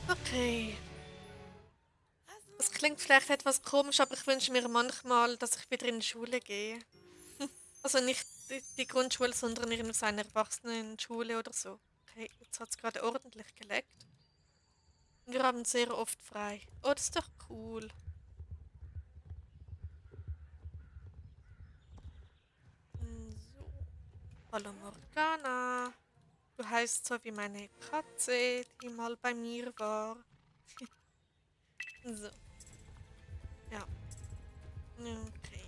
Okay. Das klingt vielleicht etwas komisch, aber ich wünsche mir manchmal, dass ich wieder in die Schule gehe. Also nicht die Grundschule, sondern in so eine Erwachsenenschule oder so. Okay, jetzt hat es gerade ordentlich geleckt. Wir haben sehr oft frei. Oh, das ist doch cool. So. Hallo Morgana. Du heißt so wie meine Katze, die mal bei mir war. So, ja. Okay.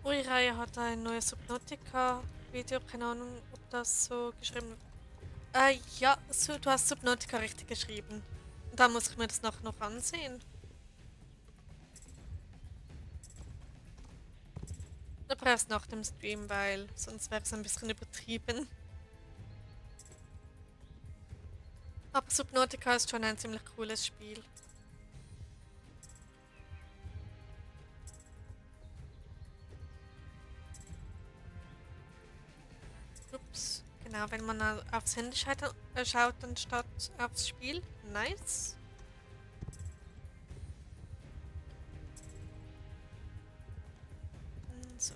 Uri-Reihe hat ein neues Subnautica-Video. Keine Ahnung, ob das so geschrieben wird. Ja, so, du hast Subnautica richtig geschrieben. Da muss ich mir das noch ansehen. Aber erst nach dem Stream, weil sonst wäre es ein bisschen übertrieben. Aber Subnautica ist schon ein ziemlich cooles Spiel. Ups. Genau, wenn man aufs Handy schaut anstatt aufs Spiel. Nice. So.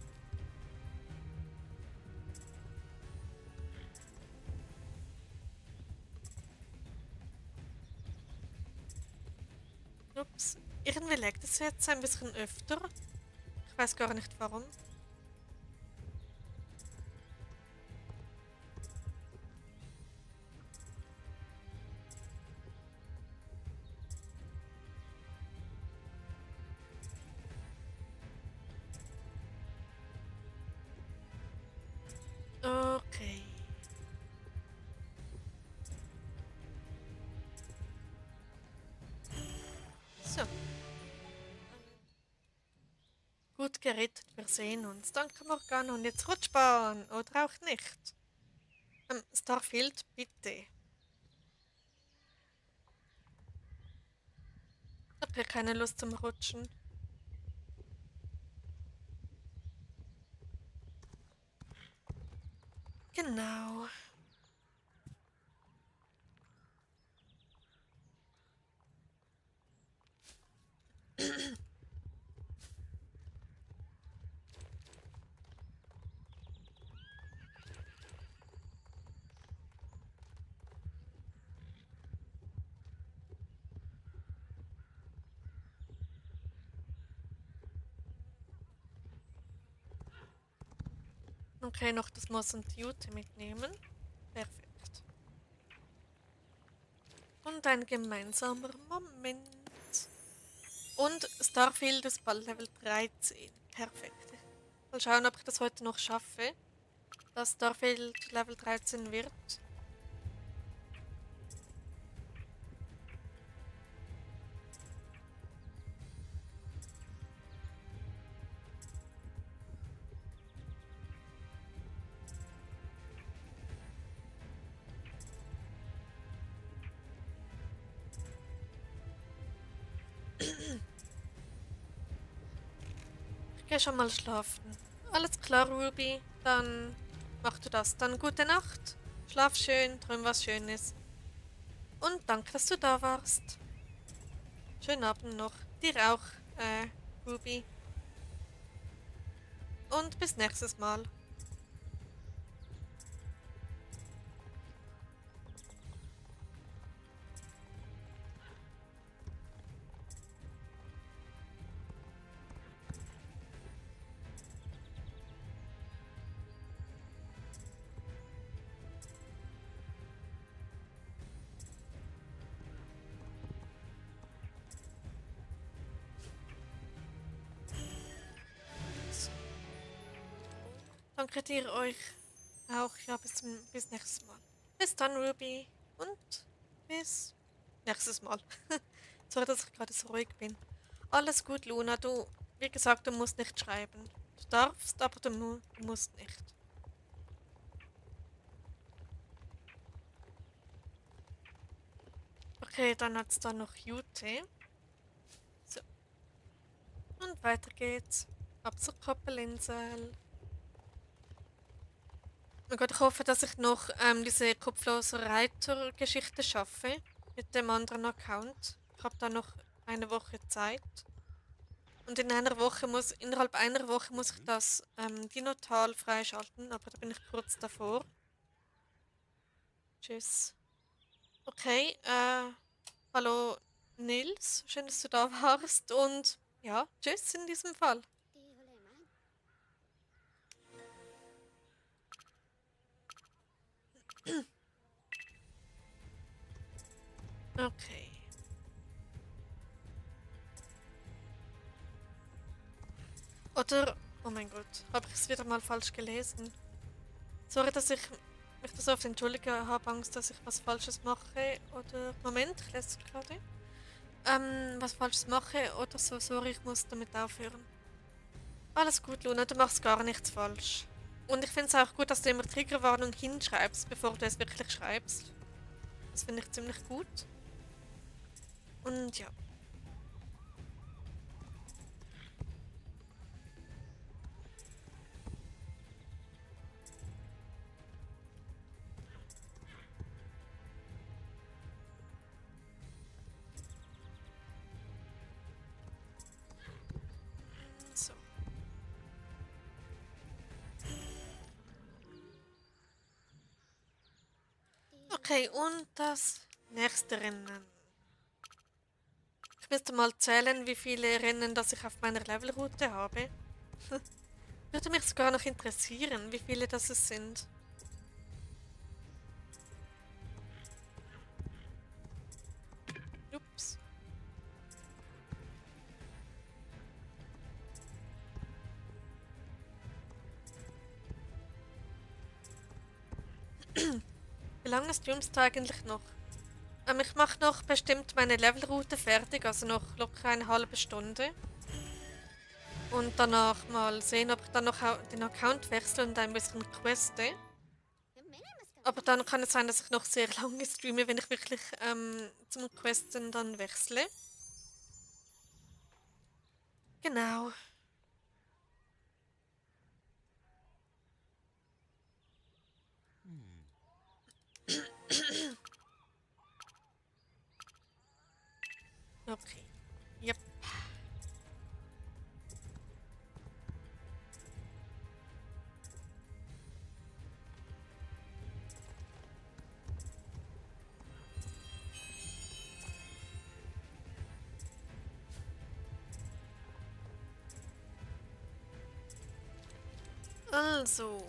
Ups. Irgendwie leckt es jetzt ein bisschen öfter. Ich weiß gar nicht warum. Okay. So. Gut gerettet, wir sehen uns. Danke, Morgana. Und jetzt Rutschbahn. Oder auch nicht. Starfield, bitte. Ich habe hier keine Lust zum Rutschen. Genau. Okay, noch das Moss und die Jute mitnehmen. Perfekt. Und ein gemeinsamer Moment. Und Starfield ist bald Level 13. Perfekt. Mal schauen, ob ich das heute noch schaffe. Dass Starfield Level 13 wird. Ich gehe schon mal schlafen. Alles klar, Ruby. Dann mach du das. Dann gute Nacht. Schlaf schön, träum was Schönes. Und danke, dass du da warst. Schönen Abend noch. Dir auch, Ruby. Und bis nächstes Mal. Danke dir euch auch. Ja, bis nächstes Mal. Bis dann, Ruby. Und bis nächstes Mal. Sorry, dass ich gerade so ruhig bin. Alles gut, Luna. Du, wie gesagt, du musst nicht schreiben. Du darfst, aber du musst nicht. Okay, dann hat es da noch Jute. So. Und weiter geht's. Ab zur Koppelinsel. Oh Gott, ich hoffe, dass ich noch diese kopflose Reiter-Geschichte schaffe. Mit dem anderen Account. Ich habe da noch eine Woche Zeit. Und innerhalb einer Woche muss ich das Dinotal freischalten, aber da bin ich kurz davor. Tschüss. Okay, hallo Nils, schön, dass du da warst und ja, tschüss in diesem Fall. Okay. Oder, oh mein Gott, habe ich es wieder mal falsch gelesen? Sorry, dass ich mich das oft entschuldige, habe Angst, dass ich was Falsches mache. Oder, Moment, ich lese es gerade. Was Falsches mache oder so, sorry, ich muss damit aufhören. Alles gut, Luna, du machst gar nichts falsch. Und ich finde es auch gut, dass du immer Triggerwarnung hinschreibst, bevor du es wirklich schreibst. Das finde ich ziemlich gut. Und ja. So. Okay, und das nächste Rennen. Ich müsste mal zählen, wie viele Rennen das ich auf meiner Levelroute habe. Würde mich sogar noch interessieren, wie viele das es sind. Ups. Wie lange streamst du eigentlich noch? Ich mache noch bestimmt meine Levelroute fertig, also noch locker eine halbe Stunde. Und danach mal sehen, ob ich dann noch den Account wechsle und ein bisschen queste. Aber dann kann es sein, dass ich noch sehr lange streame, wenn ich wirklich zum Questen dann wechsle. Genau. Okay. Yep. Also.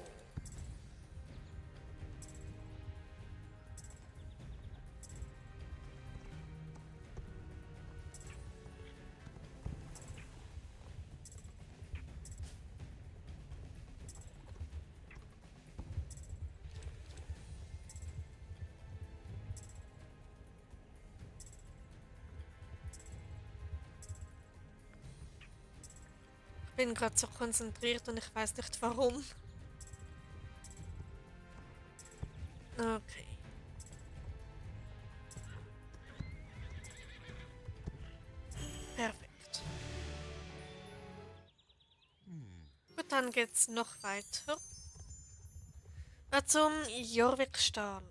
bin gerade so konzentriert und ich weiß nicht warum. Okay. Perfekt. Gut, dann geht's noch weiter. Zum Jorvikstall.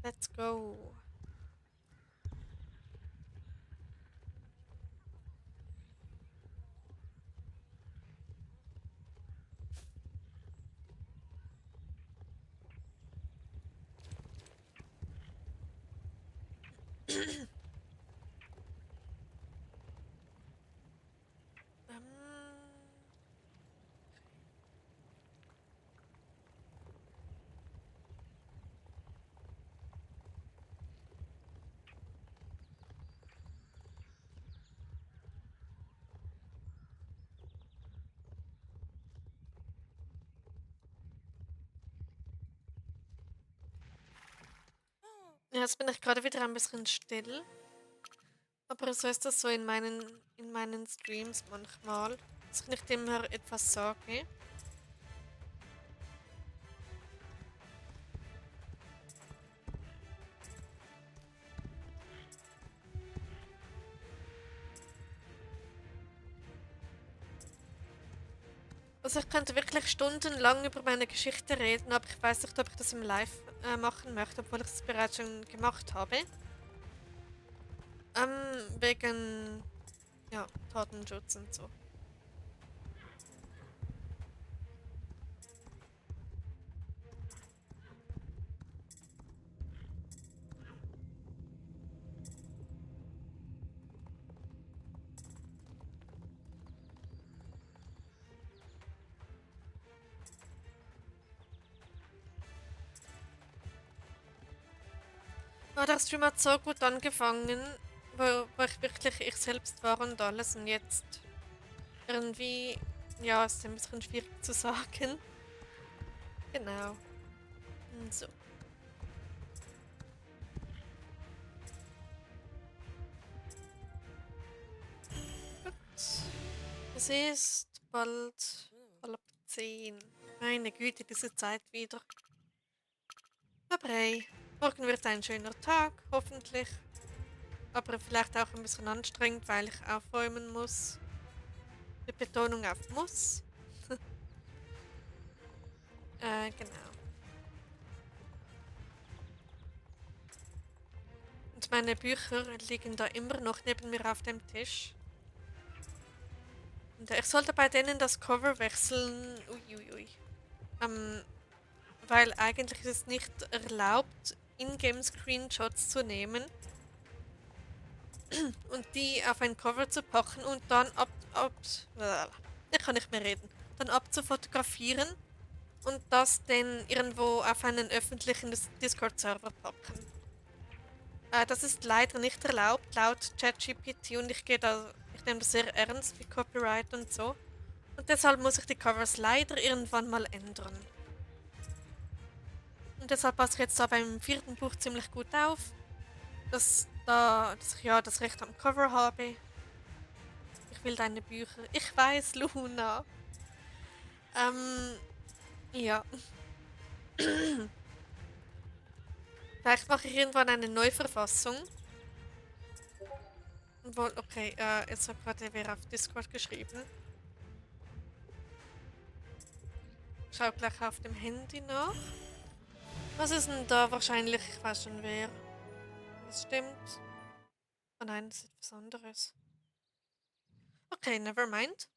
Let's go. Ähm, ja, jetzt bin ich gerade wieder ein bisschen still. Aber so ist das so in meinen Streams manchmal, dass ich nicht immer etwas sage. Also ich könnte wirklich stundenlang über meine Geschichte reden, aber ich weiß nicht, ob ich das im Live machen möchte, obwohl ich es bereits schon gemacht habe. Wegen, ja, Datenschutz und so. Aber der Stream hat so gut angefangen, wo ich wirklich ich selbst war und alles und jetzt irgendwie, ja, ist ein bisschen schwierig zu sagen. Genau. Und so. Es ist bald 9:30. Meine Güte, diese Zeit wieder. Aber hey, morgen wird ein schöner Tag, hoffentlich. Aber vielleicht auch ein bisschen anstrengend, weil ich aufräumen muss. Mit Betonung auf muss. Genau. Und meine Bücher liegen da immer noch neben mir auf dem Tisch. Und ich sollte bei denen das Cover wechseln. Uiuiui. Ähm, weil eigentlich ist es nicht erlaubt, Ingame-Screenshots zu nehmen und die auf ein Cover zu packen und dann ich kann nicht mehr reden, dann abzufotografieren und das dann irgendwo auf einen öffentlichen Discord-Server packen. Das ist leider nicht erlaubt laut ChatGPT und ich nehme das sehr ernst wie Copyright und so. Und deshalb muss ich die Covers leider irgendwann mal ändern. Und deshalb passe ich jetzt da beim vierten Buch ziemlich gut auf, dass ich ja das Recht am Cover habe. Ich will deine Bücher. Ich weiß, Luna. Ähm, ja. Vielleicht mache ich irgendwann eine Neuverfassung. Okay, jetzt hat gerade wer auf Discord geschrieben. Schau gleich auf dem Handy nach. Was ist denn da wahrscheinlich? Ich weiß schon wer. Das stimmt. Oh nein, das ist etwas anderes. Okay, never mind.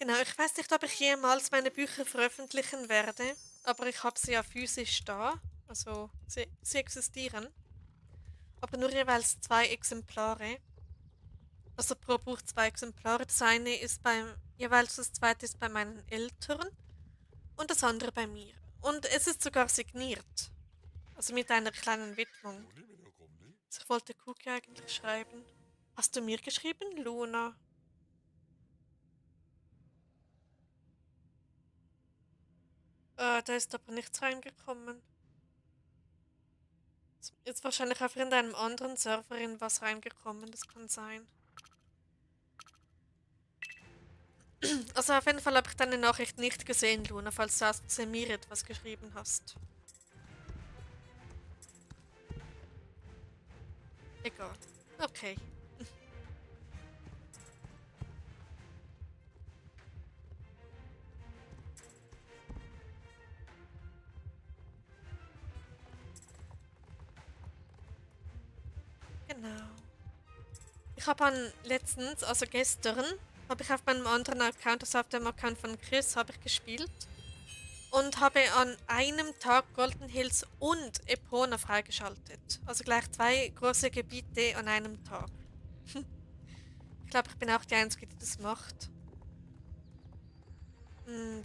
Genau, ich weiß nicht, ob ich jemals meine Bücher veröffentlichen werde, aber ich habe sie ja physisch da. Also, sie existieren. Aber nur jeweils 2 Exemplare. Also pro Buch 2 Exemplare. Das eine ist jeweils das zweite ist bei meinen Eltern und das andere bei mir. Und es ist sogar signiert. Also mit einer kleinen Widmung. Also ich wollte Cookie eigentlich schreiben. Hast du mir geschrieben, Luna? Da ist aber nichts reingekommen. Ist wahrscheinlich einfach in einem anderen Server in was reingekommen, das kann sein. Also auf jeden Fall habe ich deine Nachricht nicht gesehen, Luna, falls du aus mir etwas geschrieben hast. Egal. Okay. Genau. Ich habe letztens, also gestern, habe ich auf meinem anderen Account, also auf dem Account von Chris, habe ich gespielt. Und habe an einem Tag Golden Hills und Epona freigeschaltet. Also gleich zwei große Gebiete an einem Tag. Ich glaube, ich bin auch die Einzige, die das macht.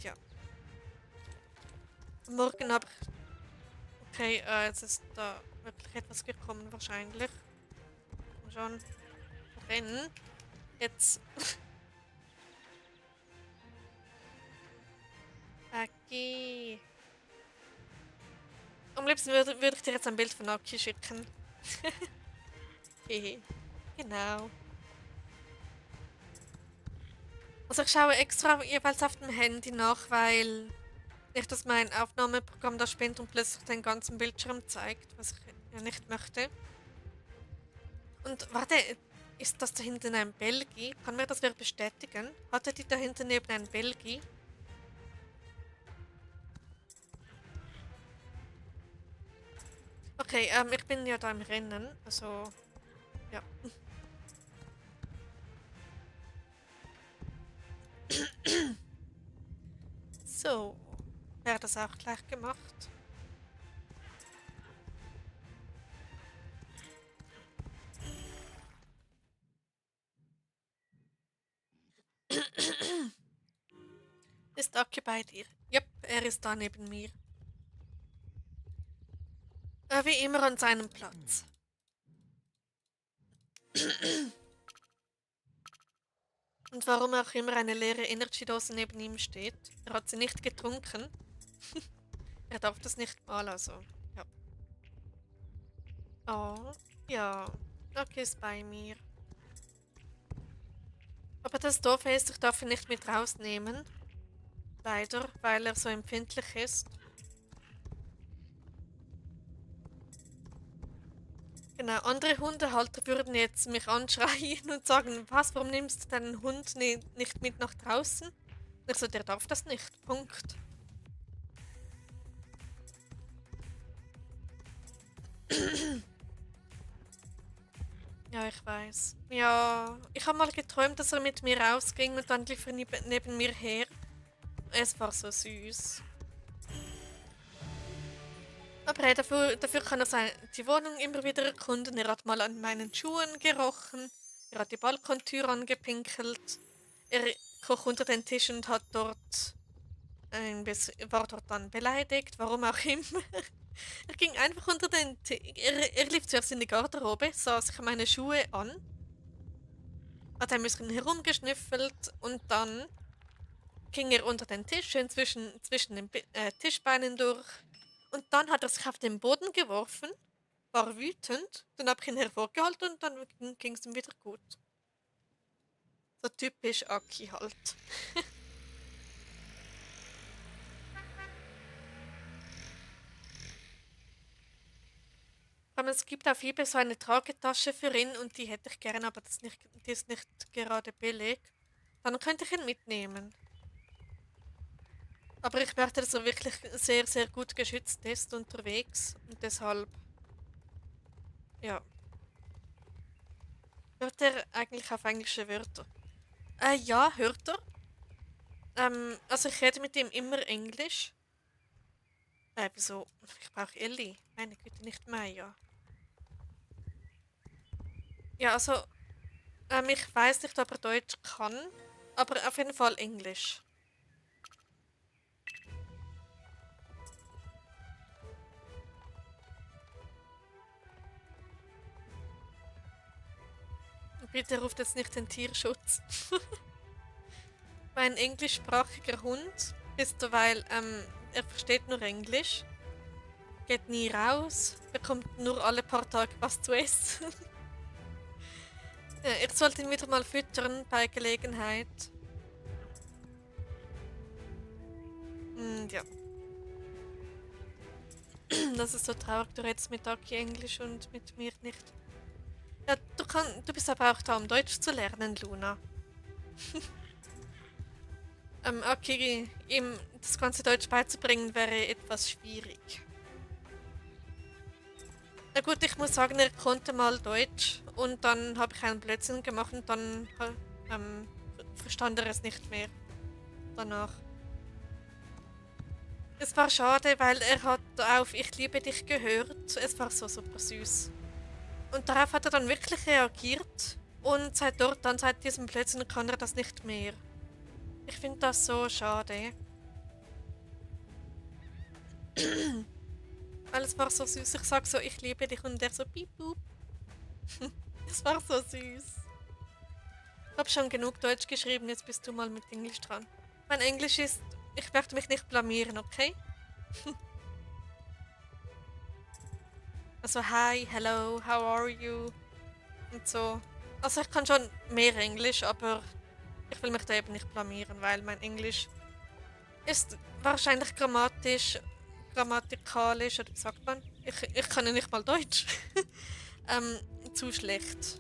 Ja. Morgen habe ich... Okay, jetzt ist da wirklich etwas gekommen wahrscheinlich. Schon rennen. Jetzt... Aki. Am liebsten würde ich dir jetzt ein Bild von Aki schicken. Hehe. Genau. Also ich schaue extra jeweils auf dem Handy nach, weil nicht, dass mein Aufnahmeprogramm da spinnt und plötzlich den ganzen Bildschirm zeigt, was ich ja nicht möchte. Und warte, ist das da hinten ein Belgi? Kann mir das wer bestätigen? Hatte die da hinten neben ein Belgi? Okay, ich bin ja da im Rennen, also ja. So, wäre das auch gleich gemacht. Ist Aki bei dir? Yep, er ist da neben mir. Wie immer an seinem Platz. Und warum auch immer eine leere Energy-Dose neben ihm steht. Er hat sie nicht getrunken. Er darf das nicht mal, also. Ja. Oh, ja. Aki ist bei mir. Aber das Doofe ist, ich darf ihn nicht mit rausnehmen. Leider, weil er so empfindlich ist. Genau, andere Hundehalter würden jetzt mich anschreien und sagen, was, warum nimmst du deinen Hund nicht mit nach draußen? Und ich so, der darf das nicht. Punkt. Ja, ich weiß. Ja, ich habe mal geträumt, dass er mit mir rausging und dann lief er neben mir her. Es war so süß. Aber hey, dafür kann er die Wohnung immer wieder erkunden. Er hat mal an meinen Schuhen gerochen. Er hat die Balkontür angepinkelt. Er kroch unter den Tisch und hat war dort dann beleidigt, warum auch immer. Er ging einfach unter den Tisch. Er lief zuerst in die Garderobe, sah sich meine Schuhe an, hat ein bisschen herumgeschnüffelt und dann ging er unter den Tisch, schön zwischen den Tischbeinen durch. Und dann hat er sich auf den Boden geworfen, war wütend, dann habe ich ihn hervorgeholt und dann ging es ihm wieder gut. So typisch Aki halt. Aber es gibt auf eBay so eine Tragetasche für ihn und die hätte ich gerne, aber die ist nicht gerade billig. Dann könnte ich ihn mitnehmen. Aber ich möchte, dass er wirklich sehr, sehr gut geschützt ist unterwegs und deshalb, ja, hört er eigentlich auf englische Wörter. Ja, hört er. Also ich rede mit ihm immer Englisch. Wieso? Ich brauche Ellie. Meine Güte, nicht Maya. Ja, also, ich weiß nicht, ob er Deutsch kann, aber auf jeden Fall Englisch. Bitte ruft jetzt nicht den Tierschutz. Mein englischsprachiger Hund ist derweil, er versteht nur Englisch. geht nie raus, bekommt nur alle paar Tage was zu essen. Ja, ich sollte ihn wieder mal füttern bei Gelegenheit. Und ja. Das ist so traurig, du redest mit Aki Englisch und mit mir nicht. Ja, du bist aber auch da, um Deutsch zu lernen, Luna. Aki, ihm das ganze Deutsch beizubringen, wäre etwas schwierig. Na gut, ich muss sagen, er konnte mal Deutsch und dann habe ich einen Blödsinn gemacht und dann verstand er es nicht mehr danach. Es war schade, weil er hat auf Ich liebe dich gehört. Es war so super süß. Und darauf hat er dann wirklich reagiert und seit diesem Blödsinn kann er das nicht mehr. Ich finde das so schade. Weil es war so süß. Ich sag so, ich liebe dich und der so piep boop. Es war so süß. Ich habe schon genug Deutsch geschrieben, jetzt bist du mal mit Englisch dran. Mein Englisch ist, ich möchte mich nicht blamieren, okay? Also hi, hello, how are you? Und so. Also ich kann schon mehr Englisch, aber ich will mich da eben nicht blamieren, weil mein Englisch ist wahrscheinlich grammatikalisch, oder wie sagt man? Ich kann ja nicht mal Deutsch. Zu schlecht.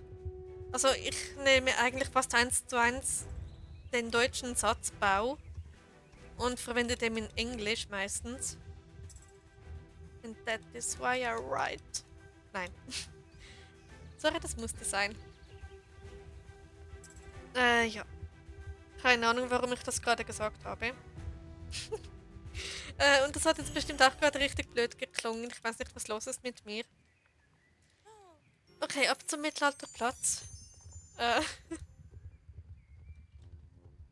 Also ich nehme eigentlich fast eins zu eins den deutschen Satzbau und verwende den in Englisch meistens. And that is why I write. Nein. Sorry, das musste sein. Ja. Keine Ahnung, warum ich das gerade gesagt habe. Und das hat jetzt bestimmt auch gerade richtig blöd geklungen. Ich weiß nicht, was los ist mit mir. Okay, ab zum Mittelalterplatz. Äh,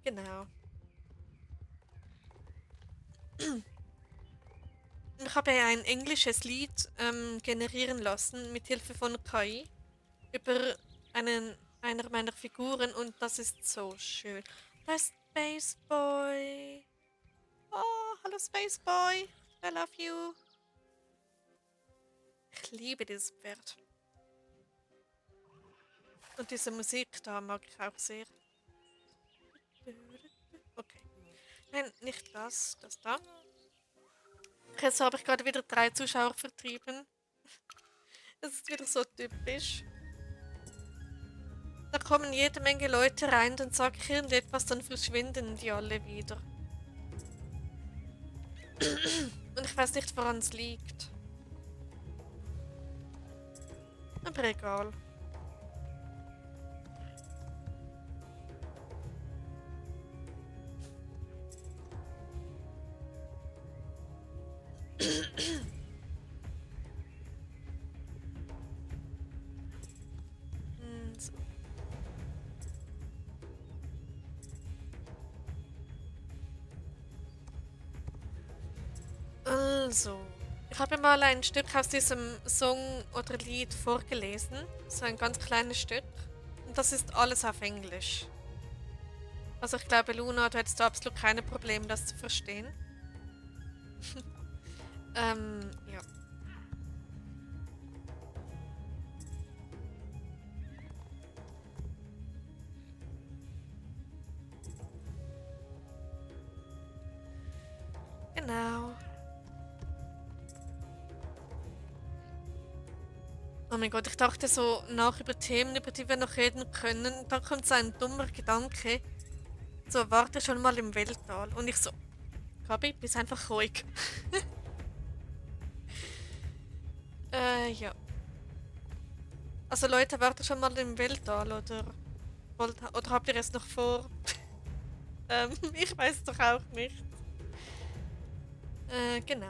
genau. Ich habe ja ein englisches Lied generieren lassen mit Hilfe von KI über einer meiner Figuren und das ist so schön. Da ist Space Boy. Oh, hallo Space Boy. I love you. Ich liebe dieses Pferd. Und diese Musik da mag ich auch sehr. Okay. Nein, nicht das. Das da. Jetzt habe ich gerade wieder 3 Zuschauer vertrieben. Das ist wieder so typisch. Da kommen jede Menge Leute rein, dann sage ich irgendetwas, dann verschwinden die alle wieder. Und ich weiß nicht, woran es liegt. Aber egal. So. Also, ich habe mal ein Stück aus diesem Song oder Lied vorgelesen. So ein ganz kleines Stück. Und das ist alles auf Englisch. Also ich glaube, Luna, du hättest da absolut keine Probleme, das zu verstehen. Ja. Genau. Oh mein Gott, ich dachte so nach über Themen, über die wir noch reden können. Dann kommt so ein dummer Gedanke. So, warte schon mal im Weltall. Und ich so, Gabi, bist einfach ruhig. Ja. Also Leute, warte schon mal im Weltall oder habt ihr es noch vor? Ich weiß doch auch nicht. Genau.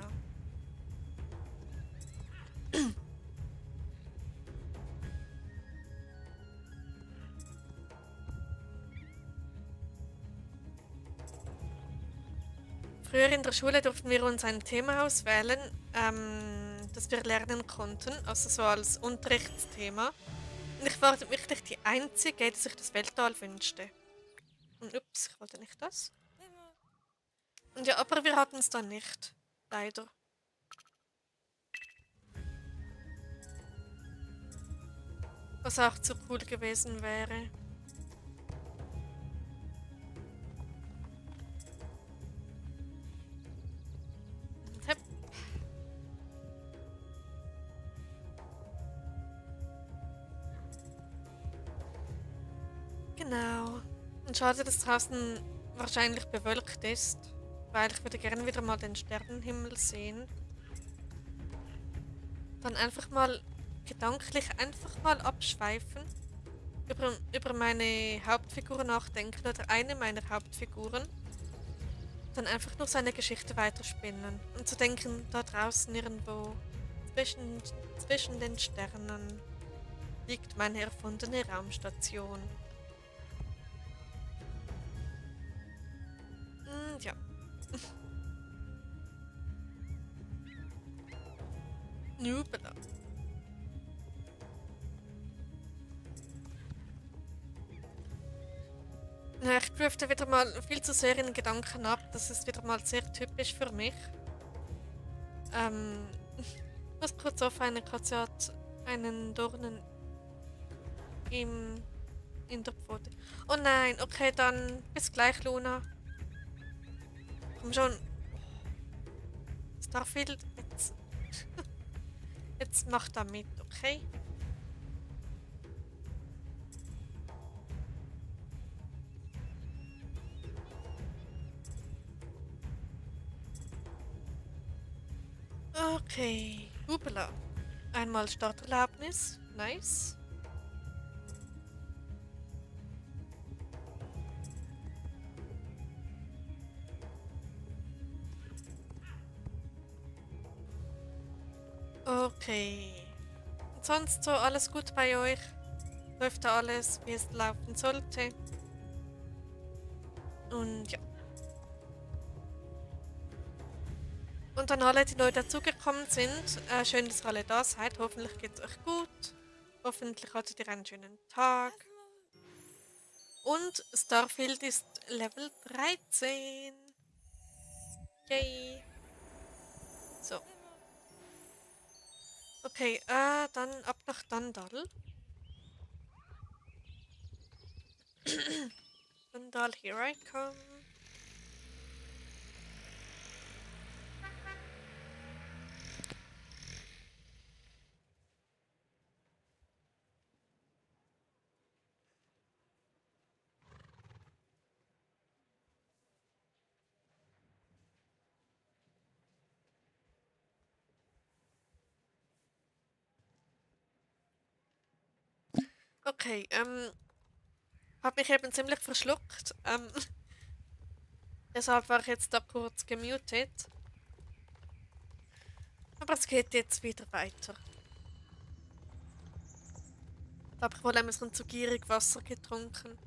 Früher in der Schule durften wir uns ein Thema auswählen, das wir lernen konnten, also so als Unterrichtsthema. Und ich war wirklich die Einzige, die sich das Weltall wünschte. Und ups, ich wollte nicht das. Und ja, aber wir hatten es dann nicht. Leider. Was auch zu cool gewesen wäre. Tipp. Genau. Und schade, dass draußen wahrscheinlich bewölkt ist, weil ich würde gerne wieder mal den Sternenhimmel sehen. Dann einfach mal gedanklich einfach mal abschweifen, über meine Hauptfigur nachdenken oder eine meiner Hauptfiguren. Dann einfach nur seine Geschichte weiterspinnen und zu denken, da draußen irgendwo zwischen, zwischen den Sternen liegt meine erfundene Raumstation. Ja. Nubela. Ja, ich drifte wieder mal viel zu sehr in Gedanken ab. Das ist wieder mal sehr typisch für mich. Ich muss kurz aufhören, Katze hat einen Dornen im, in der Pfote. Oh nein, okay, dann bis gleich, Luna. Komm schon. Starfield, jetzt mach da mit, okay? Okay. Hupela. Einmal Starterlaubnis. Nice. Okay. Und sonst so alles gut bei euch? Läuft da alles, wie es laufen sollte? Und ja. Und an alle, die neu dazugekommen sind, schön, dass ihr alle da seid. Hoffentlich geht es euch gut. Hoffentlich hattet ihr einen schönen Tag. Und Starfield ist Level 13. Yay. So. Okay, dann ab nach Dandal. Dandal, here I come. Okay, hab mich eben ziemlich verschluckt. Deshalb war ich jetzt da kurz gemutet. Aber es geht jetzt wieder weiter. Da habe ich wohl ein bisschen zu gierig Wasser getrunken.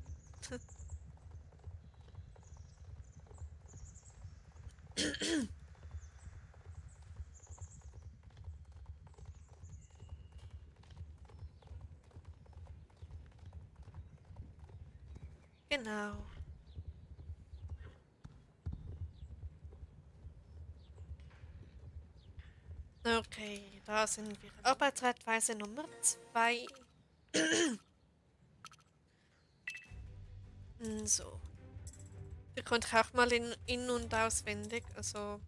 Genau. Okay, da sind wir. Arbeitszeitweise Nummer 2. So. Die konnte ich auch mal in- und auswendig. Also,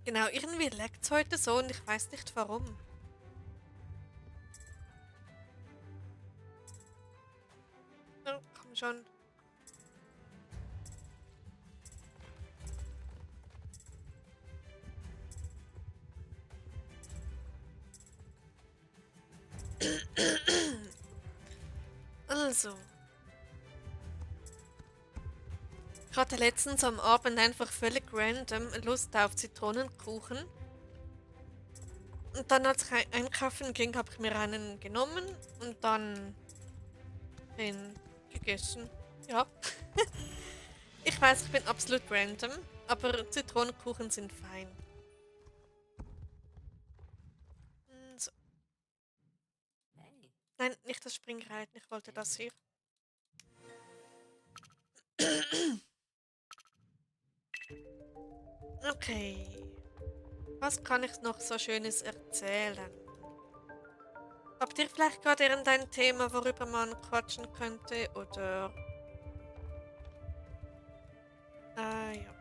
genau, irgendwie leckt es heute so und ich weiß nicht warum. Oh, komm schon. Also. Ich hatte letztens am Abend einfach völlig random Lust auf Zitronenkuchen. Und dann, als ich einkaufen ging, habe ich mir einen genommen und dann den gegessen. Ja. Ich weiß, ich bin absolut random, aber Zitronenkuchen sind fein. So. Nein, nicht das Springreiten, ich wollte das hier. Okay. Was kann ich noch so Schönes erzählen? Habt ihr vielleicht gerade irgendein Thema, worüber man quatschen könnte? Oder. Ja.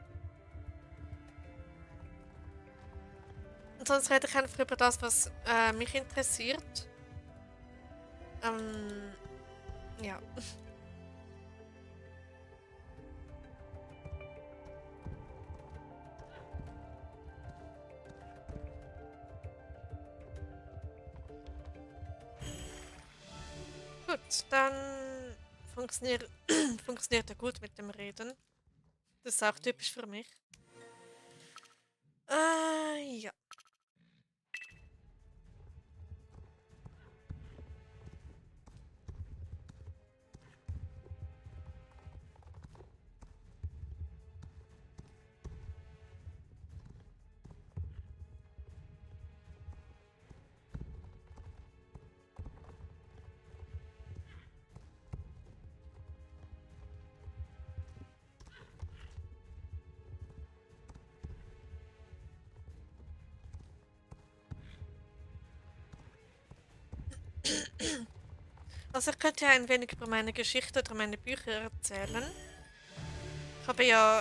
Und sonst rede ich einfach über das, was mich interessiert. Ja. Gut, dann funktioniert, funktioniert er gut mit dem Reden. Das ist auch typisch für mich. Ja. Also ich könnte ja ein wenig über meine Geschichte oder meine Bücher erzählen.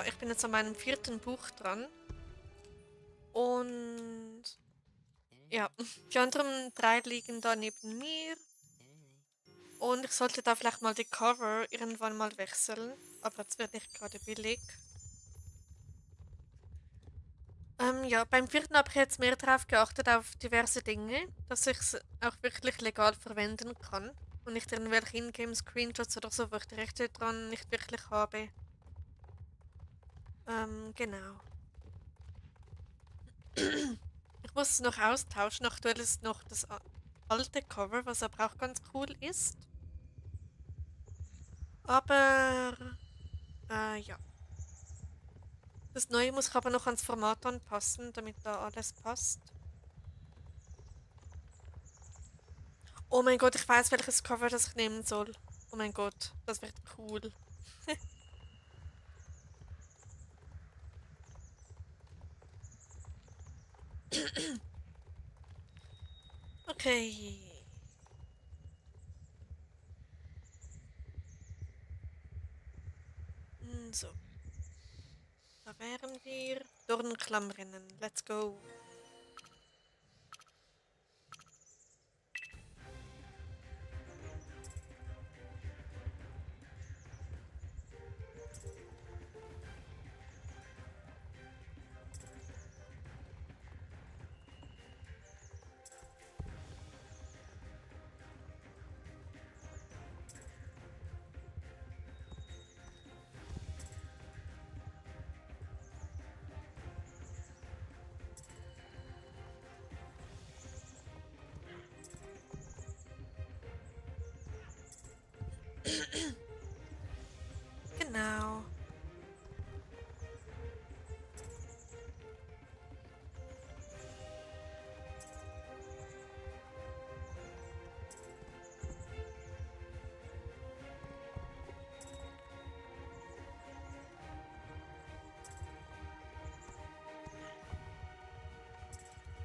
Ich bin jetzt an meinem 4. Buch dran. Und ja, die anderen 3 liegen da neben mir. Und ich sollte da vielleicht mal die Cover irgendwann mal wechseln. Aber es wird nicht gerade billig. Ja, beim 4. habe ich jetzt mehr darauf geachtet, auf diverse Dinge, dass ich es auch wirklich legal verwenden kann. Und nicht irgendwelche Ingame-Screenshots oder so, wo ich die Rechte dran nicht wirklich habe. Genau. Ich muss es noch austauschen. Aktuell ist noch das alte Cover, was aber auch ganz cool ist. Aber, ja. Das Neue muss ich aber noch ans Format anpassen, damit da alles passt. Oh mein Gott, ich weiß, welches Cover das ich nehmen soll. Oh mein Gott, das wird cool. Okay. So, da wären wir. Dornenklammrennen. Let's go. Genau.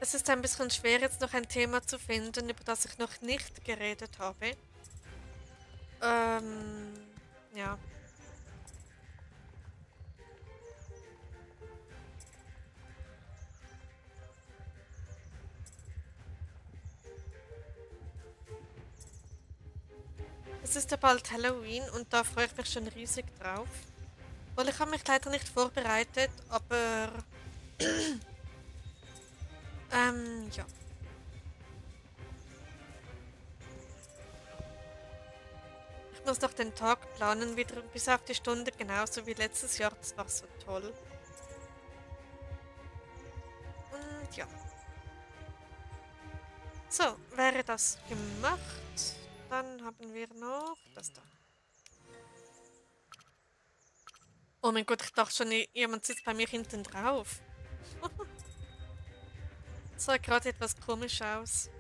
Es ist ein bisschen schwer, jetzt noch ein Thema zu finden, über das ich noch nicht geredet habe. Ähm, ja. Es ist ja bald Halloween und da freue ich mich schon riesig drauf. Weil ich habe mich leider nicht vorbereitet, aber ja. Ich muss noch den Tag planen, wieder bis auf die Stunde, genauso wie letztes Jahr. Das war so toll. Und ja. So, wäre das gemacht, dann haben wir noch das da. Oh mein Gott, ich dachte schon, jemand sitzt bei mir hinten drauf. Das sah gerade etwas komisch aus.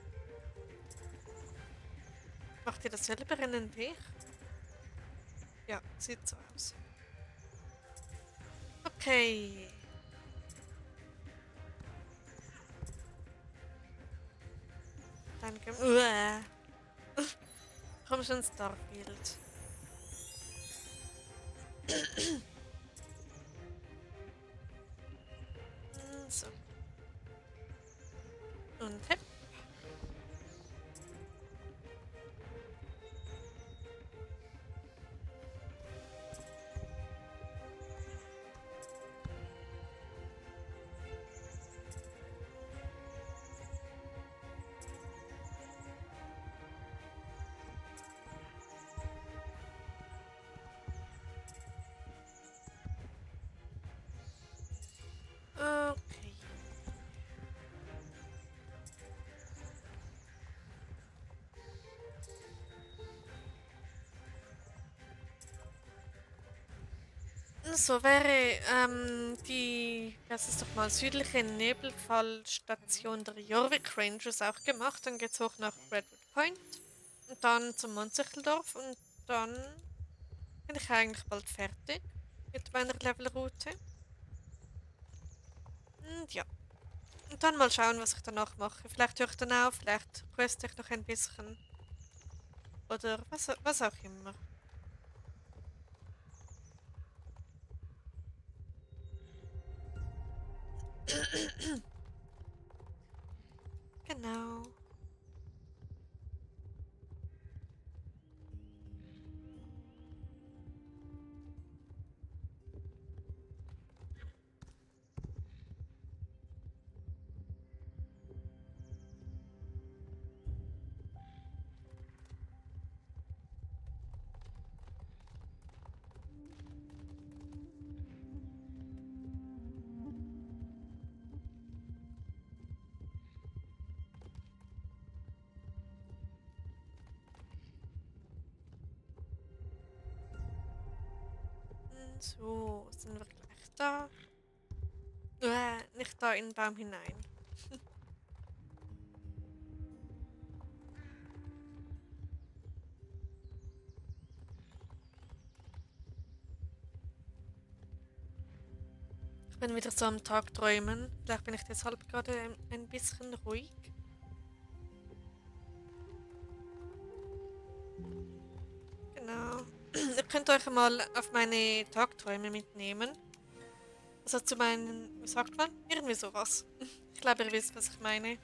Macht ihr das selber in den Weg? Ja, sieht so aus. Okay. Danke. Uah. Komm schon, Starfield. So. Und hepp. Okay. So wäre das ist doch mal südliche Nebelfallstation der Jorvik Rangers auch gemacht. Dann geht's hoch nach Redwood Point und dann zum Montsicheldorf und dann bin ich eigentlich bald fertig mit meiner Levelroute. Und ja, und dann mal schauen, was ich danach mache. Vielleicht höre ich dann auf, vielleicht queste ich noch ein bisschen oder was auch immer. Genau. So, sind wir gleich da. Nicht da in den Baum hinein. Ich bin wieder so am Tag träumen. Vielleicht bin ich deshalb gerade ein bisschen ruhig. Genau. Ihr könnt euch mal auf meine Tagträume mitnehmen. Also zu meinen, wie sagt man? Irgendwie sowas. Ich glaube, ihr wisst, was ich meine.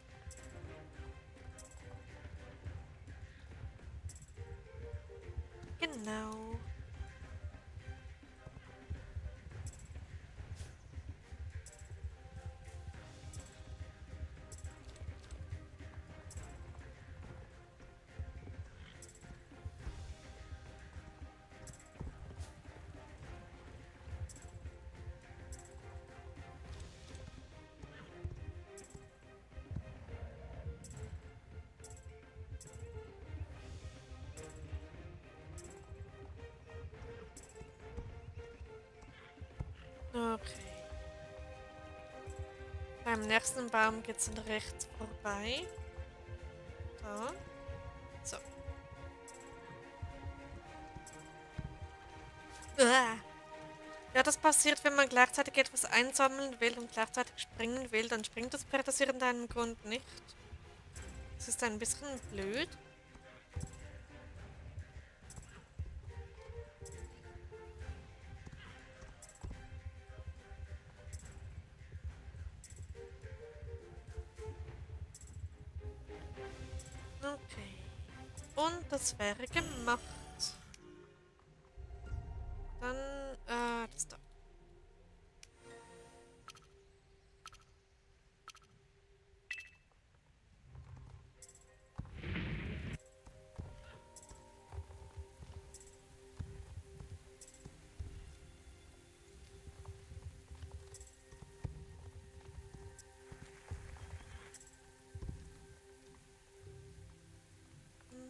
Genau. Okay. Beim nächsten Baum geht es dann rechts vorbei. Da. So. Uah. Ja, das passiert, wenn man gleichzeitig etwas einsammeln will und gleichzeitig springen will, dann springt das Pferd aus irgendeinem Grund nicht. Das ist ein bisschen blöd. Okay. Und das wäre gemacht. Dann, das da.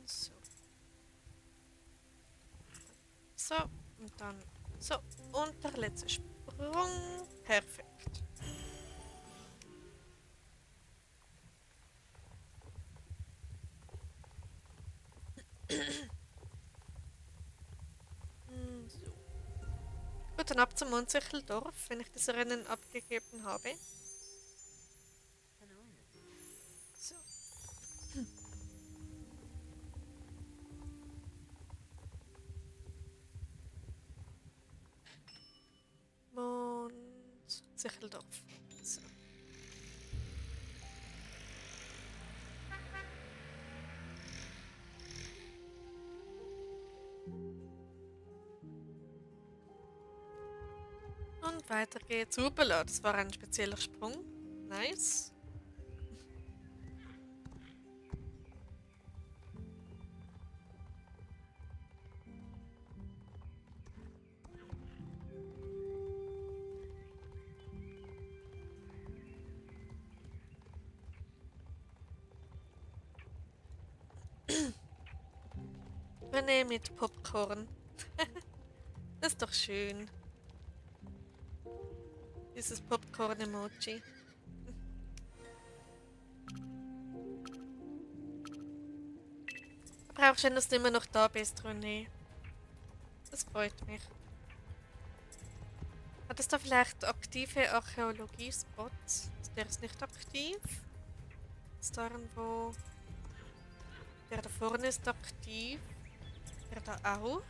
So. So. Und dann so. Und der letzte Sprung. Perfekt. So. Gut, dann ab zum Mondsicheldorf, wenn ich das Rennen abgegeben habe. So. Sicheldorf. So. Und weiter geht's. Upala, das war ein spezieller Sprung. Nice. René mit Popcorn. Das ist doch schön. Dieses Popcorn-Emoji. Aber auch schön, dass du immer noch da bist, René. Das freut mich. Hat es da vielleicht aktive Archäologie-Spots? Der ist nicht aktiv. Ist da irgendwo... Der da vorne ist aktiv. Der da auch.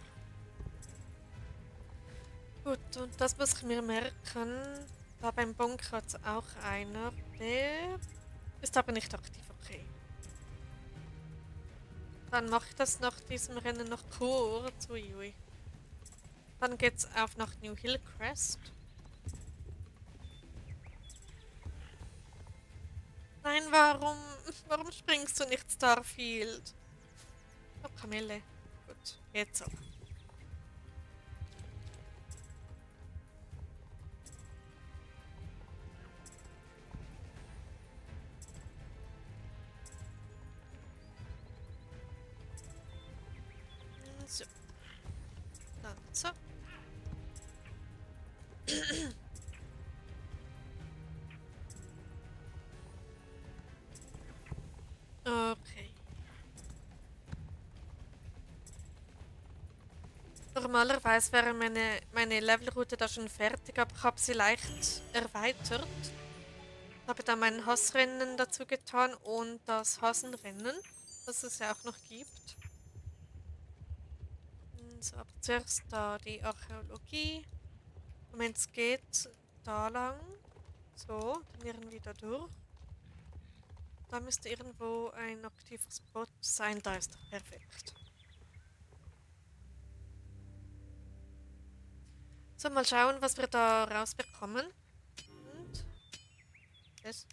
Gut, und das muss ich mir merken. Da beim Bunker hat es auch einer. Der ist aber nicht aktiv, okay. Dann mache ich das nach diesem Rennen noch kurz. Uiui. Dann geht's auf nach New Hillcrest. Nein, warum springst du nicht Starfield? Oh, Kamille. Gut, jetzt aber. So. Dann so. Okay. Normalerweise wäre meine Levelroute da schon fertig, aber ich habe sie leicht erweitert. Habe dann mein Hassrennen dazu getan und das Hasenrennen, das es ja auch noch gibt. So, aber zuerst da die Archäologie. Moment, es geht da lang. So, dann irgendwie da durch. Da müsste irgendwo ein aktiver Spot sein. Da ist er. Perfekt. So, mal schauen, was wir da rausbekommen. Und das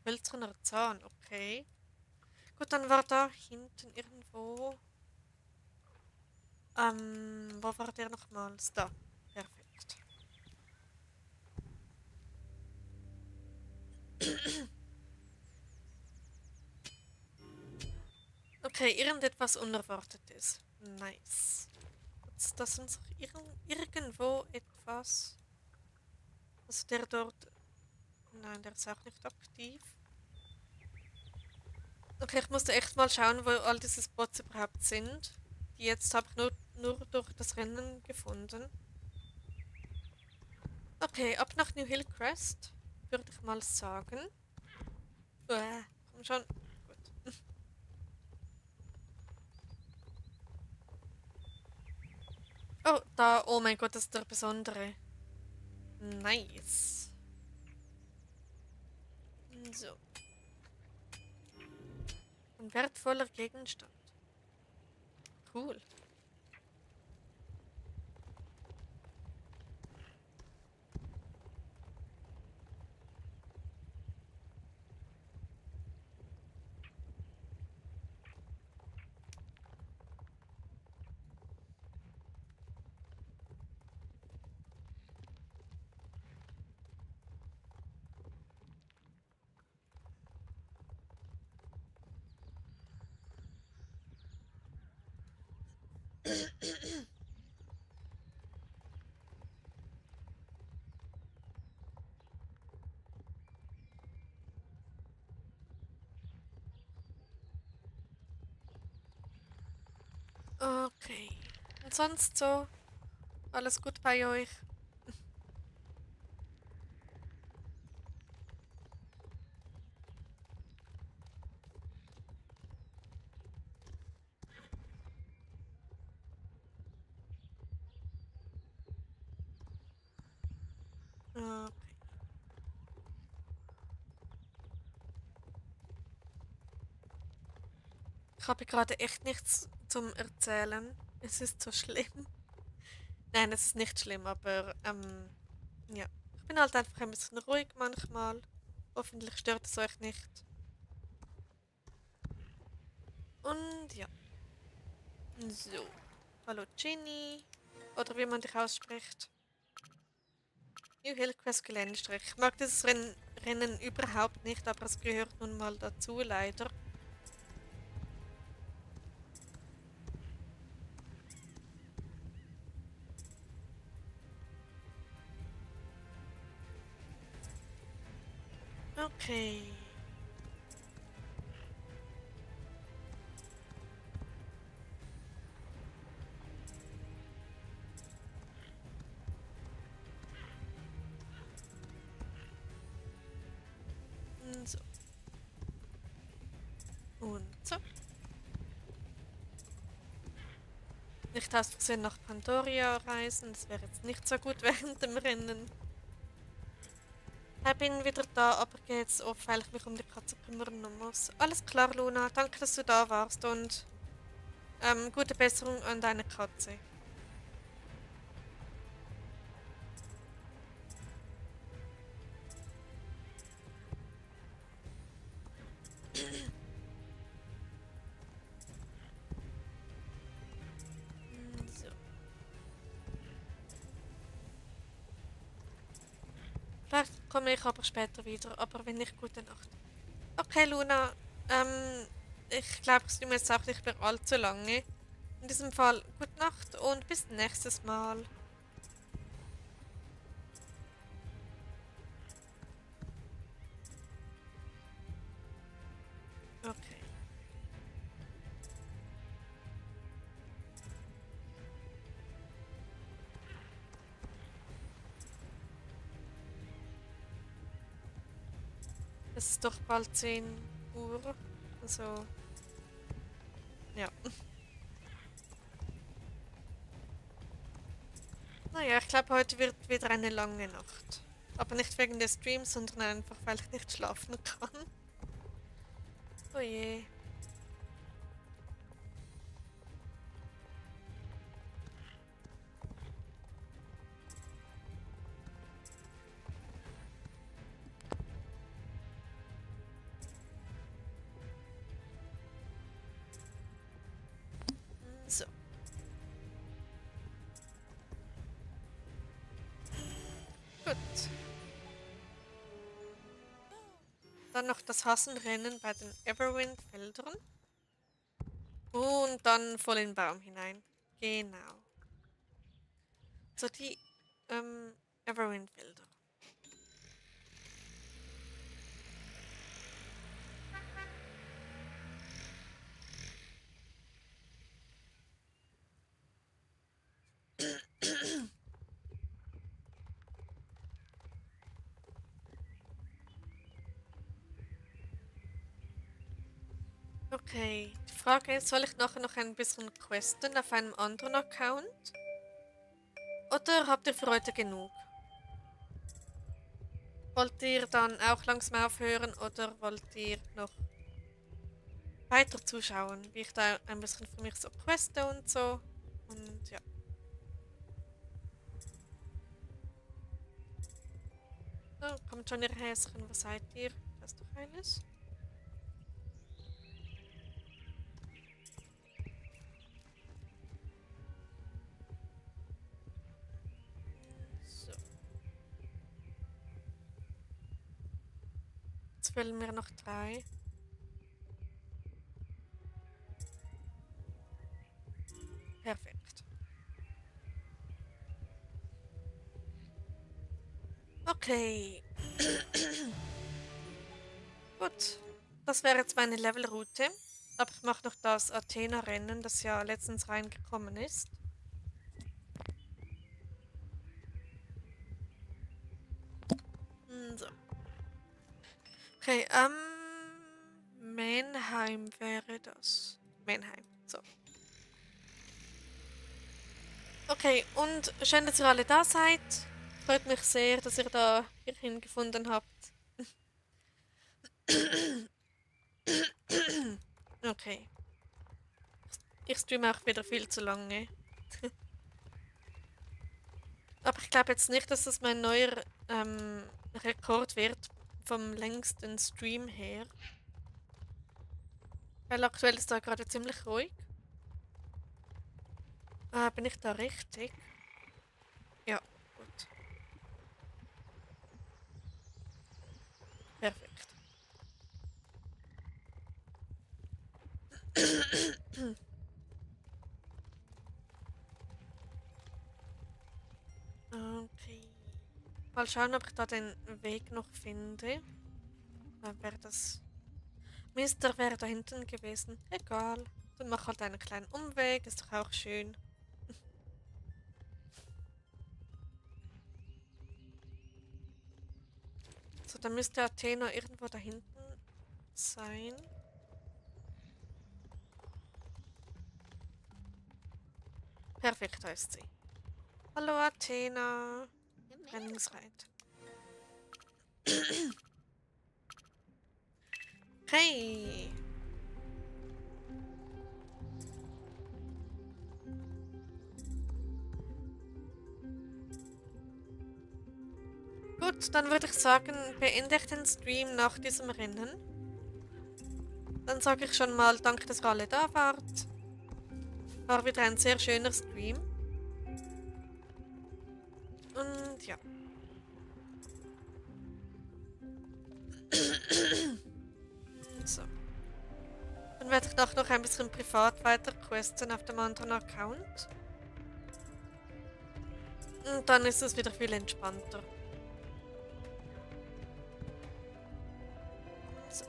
hölzerner Zahn, okay. Gut, dann war da hinten irgendwo. Wo war der nochmals? Da. Perfekt. Okay, irgendetwas Unerwartetes. Nice. Ist das uns irgendwo etwas? Also der dort. Nein, der ist auch nicht aktiv. Okay, ich musste echt mal schauen, wo all diese Spots überhaupt sind. Die jetzt habe ich nur durch das Rennen gefunden. Okay, ab nach New Hillcrest, würde ich mal sagen. Komm schon. Gut. Oh, da, oh mein Gott, das ist der besondere. Nice. So. Ein wertvoller Gegenstand. Cool. Okay. Und sonst so? Alles gut bei euch? Okay. Ich habe gerade echt nichts zum Erzählen. Es ist so schlimm. Nein, es ist nicht schlimm, aber ja. Ich bin halt einfach ein bisschen ruhig manchmal. Hoffentlich stört es euch nicht. Und ja. So. Hallo Ginny. Oder wie man dich ausspricht. New Hillcrest Geländestrich. Ich mag dieses Rennen überhaupt nicht, aber es gehört nun mal dazu, leider. Okay. So. Und so. Nicht aus Versehen nach Pandoria reisen, das wäre jetzt nicht so gut während dem Rennen. Ich bin wieder da, aber geht jetzt auf, weil ich mich um die Katze kümmern muss. Alles klar, Luna. Danke, dass du da warst und gute Besserung an deine Katze. So. Vielleicht komme ich aber später wieder, aber wenn nicht, gute Nacht. Okay, Luna. Ich glaube, es tut mir jetzt auch nicht mehr allzu lange. In diesem Fall, gute Nacht und bis nächstes Mal. Okay. Es ist doch bald 10 Uhr. Also, ja. Naja, ich glaube, heute wird wieder eine lange Nacht. Aber nicht wegen des Streams, sondern einfach, weil ich nicht schlafen kann. Oh je. So. Gut. Dann noch das Hassenrennen bei den Everwind-Feldern. Und dann voll in den Baum hinein. Genau. So die Everwind-Felder. Okay, die Frage ist, soll ich nachher noch ein bisschen questen auf einem anderen Account? Oder habt ihr für heute genug? Wollt ihr dann auch langsam aufhören oder wollt ihr noch weiter zuschauen, wie ich da ein bisschen für mich so queste und so? Und ja. So, kommt schon ihr Häschen, was seid ihr? Das ist doch eines. So. Jetzt fehlen mir noch 3. Perfekt. Okay. Gut. Das wäre jetzt meine Levelroute. Aber ich mache noch das Athena-Rennen, das ja letztens reingekommen ist. So. Okay, Mannheim wäre das. Mannheim, so. Okay, und schön, dass ihr alle da seid. Freut mich sehr, dass ihr da hierhin gefunden habt. Okay. Ich streame auch wieder viel zu lange. Aber ich glaube jetzt nicht, dass das mein neuer Rekord wird vom längsten Stream her. Weil aktuell ist da gerade ziemlich ruhig. Bin ich da richtig? Ja, gut. Perfekt. Okay. Mal schauen, ob ich da den Weg noch finde. Wäre das. Mister wäre da hinten gewesen. Egal. Dann mach halt einen kleinen Umweg, ist doch auch schön. So, dann müsste Athena irgendwo da hinten sein. Perfekt, da ist sie. Hallo Athena. Trainingsreit. Hey. Gut, dann würde ich sagen, beende ich den Stream nach diesem Rennen. Dann sage ich schon mal danke, dass ihr alle da wart. War wieder ein sehr schöner Stream. Und ja. So. Dann werde ich noch ein bisschen privat weiter questen auf dem anderen Account. Und dann ist es wieder viel entspannter. So.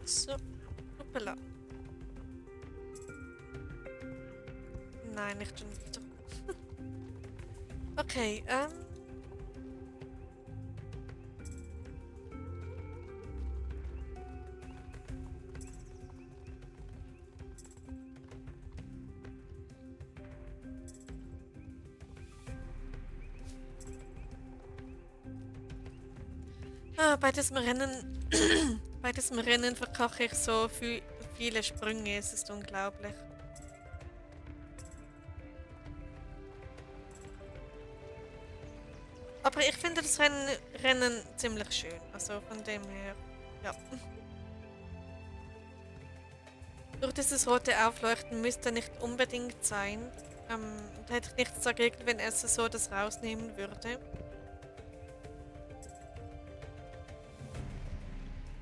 So. Hoppala. Nein, nicht schon wieder. Okay, bei diesem Rennen, bei diesem Rennen verkache ich so viele Sprünge, es ist unglaublich. Aber ich finde das Rennen ziemlich schön, also von dem her, ja. Durch dieses rote Aufleuchten müsste nicht unbedingt sein. Da hätte ich nichts dagegen, wenn es so das rausnehmen würde.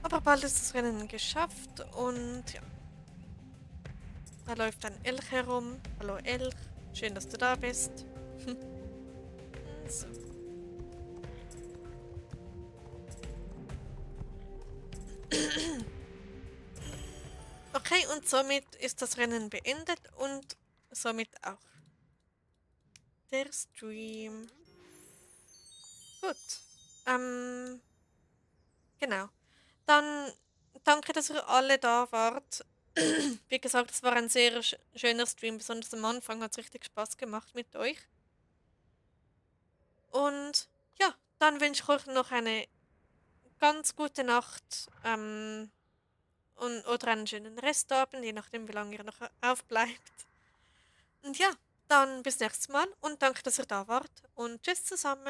Aber bald ist das Rennen geschafft und ja. Da läuft ein Elch herum. Hallo Elch, schön, dass du da bist. So. Okay, und somit ist das Rennen beendet und somit auch der Stream. Gut. Genau. Dann danke, dass ihr alle da wart. Wie gesagt, es war ein sehr schöner Stream, besonders am Anfang hat es richtig Spaß gemacht mit euch. Und ja, dann wünsche ich euch noch eine ganz gute Nacht oder einen schönen Restabend, je nachdem, wie lange ihr noch aufbleibt. Und ja, dann bis nächstes Mal und danke, dass ihr da wart und tschüss zusammen.